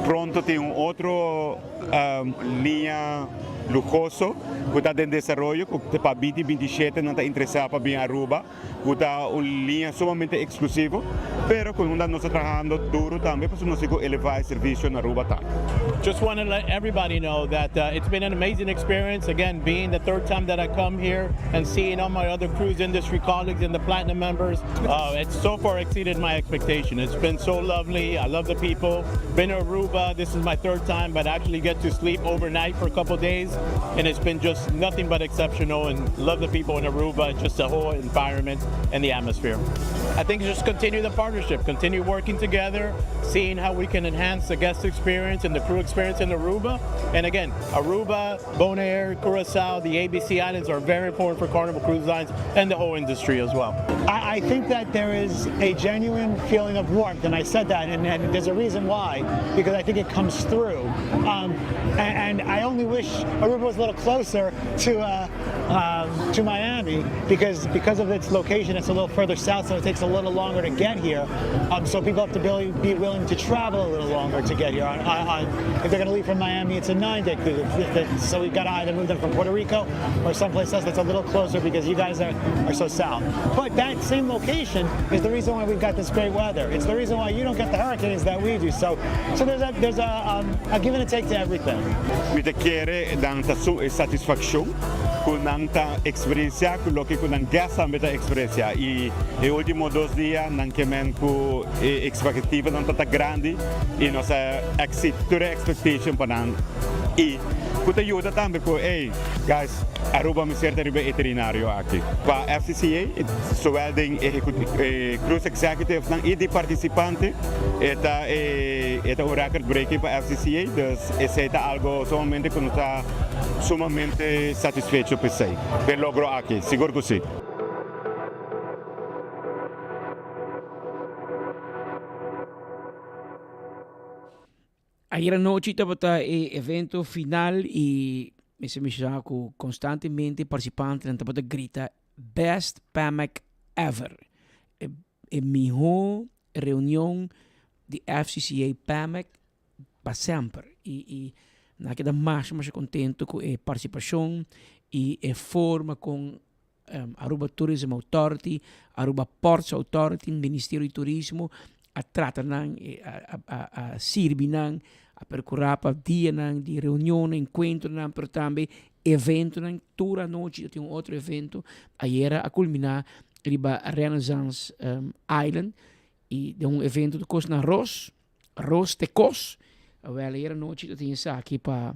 pronto tin un otro liña luhoso cu ta den desaroyo cu pa binti binti shete nan ta interesa pa bin Aruba. Cu ta un liña sumamente exclusivo, pero cu unda nos ta trahando duro tambe pasobra nos tin cu eleva e servicio na Aruba tambe. Just want to let everybody know that it's been an amazing experience, again being the third time that I come here and seeing all my other cruise industry colleagues and the platinum members, it's so far exceeded my expectation. It's been so lovely, I love the people, been to Aruba, this is my third time but I actually get to sleep overnight for a couple days and it's been just nothing but exceptional and love the people in Aruba, just the whole environment and the atmosphere. I think just continue the partnership, continue working together, seeing how we can enhance the guest experience and the crew experience in Aruba. And again, Aruba, Bonaire, Curacao, the ABC Islands are very important for Carnival Cruise Lines and the whole industry as well. I, I think that there is a genuine feeling of warmth, and I said that, and, and there's a reason why, because I think it comes through. Um, and, and I only wish Aruba was a little closer to uh, um, to Miami because because of its location, it's a little further south, so it takes a little longer to get here. Um, so people have to be, be willing to travel a little longer to get here. On, on, on, if they're going to leave from Miami, it's a nine-day cruise. So we've got to either move them from Puerto Rico or someplace else that's a little closer because you guys are, are so south. But that same location is the reason why we've got this great weather. It's the reason why you don't get the hurricanes that we do. So, so there's a there's a, um, a give and a take to everything. Mi ta kere nan ta su e satisfaccion cu nan ta experiencia cu loke cu nan guest tambe ta experiencia y e ultimo dos dia nan ke men cu e expectativa nan ta ta grandi y nos a exceed tur e expectation pa nan y cu ta yuda tambe cu ey guys Aruba mester ta riba e itinerario aki pa FCCA zowel den e cruise executive nan y di participante e ta e ta un record breaking pa FCCA dus esey ta algo sumamente cu nos ta sumamente satisfecho p'esey p'e logro aki sigur cu si. Ayera nochi tabata e evento final y mester menciona cu constantemente participantenan tabata grita Best PAMAC Ever. E, e miho reunion di FCCA PAMAC pa semper. Y, y nan a keda masha masha contento cu e participacion y e forma con Aruba Tourism Authority, Aruba Ports Authority, Ministerio di Turismo a trata nan, a, a, a sirbi nan, a percura pa dianan di reunionnan, encuentronan, pero tambe eventonan. Tur anochi ta tin un otro evento. Ayera a culmina riba Renaissance Island y den un evento di cos na ros, ros te cos. Awel ayera nochi ta tin esaki pa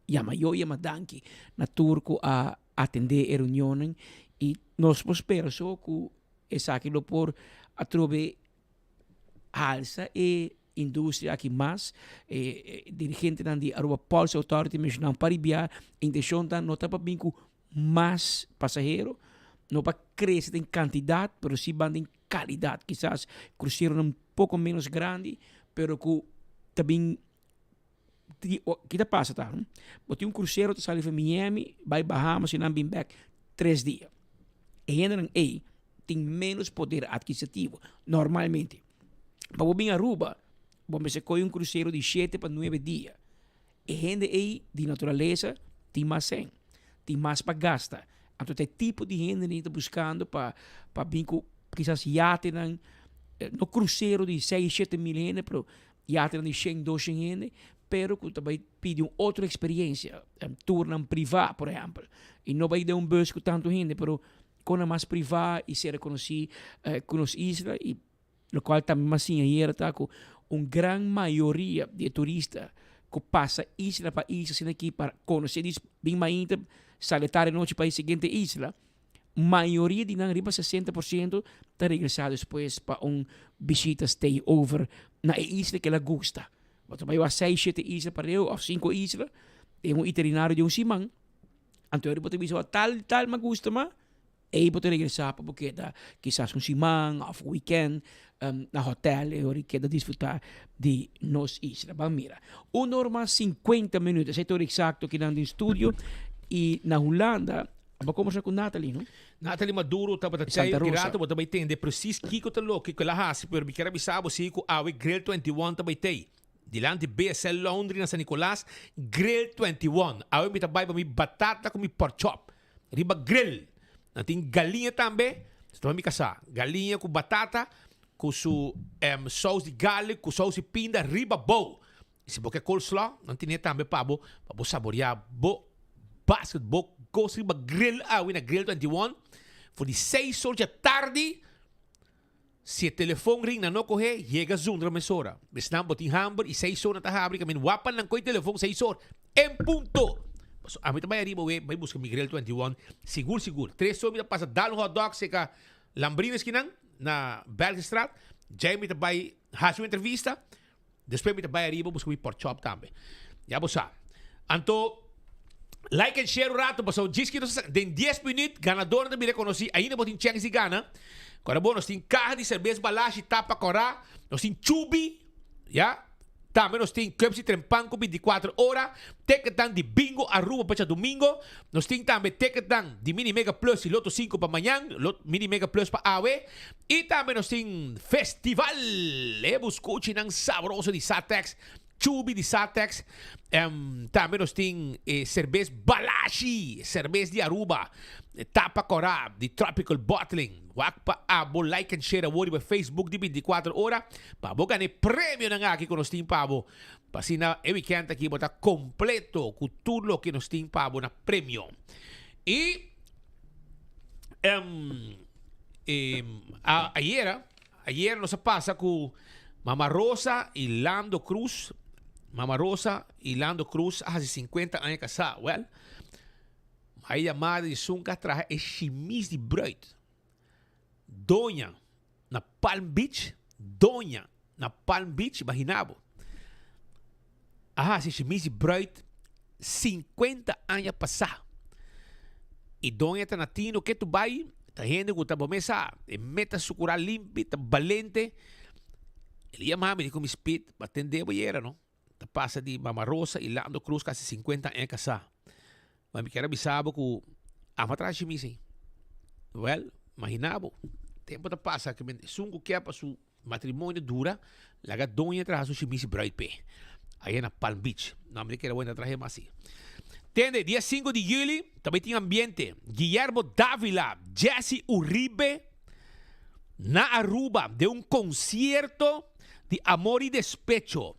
Yama yo yama danki na tur ku a atendé e reunionnan i nos por spera so ku esaki lo por atrobe halsa e industria aki mas. E dirigentenan di Aruba Ports Authority menshoná un par di bia e intenshon ta no ta pa bin ku mas pasahero, no pa krese den kantidat pero si ban den kalidat. Kisas kruseronan poko ménos grandi pero ku ta bin Ki ta pasa ta, bo tin un krusero ta sali for Miami bai Bahamas i nan bin bek tres dia. E hendenan ei tin ménos poder adkisitivo normalmente. Pa bo bin Aruba bo mester kohe un krusero di shete pa nuebe dia. E hende ei di naturalesa tin mas sèn, tin mas pa gasta. Anto ta e tipo di hende nan ta buskando pa pa bin ku kisas yatenan, no krusero di seis shete mil hende pero Yatenan di shen, doshen hende, pero ku ta bai pidi un otro eksperiencia, tournan privá, por ehèmpel. I no bai den un bus ku tantu hende, pero konan mas privá i ser rekonosí ku nos isla i lokual tambe mas siña ayera ta ku un gran mayoria di e turista ku pasa isla pa isla asina aki pa konosé dis bin mainta sali tardi nochi pa e siguiente isla. Mayoria di nan, riba sesenta por siento, ta regresá despues pa un bishita stay over na e isla ku el a gusta. Bo ta bai wak seis, shete isla pareu òf sinku isla den un iterinario di un siman. Anto bo ta bisa tal tal mi a gusta mas, ei bo ta regresá pa bo keda kisas un siman òf un wikènt na hotèl e ora keda disfrutá di nos isla. Ban mira. Un or mas sinkuenta minüt, esei ta ora eksakto kinan den studio i na Hulanda. Abo kombersa ku Natalie, no? Natalie Maduro tabata Santa tei Rosa. rato bo ta bai tende precies kiko ta loke ku el a hasi pero mi kier a bisa bo si ku awe Grill 21 ta bai tei dilanti BSL Laundry na San Nicolas Grill 21 awe mi ta bai pa mi batata ku mi pork chop riba grill nan tin galiña tambe su ta bai mi kasa galiña ku batata ku su saus di garlic ku saus di pinda riba bou I si bo ke coleslaw, nan tine tambe pa bo, pa bo saborea bo basket, bo kos riba grill awe na Grill 21, for di seis or dja tardi, si e telefon ring nan no kohe, yega zundra mesora. Esnan bo tin hamber i seis or nan ta habri, kamin wapa nan kohe telefon seis or, en punto! Pasobra ami ta bai ariba awe, bai buska mi Grill 21, sigur sigur. Tres or mi ta pasa dal un hotdog seka Lambrines kinan, na Belgistraat, djai mi ta bai hasi un entrevista, Despues mi ta bai ariba busca mi pork chop tambe. Ya bo sa. Anto, like and share un rato pasobra djis ki nos a sa den dies minuut ganadornan ta bira konosí. Ainda bo tin chèns di gana. Kòrda bo nos tin kaha di serbes Balashi tapa kòrá. Nos tin chubi, ya. Tambe nos tin cups di trempan ku bintikuater ora. Ticketnan di bingo Aruba pa djadumingo. Nos tin tambe ticketnan di Mini Mega Plus i Lotto sinku pa mañan, Lot Mini Mega Plus pa awe. I tambe nos tin festival e buscuchinan sabroso di Satex, chubi di Satex. Tambe nos tin e cerbes Balashi, cerbes di Aruba, tapa cora di Tropical Bottling. Wak pa abo like and share awor riba Facebook di 24 ora pa bo gana e premionan aki cu nos tin pa bo. Pa asina e weekend aki bo ta completo cu tur loke nos tin pa bo na premio. I Ayera, ayera nos a pasa ku Mama Rosa i Lando Cruz. Mama Rosa i Lando Cruz a hasi 50 aña kasá. Well, a yamada di esun ku a traha e shimis di bruid. Doña na Palm Beach, doña na Palm Beach, imagina bo. A hasi shimis di bruid 50 aña pasá. I doña ta na tino ke tu bai, ta hende ku ta bo mes sa, e meta su kura limpi, ta balente. El a yama mi di ku mi Speed, bo a tende bo yera no. Ta pasa di Mama Rosa y Lando Cruz casi 50 aña casá. Ma mi kier a bisa bo cu ama traha shimis ei. Well, imagina bo, tempo ta pasa cu men esun cu kier pa su matrimonio dura, laga doña traha su shimis y bruid p'e. Aya na Palm Beach. No, mi ta kere wenda traha mas asi. Tende, dia 5 di juli ta bay tin ambiente. Guillermo Davila, Jesse Uribe na Aruba den un concierto di Amor y Despecho.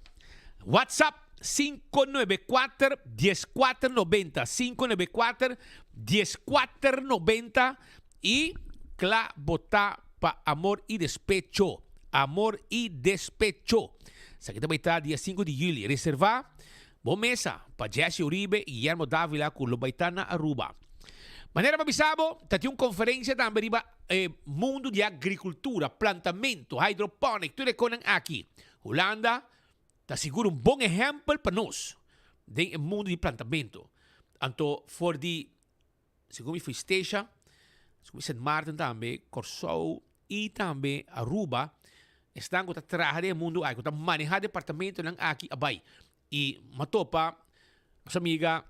WhatsApp 594 1490, 594 1490 y cla bo ta pa Amor y Despecho. Amor y Despecho. Esaki ta bay ta dia 5 di juli. Reserva bo mesa pa Jesse Uribe y Guillermo Davila cu lo bay ta na Aruba. Manera pa bisa bo, ta tin un conferencia tambe riba e mundo di agricultura, plantamento, hydroponic, tur e conan aki. Hulanda ta sigur un bon ehempel pa nos den e mundo di plantamento. Anto for di, segun mi fui Statia, segun mi Sint Maarten tambe, Corsou y tambe Aruba, esnan cu ta traha den e mundo aki, cu ta maneha departamentonan aki a bay. Y m'a topa nos amiga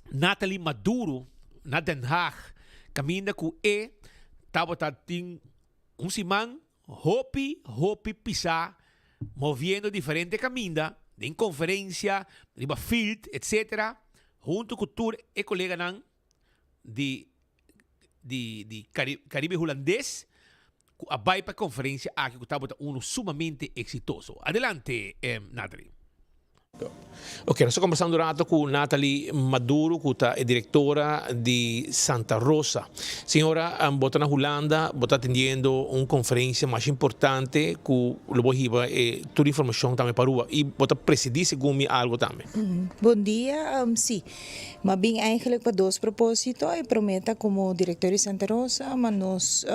Nathalie Maduro na Den Haag, caminda cu e tabata tin un siman hopi, hopi pisa moviendo diferente caminda den conferencia, riba field, etcetera, hunto cu tur e coleganan di di di Caribe Hulandes cu a bay pa e conferencia aki cu tabata uno sumamente exitoso. Adelante Nathalie. Ok, nos ta conversando un rato cu Nathalie Maduro cu ta e directora di Santa Rosa. Señora, bo ta na Hulanda, bo ta atendiendo un conferencia masha importante cu lo bo hiba e tur informacion tambe pa Aruba y bo ta presidi segun mi algo tambe. Bon dia, si. M'a bin eigenlijk pa dos propósito, e promé ta komo direktor di Santa Rosa, ma nos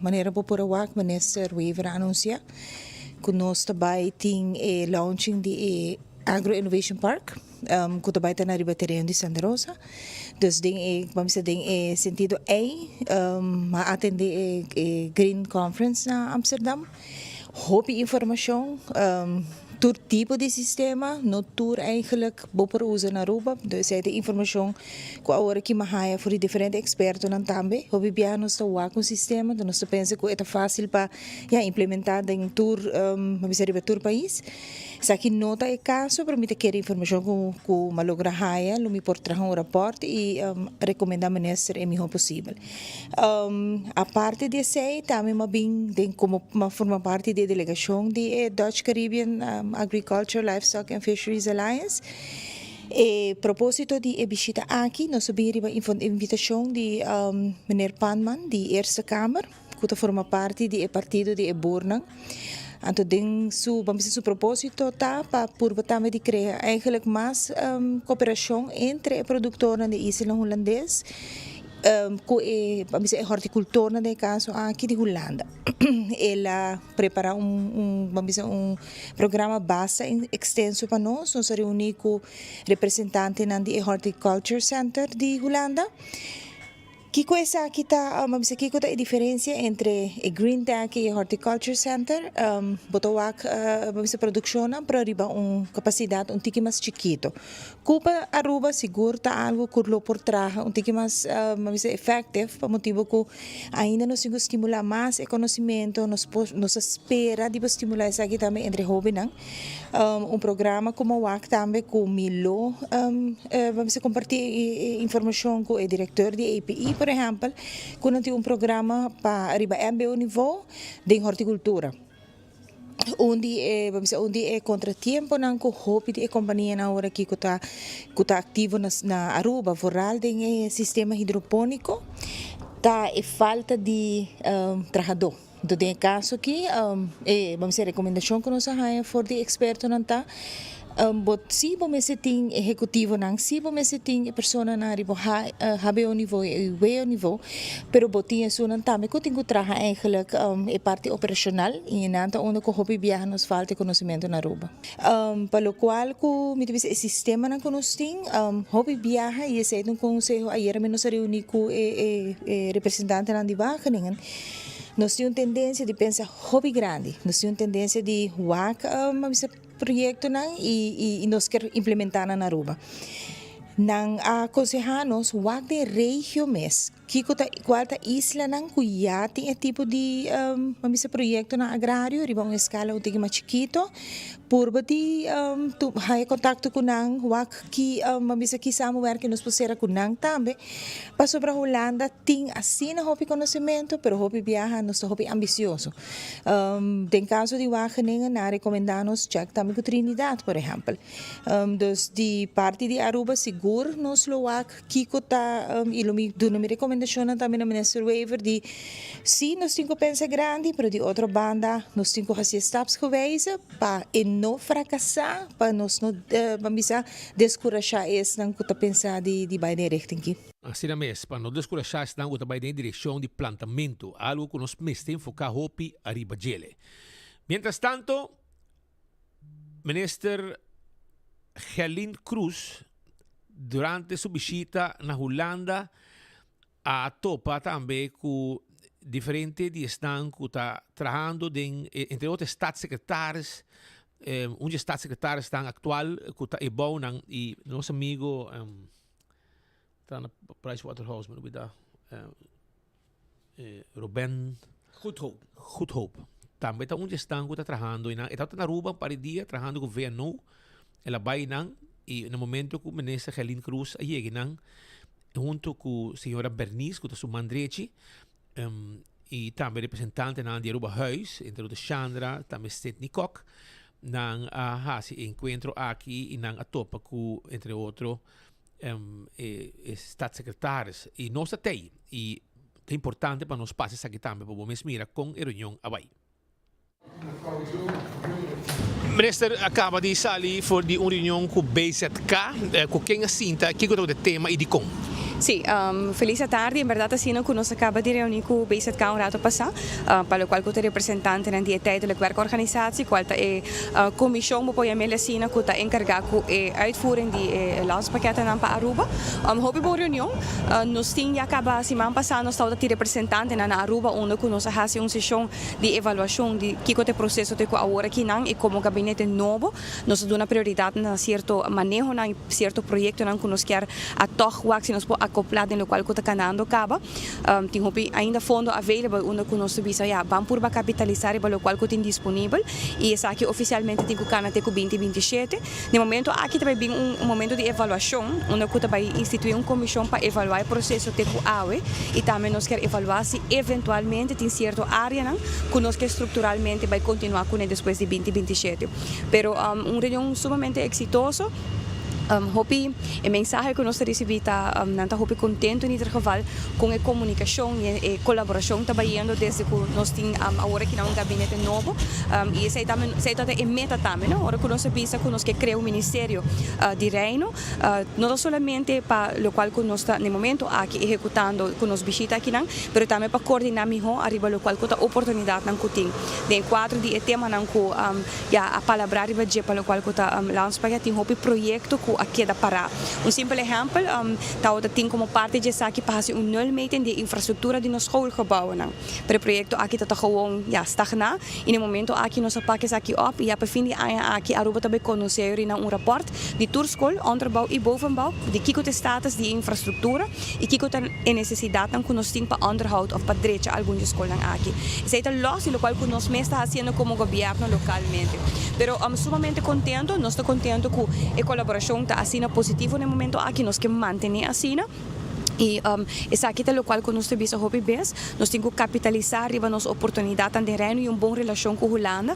manera bo por a wak Minister Wever a anunsiá ku nos ta bai tin e launching di e Agro Innovation Park ku ta bai ta na riba tereno di Santa Rosa. Dus den e, ban bisa den e sentido ei m'a atendé e Green Conference na Amsterdam. Hopi informashon. Tur tipo di sistema, no tur eigenlijk bo por usa na Aruba. Entonces esei ta informacion cu awor aki mi a haya for di diferente expertonan tambe. Hopi biaha nos ta wak un sistema, entonces nos ta pensa cu e ta facil pa ya implementa den tur, mi bisa riba tur pais. Esaki no ta e caso, pero mi ta kere informacion cu cu mi a logra haya lo mi por traha un rapport y recomenda minister e miho posibel. Aparte di esei tambe mi a bin den komo mi a forma parti di e delegashon di e Dutch Caribbean Agriculture, Livestock and Fisheries Alliance. E proposito di e bishita aki nos a bin riba invitashon di meneer Panman di Eerste Kamer ku ta forma parti di e partido di e boernan. Anto den su ban bisa su proposito ta pa purba tambe di krea eigenlijk mas koperashon entre e produktornan di isla Hulandes Ku e, pa bisa e horticultornan den e kaso aki di Hulanda. El a prepara un, un, ban bisa un programa basta ekstenso pa nos. Nos a reuni ku representantenan di e Horticulture Center di Hulanda. Kiko esaki ta, ban bisa kiko ta e diferensia entre e Green Tech i e Horticulture Center? Bo ta wak, ban bisa produkshonnan pero riba un kapasidat un tiki mas chikito. Ku pa Aruba sigur ta algo ku lo por traha un tiki mas mi bisa effective pa motibu ku ainda nos tin ku stimula mas e konosimento, nos por nos ta spera di por stimula esaki tambe entre hobennan. Un programa ku mi a wak tambe ku mi lo mi bisa komparti e informashon ku e direktor di API por ehèmpel ku nan tin un programa pa riba mbo nivo den hortikultura. Un di e, bo bisa un di e contratiemponan cu hopi di e companianan awor aki cu ta cu ta activo na na Aruba, vooral den e sistema hidroponico, ta e falta di trahador. Enton den e caso aki e, bo bisa e recomendacion cu nos a haya for di expertonan ta, Bo si bo mester tin ehecutivonan, si bo mester tin e personanan riba hbo nivo y wo nivo, pero bo tin esunnan tambe cu tin cu traha eigenlijk e parti operacional y nan ta unda cu hopi biaha nos falta e conocimento na Aruba. Pa locual cu mi ta bisa e sistemanan cu nos tin, hopi biaha y esey ta un conseho, ayer mi nos a reuni cu e representantenan di Wageningen. Nos tin un tendensia di pensa hopi grandi, nos tin un tendensia di wak a bisa proyectonan y nos kier implementa nan na Aruba. Nan a conseha nos wak den regio mes, kico ta cual ta islanan cu ya tin e tipo di a bisa proyectonan agrario riba un escala un tiki mas chikito, purba di haya contacto cu nan, wak ki a bisa ki samenwerking nos por cera cu nan tambe, pasobra Hulanda tin asina hopi conocemento pero hopi biaha nos ta hopi ambicioso. Den caso di Wageningen nan a recomenda nos check tambe cu Trinidad por ehempel. Dus di parti di Aruba sigur nos lo wak kico ta y lo mi duna mi recomendacionnan tambe na Minister Wever di si nos tin cu pensa grandi pero di otro banda nos tin cu haci stapsgewijze pa e no fracasa pa nos no ban bisa descurasha esnan cu ta pensa di bay den e richting ki. Asina mes, pa no deskurashá esnan ku ta bai den e direkshon di plantamentu, algu ku nos mester enfoká hopi ariba djele. Mientras tanto, Minister Gerlin Cruz durante su bishita na Hulanda a topa tambe ku diferente di esnan ku ta trahando den, entre otro e staatssecretaris, un di e staatssecretarisnan aktual ku ta e bounan i nos amigo Ta na Price Waterhouse, mi no bida. Eh, Ruben Goedhoop. Goedhoop. Tambe ta un di esnan ku ta trahando einan. E tabata na Aruba un par di dia trahando ku VNO. El a bai einan i na momento ku Minister Gerlin Cruz a yega einan hunto ku señora Bernice ku ta su man drechi i tambe representantenan di Aruba Huis, entre otro Shandra, tambe Sidney Kok, nan a hasi e enkuentro aki i nan a topa ku entre otro e staatssecretaris i nos ta tei i ta importante pa nos pasa esaki tambe pa bo mes mira kon e reunion a bai. Minister a kaba di sali for di un reunion ku BZK, ku ken a sinta, kiko tabata e tema i dikon? Sí, felis atardi. En berdad asina ku nos a kaba di reuni ku BZK un rato pasá, pa lokual ku ta representantenan di e Tijdelijk Werkorganisatie, kual ta e komishon, bo por yam'el asina, ku ta enkargá ku e uitvoering di e landspakkettennan pa Aruba. Hopi bon reunion. Nos tin ya kaba siman pasá nos tabata tin representantenan na Aruba unda ku nos a hasi un seshon di evaluashon di kiko ta e proseso te ku awor akinan i komo gabinete nobo nos ta duna prioridat na sierto manehonan i sierto proyektonan ku nos kier a tòg wak si nos por akoplá den lokual ku ta kanando kaba. Tin hopi ainda fondo available unda ku nos ta bisa ya ban purba kapitalisá riba lokual ku tin disponibel i esaki ofisialmente tin ku kana te ku binti 27. Den momento aki ta bai bin un momento di evaluashon unda ku ta bai instituí un komishon pa evaluá e proseso te ku awe i tambe nos kier evaluá si eventualmente tin sierto áreanan ku nos kier strukturalmente bai kontinuá kuné despues di binti 27. Pero un reunion sumamente eksitoso. Hopi e mensahe ku nos ta risibí ta nan ta hopi kontentu en ieder geval kon e komunikashon i e kolaborashon ta bayendo desde ku nos tin awor aki na un gabinete nobo i esei tambe esei ta e meta tambe no ora ku nos a bisa ku nos ke krea un ministerio di reino no ta solamente pa lokual ku nos ta na e momento aki ehekutando ku nos bishita akinan pero tambe pa koordiná mihó ariba lokual ku ta oportunidatnan ku tin den e kuadro di e temanan ku Ya a palabrá riba dje pa lokual ku ta Landspark ya tin hopi proyekto ku a keda pará. Un simpel ehèmpel tabata tin komo parti dje esaki pa hasi un nulmeting di e infrastruktura di nos schoolgebouwennan. Pero e proyekto aki ta ta gewoon ya stagná i na e momento aki nos a pak esaki òp i ya pa fin di aña aki Aruba ta bai konosé riba un rapòrt di tur skol, onderbouw i bovenbouw, di kiko ta e status di e infrastruktura i kiko ta e nesesidatnan ku nos tin pa onderhoud òf pa drecha algun di e skolnan aki. Esei ta lòs di lokual ku nos mes ta hasiendo komo gobièrnu lokalmente. Pero sumamente kontentu, nos ta kontentu ku e kolaborashon ta asina positivo na e momento aki, nos ke mantené asina. I esaki ta lokual ku nos ta bisa hopi bes, nos tin ku kapitalisá riba nos oportunidatnan den Reino i un bon relashon ku Hulanda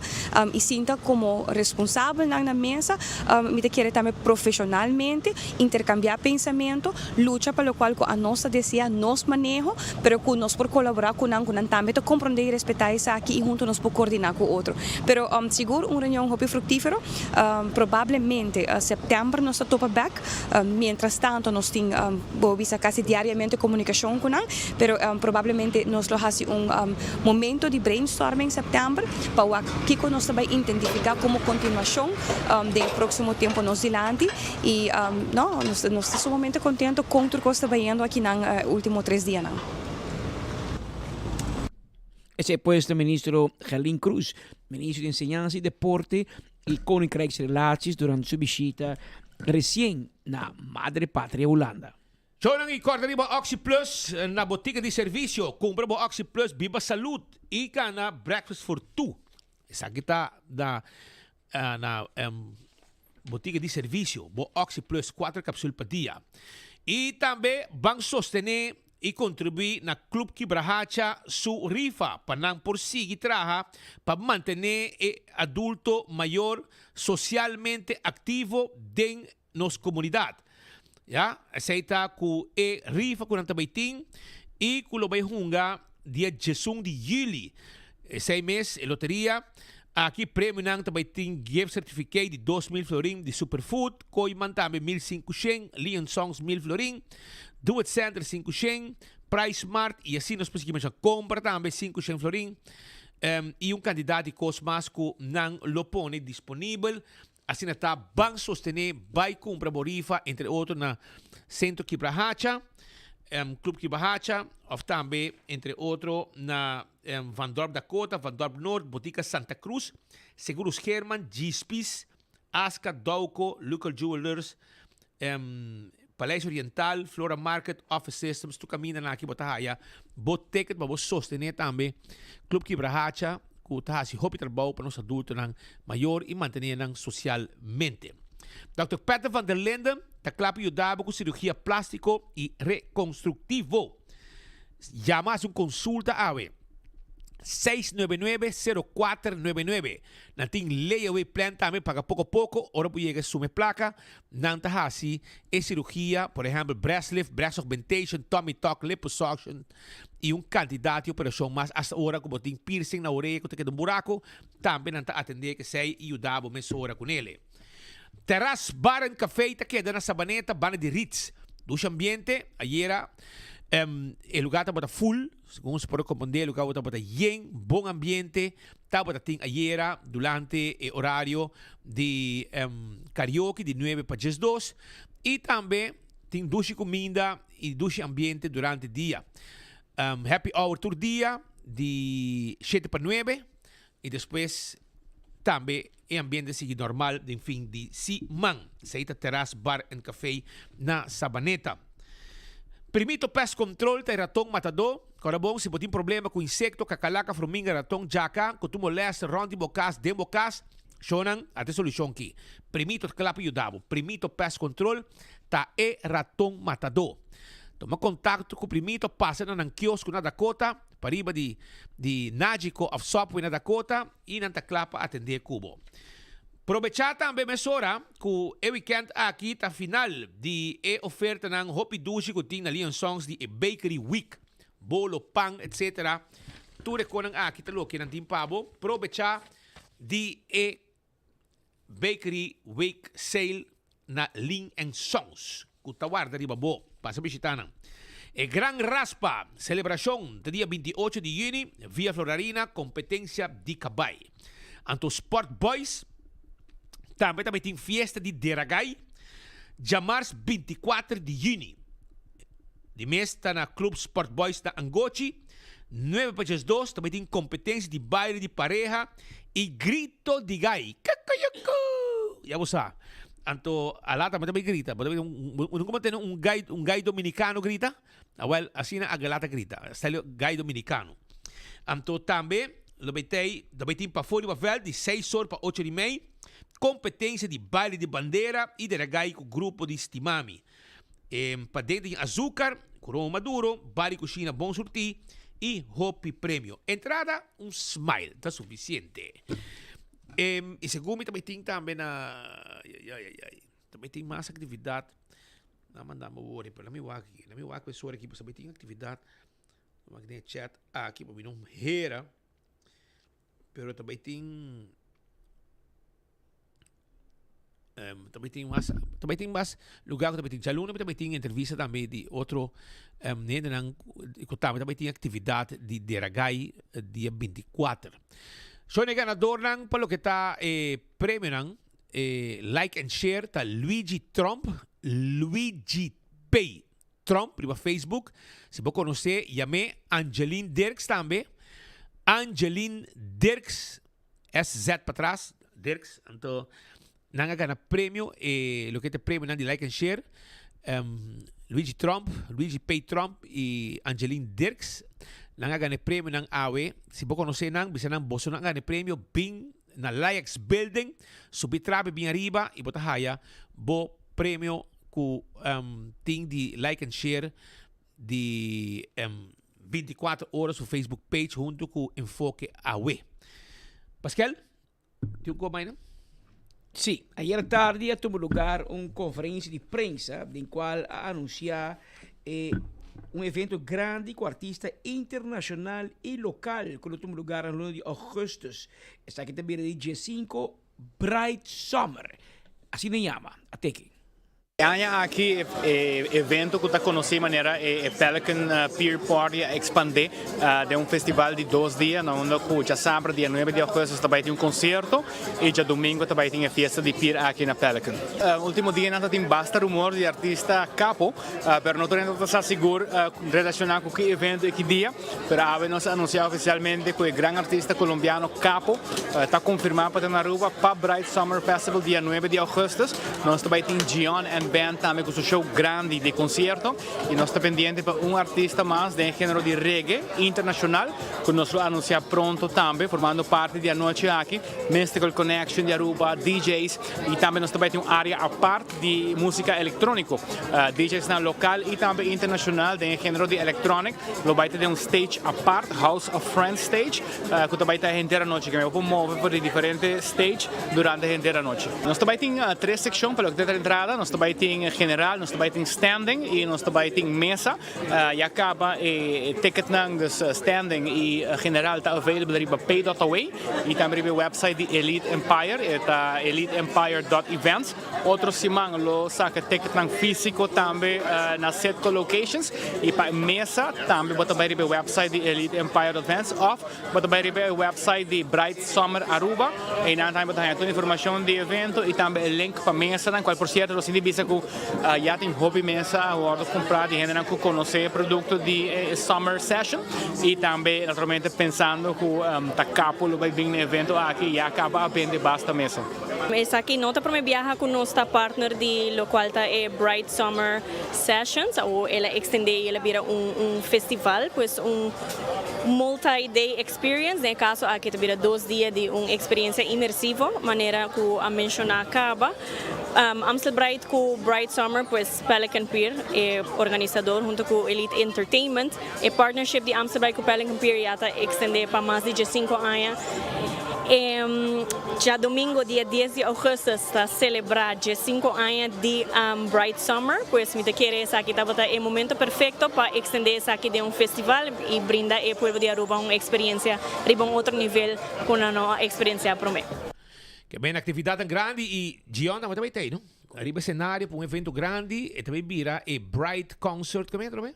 i sinta komo responsabelnan na mesa, mi ta kere tambe profeshonalmente interkambiá pensamentu, lucha pa lokual ku anos ta deseá nos maneho, pero ku nos por kolaborá ku nan, ku nan tambe ta komprondé i respetá esaki i huntu nos por koordiná ku otro. Pero sigur un reunion hopi fruktífero, probablemente sèptèmber nos ta topa bèk. Mientras tanto nos tin bo bisa casi diariamente comunicacion cu nan, pero probablemente nos lo haci un momento di brainstorming september pa wak kico nos ta bay identifica como continuacion den e proximo tempo nos dilanti y no nos ta sumamente contento con tur cos ta bayendo akinan e ultimo tres dianan. Esey pues ta Ministro Gerlin Croes, Ministro di Enseñansa y Deporte y Koninkrijksrelaties durante su bishita recien na Madre Patria Hulanda. Shownan y corda riba Oxi Plus na botica di servicio. Cumpra bo Oxi Plus, biba salud y gana breakfast for two. Esaki ta na na botica di servicio. Bo Oxi Plus, cuatro capsul pa dia. Y tambe ban sostene y contribui na Club Kibrahacha su rifa pa nan por sigui traha pa mantene e adulto mayor socialmente activo den nos comunidad. Ya, esey ta cu e rifa cu nan ta bay tin y cu lo bay hunga dia diesun di juli. Esey mes, e loteria aki premionan ta bay tin gift certificate di 2000 florin di Superfood, Kooyman tambe 1500, Leon Songs 1000 florin, Do It Center 500, Price Mart y asina nos por sigui menciona compra tambe 500 florin y un cantidad di cos mas cu nan lo pone disponibel. Asina ta ban sostené bai kumpra bo rifa entre otro na Centro Kibrahacha, Club Kibrahacha of tambe entre otro na Van Dorp Dakota, Van Dorp Noord, Botica Santa Cruz, Seguros Herman, Djispis, Aska, Dauco, Lucal Jewelers, Paleis Oriental, Flora Market, Office Systems, tur kaminda nan aki bo ta haya bo ticket pa bo sostené tambe Club Kibrahacha ku ta hasi hopi trabou pa nos adultonan mayor i mantené nan sosialmente. Dòkter Peter van der Linden ta kla pa yuda bo ku sirugia plástiko i rekonstruktivo. Yama hasi un konsulta awe. 699 0499. Nan tin layaway plan tambe, paga poko poko, ora bo yega suma e plaka, Nan ta hasi e sirugia, por ehèmpel breast lift, breast augmentation, tummy tuck, liposuction i un kantidat di operashon mas. Asta ora ku bo tin piercing na orea ku ta keda un buraku, tambe nan ta atendé esei i yuda bo mesora ku nele. Terras Bar and Café ta keda na Sabaneta, banda di Ritz. Dushi ambiente, ayera e lugar tabata full, segun se por a comprende e lugar tabata yen, bon ambiente. Tabata tin ayera durante e orario di karaoke di nuebe pa diesdos y tambe tin dushi cuminda y dushi ambiente durante dia. Happy hour tur dia di shete pa nuebe y despues tambe e ambiente sigui normal den fin di siman. Esey ta Terras Bar and Café na Sabaneta. Primito Pest Control ta e raton matadó. Kòrda bon, si bo tin problema ku insekto, kakalaka, fruminga, raton, djaka, ku tur molèster rònt di bo kas, den bo kas, shownan, ata e solushon ki. Primito ta kla pa yuda bo. Primito Pest Control ta e raton matadó. Tuma kontakto ku Primito, pasa na nan kiosko na Dakota, pariba di di Nagico òf Subway na Dakota, i nan ta kla pa atendé ku bo. Probechá tambe mesora ku e wikènt aki ta final di e ofertanan hopi dushi ku tin na Leon Songs di e Bakery Week. Bolo, pan, etc. Tur e konan aki ta loke nan tin pa bo. Probechá di e Bakery Week Sale na Lin and Sons ku ta warda riba bo. Pasa bishitá nan. E Gran Raspa Selebrashon ta dia 28 di yüni via Florarina kompetensia di kabai. Anto Sport Boys tambe ta bai tin fiesta di Deragai djamars 24 di yüni. Di mes ta na Club Sport Boys na Angochi. Nuebe pa 12 ta bai tin kompetensia di baile di pareha i grito di gai. Kukuyuku! Ya bo sa. Anto alá tambe ta bai grita. Bo ta mira un, bo nunca tende un gai, un gai dominicano grita? Awel, asina Aguilar ta grita, stelio gai dominicano. Anto tambe lo bai tei, lo bai tin pafó riba veld di seis or pa ocho di mei, competencia di baile di bandera y de gai cu grupo di Stimami. E paden tin azúcar, cu romo maduro, bar y cushina bon surtí y hopi premio. Entrada, un smile ta suficiente. E, y segun mi tambe tin tambe na, ay, ay, ay, ay, tambe tin mas actividad. Na manda mi wori, pero la mi wak aki, la mi wak e sori aki, pasobra tin actividad. Wak den e chat aki, pa mi no hera. Pero tambe tin Um, tambe tin mas, tambe tin mas lugar ku tambe tin djaluna, tambe tin entrevista tambe di otro um, hendenan ku tambe tambe tin actividad di Deragai eh, dia 24. So e ganadornan pa loke ta e premionan, eh, like and share ta Luigi Tromp, Luigi P. Tromp riba Facebook. Si bo konosé, yam'é Angeline Dirks tambe. Angeline Dirks, SZ patras, Dirks, anto nan a gana premio, e loke ta e premionan di Like and Share, Luigi Tromp, Luigi P. Tromp y Angeline Dirks, nan a gana e premionan awe. Si bo conoce nan, bisa nan boso nan a gana e premio, bin na Laex Building, subi trapi bin ariba y bo ta haya bo premio cu tin di Like and Share di 24 ora su Facebook page hunto cu Enfoke Awe. Pascal, tin un cos mai no? Sí, ayer tardi a tuma lugar un conferencia di prensa den cual a anuncia e un evento grandi cu artista internacional y local cu lo tuma lugar na luna di augustus. Esaki ta bira di diesinco Bright Summer, asina yama. A teken. E aña aki e evento cu ta conoci manera e Pelican Pier Party a expande den un festival di dos dia na unda cu djasabra dia nuebe di augustus ta bay tin un concierto y djadomingo ta bay tin e fiesta di pier aki na Pelican. Ultimo dianan ta tin basta rumor di artista capo pero no tur hende ta sa sigur relaciona cu ki evento y ki dia. Pero awe nos a anuncia oficialmente cu e gran artista Colombiano Capo ta confirma pa ta na Aruba pa Bright Summer Festival dia nuebe di augustus. Nos ta bay tin Gion and Band tambe cu su show grandi di concierto y nos ta pendiente pa un artista mas den e genero di reggae internacional cu nos lo anuncia pronto tambe formando parti di anochi aki. Mystical Connection di Aruba, DJ's y tambe nos ta bay tin un area apart di musica electronico. DJsnan local y tambe internacional den e genero di electronic lo bay ta den un stage apart, House of Friends stage, cu ta bay ta henter anochi. Ke bo por move for di diferente stage durante henter anochi. Nos ta bay tin tres seccion pa loke ta entrada. Nos ta bay tin general, nos ta bay tin standing y nos ta bay tin mesa. Ya caba e ticketnan, dus standing y general ta available riba pay.away y tambe riba e website di Elite Empire, e ta eliteempire dot events. Otro siman lo saca ticketnan fisico tambe na Citgo locations y pa e mesa tambe bo ta bay riba e website di Elite Empire dot events of bo ta bay riba e website di Bright Summer Aruba. Eynan tambe bo ta haya tur informacion di e evento y tambe e link pa mesanan cual por cierto lo sinti bisa cu ya tin hopi mesa a wordo cumpra di hendenan cu conoce e producto di e Summer Session y tambe naturalmente pensando cu ta capo lo bay bin na e evento aki ya caba a bende basta mesa. Esaki no ta prome biaha cu nos ta partner di locual ta e Bright Summer Sessions. Awor el a extende y el a bira un un festival, pues un multi-day experience. Den e caso aki ta bira dos dia di un experiencia inmersivo, manera cu a menciona caba. Amstel Bright cu Bright Summer, pues Pelican Pier, e organisador hunto cu Elite Entertainment. E partnership di Amstel Bright cu Pelican Pier ya ta extende pa mas di diescinco aña. E djadomingo dia dies di augustus ta celebra diescinco aña di Bright Summer, pues mi ta kere esaki tabata e momento perfecto pa extende esaki den un festival y brinda e pueblo di Aruba un experiencia riba un otro nivel cu nan no a experiencia prome. Ke ben actividadnan grandi y Gion tabata bay tey no? Ariba escenario pa un evento grandi e ta bay bira e Bright Concert, ke men atrobe?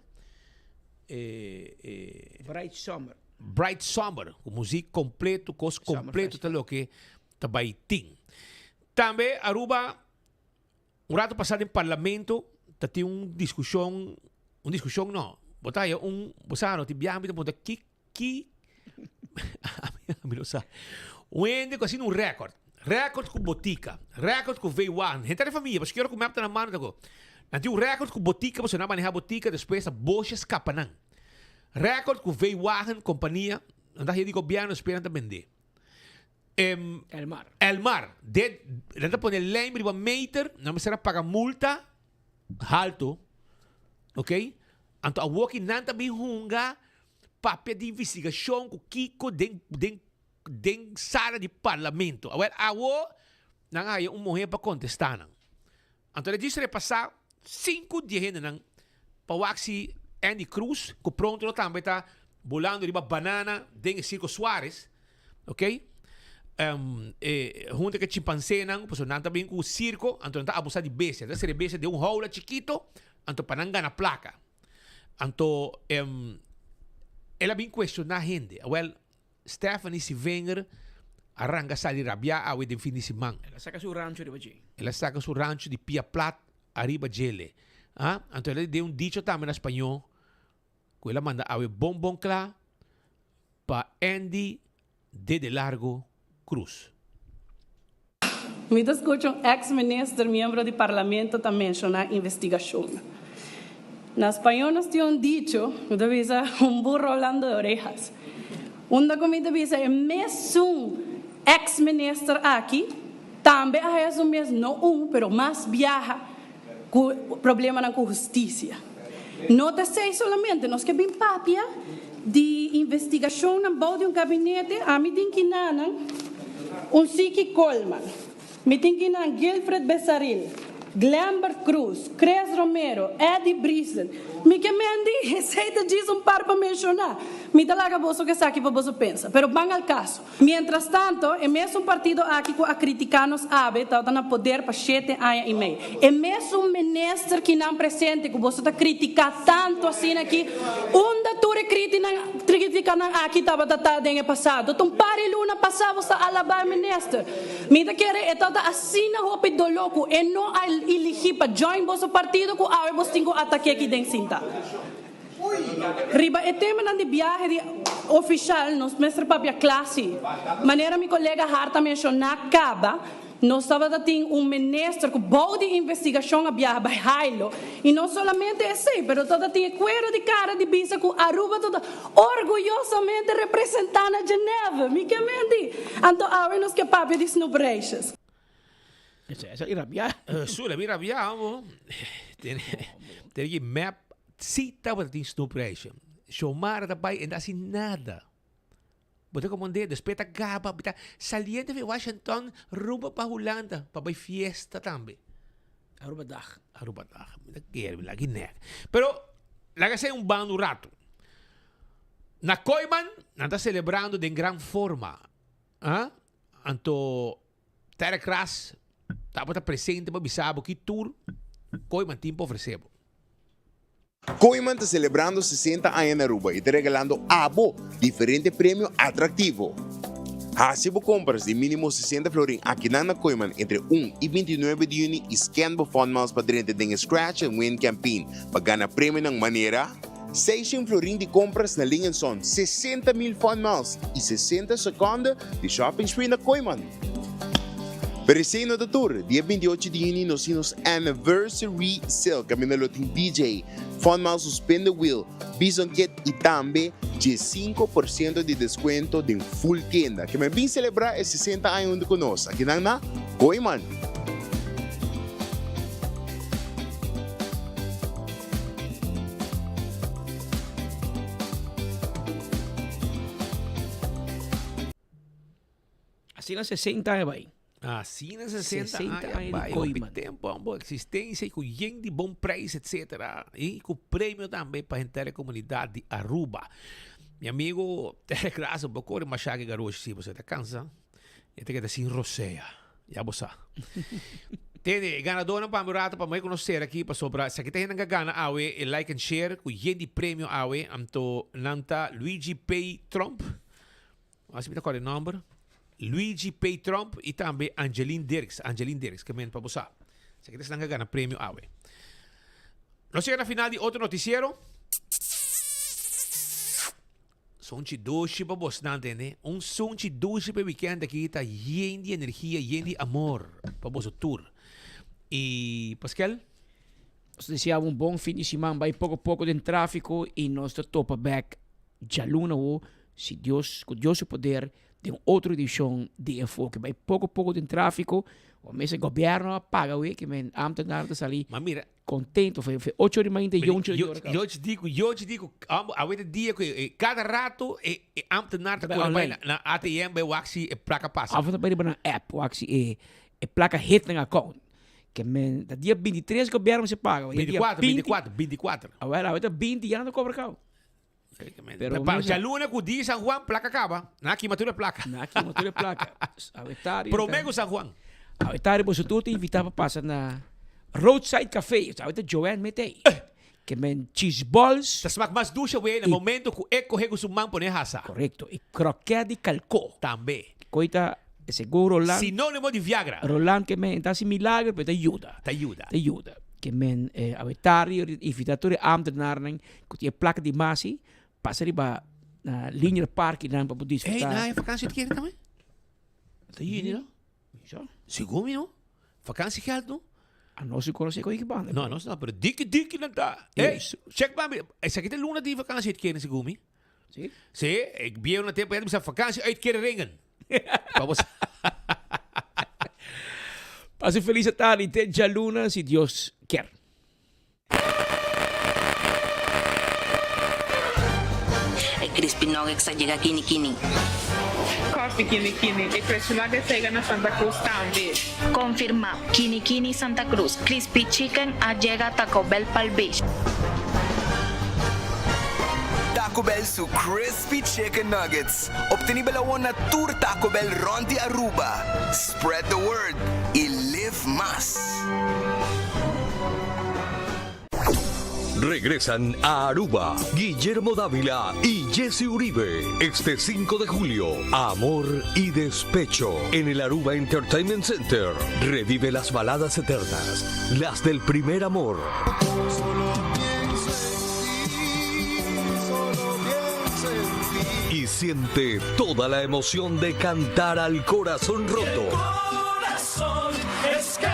E, e. Bright Summer. Bright Summer, ku muzik kompleto, kos kompleto ta loke ta bai tin. Tambe Aruba un rato pasá den parlamento ta tin un diskushon, un diskushon no, bo ta haya un, bo sa no tin biaha mi ta puntra ki ki ami no sa. Un hende ku a haciendo un record, record ku botica, record ku V1, henter e famia, pasobra ki ora ku mep ta na mano ta ku, nan tin un record ku botica pasobra nan a maneha botica despues a bosha skapa nan. Record cu V-Wagen compania, nan ta haya di gobierno despues nan ta bende. Em, Elmar. Elmar. De, nan ta pone lijm riba meter, nan mester a paga multa halto. Ok? Anto awoki nan ta bin hunga papia di investigacion cu kico den, den, den sala di parlamento. Awel, awo nan a haya un muher pa contesta nan. Anto el a djis repasá sinku di e hendenan pa wak si Andy Cruz, ku pronto lo tambe ta bulando riba banana den e Circo Suarez, ok, e hunta ku e chimpansenan, pasobra nan ta bin ku sirko, anto nan ta abusá di bestia, nan ta sere bestia den un houla chikito, anto pa nan gana plaka. Anto el a bin kuestioná hende. Awèl, Stephanie Sivenger a ranga sali rabiá awe den fin di siman. El a saka su rancho riba dje. El a saka su rancho di pia plat ariba djele. Ah, anto el a den un dicho tambe na spañó ku el a manda awe bon bon kla. pa Andy Dede Largo Cruz. Mi ta scucha un ex minister miembro di parlamento ta menciona investigacion. Na spañol nos tin un dicho cu ta bisa un burro hablando de orejas. Unda cu mi ta bisa e mesun ex minister aki tambe a haya su mes no un pero mas biaha cu problemanan cu husticia. No ta esey solamente, nos ke bin papia di investigacionnan bou di un gabinete, ami tin kinanan un Siki Koolman, mi tin kinan Guilfred Besaril, Glenbert Croes, Chris Romero, Eddie Briesen, mi ke mendi esey ta djis un par pa menciona, mi ta laga boso ku esaki pa boso pensa, pero ban al caso. Mientras tanto, e mesun partido aki cu a critica nos awe tabata na poder pa shete aña y mei. E mesun minister kinan presente cu boso ta critica tanto asina aki, unda tur e critinan criticanan aki tabata ta den e pasado? Ta un par di luna pasa boso ta alaba e minister. Mi ta kere e tabata asina hopi dolo cu e no a eligi pa join boso partido cu awe boso tin cu atake aki den sinta. Riba e temanan di biahe di ofishal nos mester papia kla si. Manera mi kolega Hart a menshoná kaba, nos tabata tin un minister ku bou di investigashon a biaha bai Hailo. I no solamente esei, pero tabata tin e kuero di kara di bisa ku Aruba ta orguyosamente representá na Genève. Mi ke menti? Anto awe nos ke papia di snoepreisjes. Esa i rabia. Su la bi rabia amo. Tiene tiene ki map si tabata tin snoepreisje. Xiomara ta bai en ta hasi nada. Bo ta komand'é despues ta gaba ta saliendo di Washington rumbo pa Hulanda pa bai fiesta tambe. Aruba dag. Aruba dag. Mi ta kere mi laki nek. Pero laga esei un banda un rato. Na Kooyman nan ta celebrando den gran forma. Ah anto Terra Kras tabata presente pa bisa bo ki tur Kooyman tin pa ofrece bo. Kooyman ta celebrando 60 aña na Aruba y ta regalando abo diferente premio atractivo. Haci bo compras di minimo 60 florin akinan na Kooyman entre un y 29 di juni y scan bo Funmiles pa drenta den e Scratch and Win campaign pa gana premionan manera, 600 florin di compras na Ling Son, 60 mil Fun Miles y 60 seconde di shopping spree na Kooyman. Pero esey no ta tur, dia 28 di juni nos tin nos Anniversary Sale caminda lo tin DJ, Fun Miles su Spin the Wheel, Bison Kit y tambe 15% di descuento den full tienda. Ke men bin celebra e 60 aña hunto cu nos akinan na Kooyman. Asina 60 aña bai. Asina 60 aña bai. Hopi tempo ambo existencia y cu yen di bon prijs etcetera. Y cu premio tambe pa henter e comunidad di Aruba. Mi amigo Tere Grasso bo core masha ki garoshi si bo ta cansa. E ta keda sin rosea. Ya bo sa. Tene, e ganadornan pa mi un rato pa mi ku nos sera aki pasobra esaki ta hendenan ku a gana awe e like and share ku yen di premio awe anto nan ta Luigi P. Tromp, asi mi ta kòrda e nòmber, Luigi P. Tromp i tambe Angeline Dirks, Angeline Dirks ke men pa bo sa. Esaki ta esnan ku a gana premio awe. Nos yega na final di otro notisiero. Sunchi dushi pa bosnan tende. Un sunchi dushi pa e weekend aki ta yen di energia, yen di amor pa boso tur. Y Paskel? Nos ta desea un bon fin di siman, bai poko poko den trafiko y nos ta topa bek djaluna awo si Dios ku Dios su poder den otro edicion di Enfoke. Bai poko poko den trafiko, o mester gobierno a paga awe ke men ambtenaar ta sali. Ma mira, Contento, fe, fe ocho ora mainta y once ora caba. Yo te digo, yo te digo, awe de dia que cada rato e, e ambtenaar ta corre bai na, na ATM bai wak si e placa pasa. Af ta bai riba nan app wak si e, e placa hit nan account. Ke men, ta dia 23 gobierno se paga. 24, 24, 24. Awel, awe ta 20 ya nan ta cobra caba. Pero pa djaluna ku di San Juan plaka kaba. Nan a kima tur e plaka. Nan a kima tur e plaka. Awe Prome ku San Juan. Awe tari boso tur ta invita pa pasa na Roadside Cafe. Awe ta Joanne mete ei. Ke men cheese balls. Ta smak mas dushe wei na momento ku e kohe ku su man pone hasa. Korekto. I kroket di kalko. Tambe. Koi ta segun Roland. Sinonimo di Viagra. Roland ke men ta hasi milagro pero ta yuda. Ta yuda. Ta yuda. Ke men awe tari invita tur e ambtenarnan Ku tin e plaka di masi, pasa riba na Linear Park y nan pa por Hey, disfruta. na vakantie het keren tambe? Ta juni no? Zo. Sigur mi no? Vakantiegeld no? Ah, no, si conoce con ik banda. No, no, no, pero dikke dikke nan ta. Hey, check maar. Esaki ta luna di vakantie uitkering segun mi. Si? Si, ik bieu na tempo bisa vakantie uitkeringen. Vamos. Pasa un feliz tarde te djaluna si Dios kier. E crispy nuggets a yega kini kini. Coffee kini kini. E crispy nuggets a yega na Santa Cruz tambe. Confirma, Kini Kini Santa Cruz, Crispy Chicken a yega Taco Bell Palm Beach. Taco Bell su Crispy Chicken Nuggets. Obtenibel awor na tur Taco Bell rond di Aruba. Spread the word y live mas! Regresan a Aruba Guillermo Dávila y Jesse Uribe este 5 de julio. Amor y despecho en el Aruba Entertainment Center. Revive las baladas eternas, las del primer amor. Y siente toda la emoción de cantar al corazón roto. Corazón es que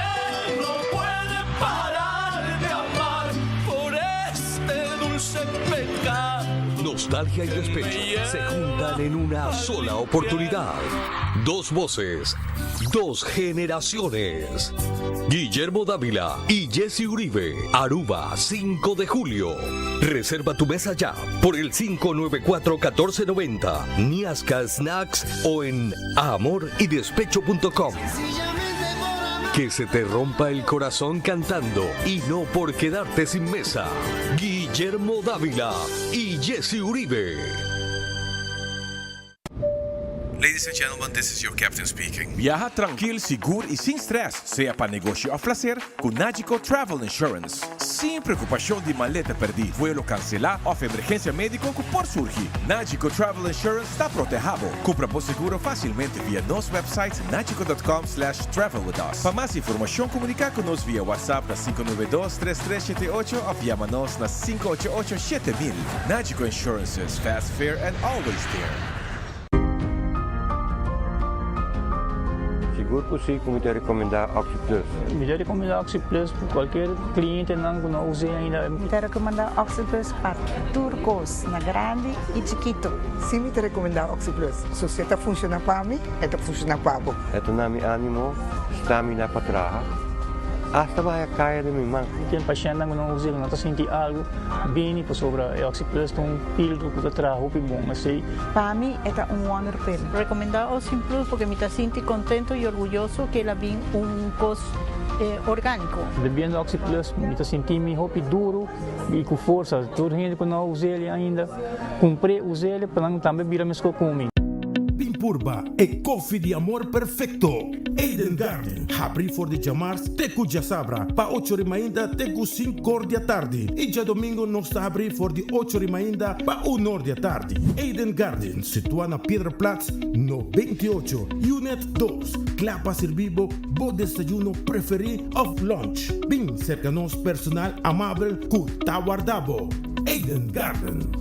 no puede parar de amar por este dulce pecado. Nostalgia y despecho se juntan en una sola oportunidad. Dos voces, dos generaciones. Guillermo Dávila y Jesse Uribe, Aruba, 5 de julio. Reserva tu mesa ya por el 594-1490, Niasca Snacks o en amoridespecho.com. Que se te rompa el corazón cantando y no por quedarte sin mesa. Guillermo Dávila y Jesse Uribe. Ladies and gentlemen, this is your captain speaking. Viaha trankil, sigur y sin stress, sea pa negoshi of placer, cu Nagico Travel Insurance. Sin preocupacion di maleta perdi, vuelo cancela of emergencia medico cu por surgi. Nagico Travel Insurance ta proteha bo. Cumpra bo seguro facilmente via nos website nagico.com slash travel with us. Pa mas informacion comunica cu nos via WhatsApp na 592 3378 of yama nos na 588 7000. Nagico Insurances, fast, fair and always there. Sigur cu si cu mi ta recomenda OxyPlus. Mi ta recomenda OxyPlus pa cualkier clientenan cu no a usa ainda. Mi ta recomenda OxyPlus pa tur cos, na grandi y chikito. Si mi ta recomenda OxyPlus. So si e ta funciona pa mi, e ta funciona pa bo. E ta duna mi animo, stamina pa traha, hasta baha caya den mi man. Tin pashentnan ku no usa, ku no ta sinti algu, bini pasobra e OxyPlus ta un pildo ku ta traha hopi bon. Esei. Pa mi e ta un wonder pill. Recomenda OxyPlus porque mi ta sinti contento y orguyoso cu el a bin un cos organico. Bebiendo OxyPlus mi ta sinti mi hopi duro y cu forsa. Tur hende cu no a us'el ainda, cumpr'e, us'el pa nan tambe bira mesco cu mi. Bin purba e koffie di amor perfecto. Eden Garden, habri for di djamars te ku djasabra pa ocho ri mainta te ku sinkor di atardi i djadomingo nos ta habri for di ocho ri mainta pa unor di atardi. Eden Garden, situa na Piedraplaats no 28, Unit dos, kla pa sirbi bo bo desayuno preferi of lunch. Bin serka nos personal amabel ku ta warda bo. Eden Garden.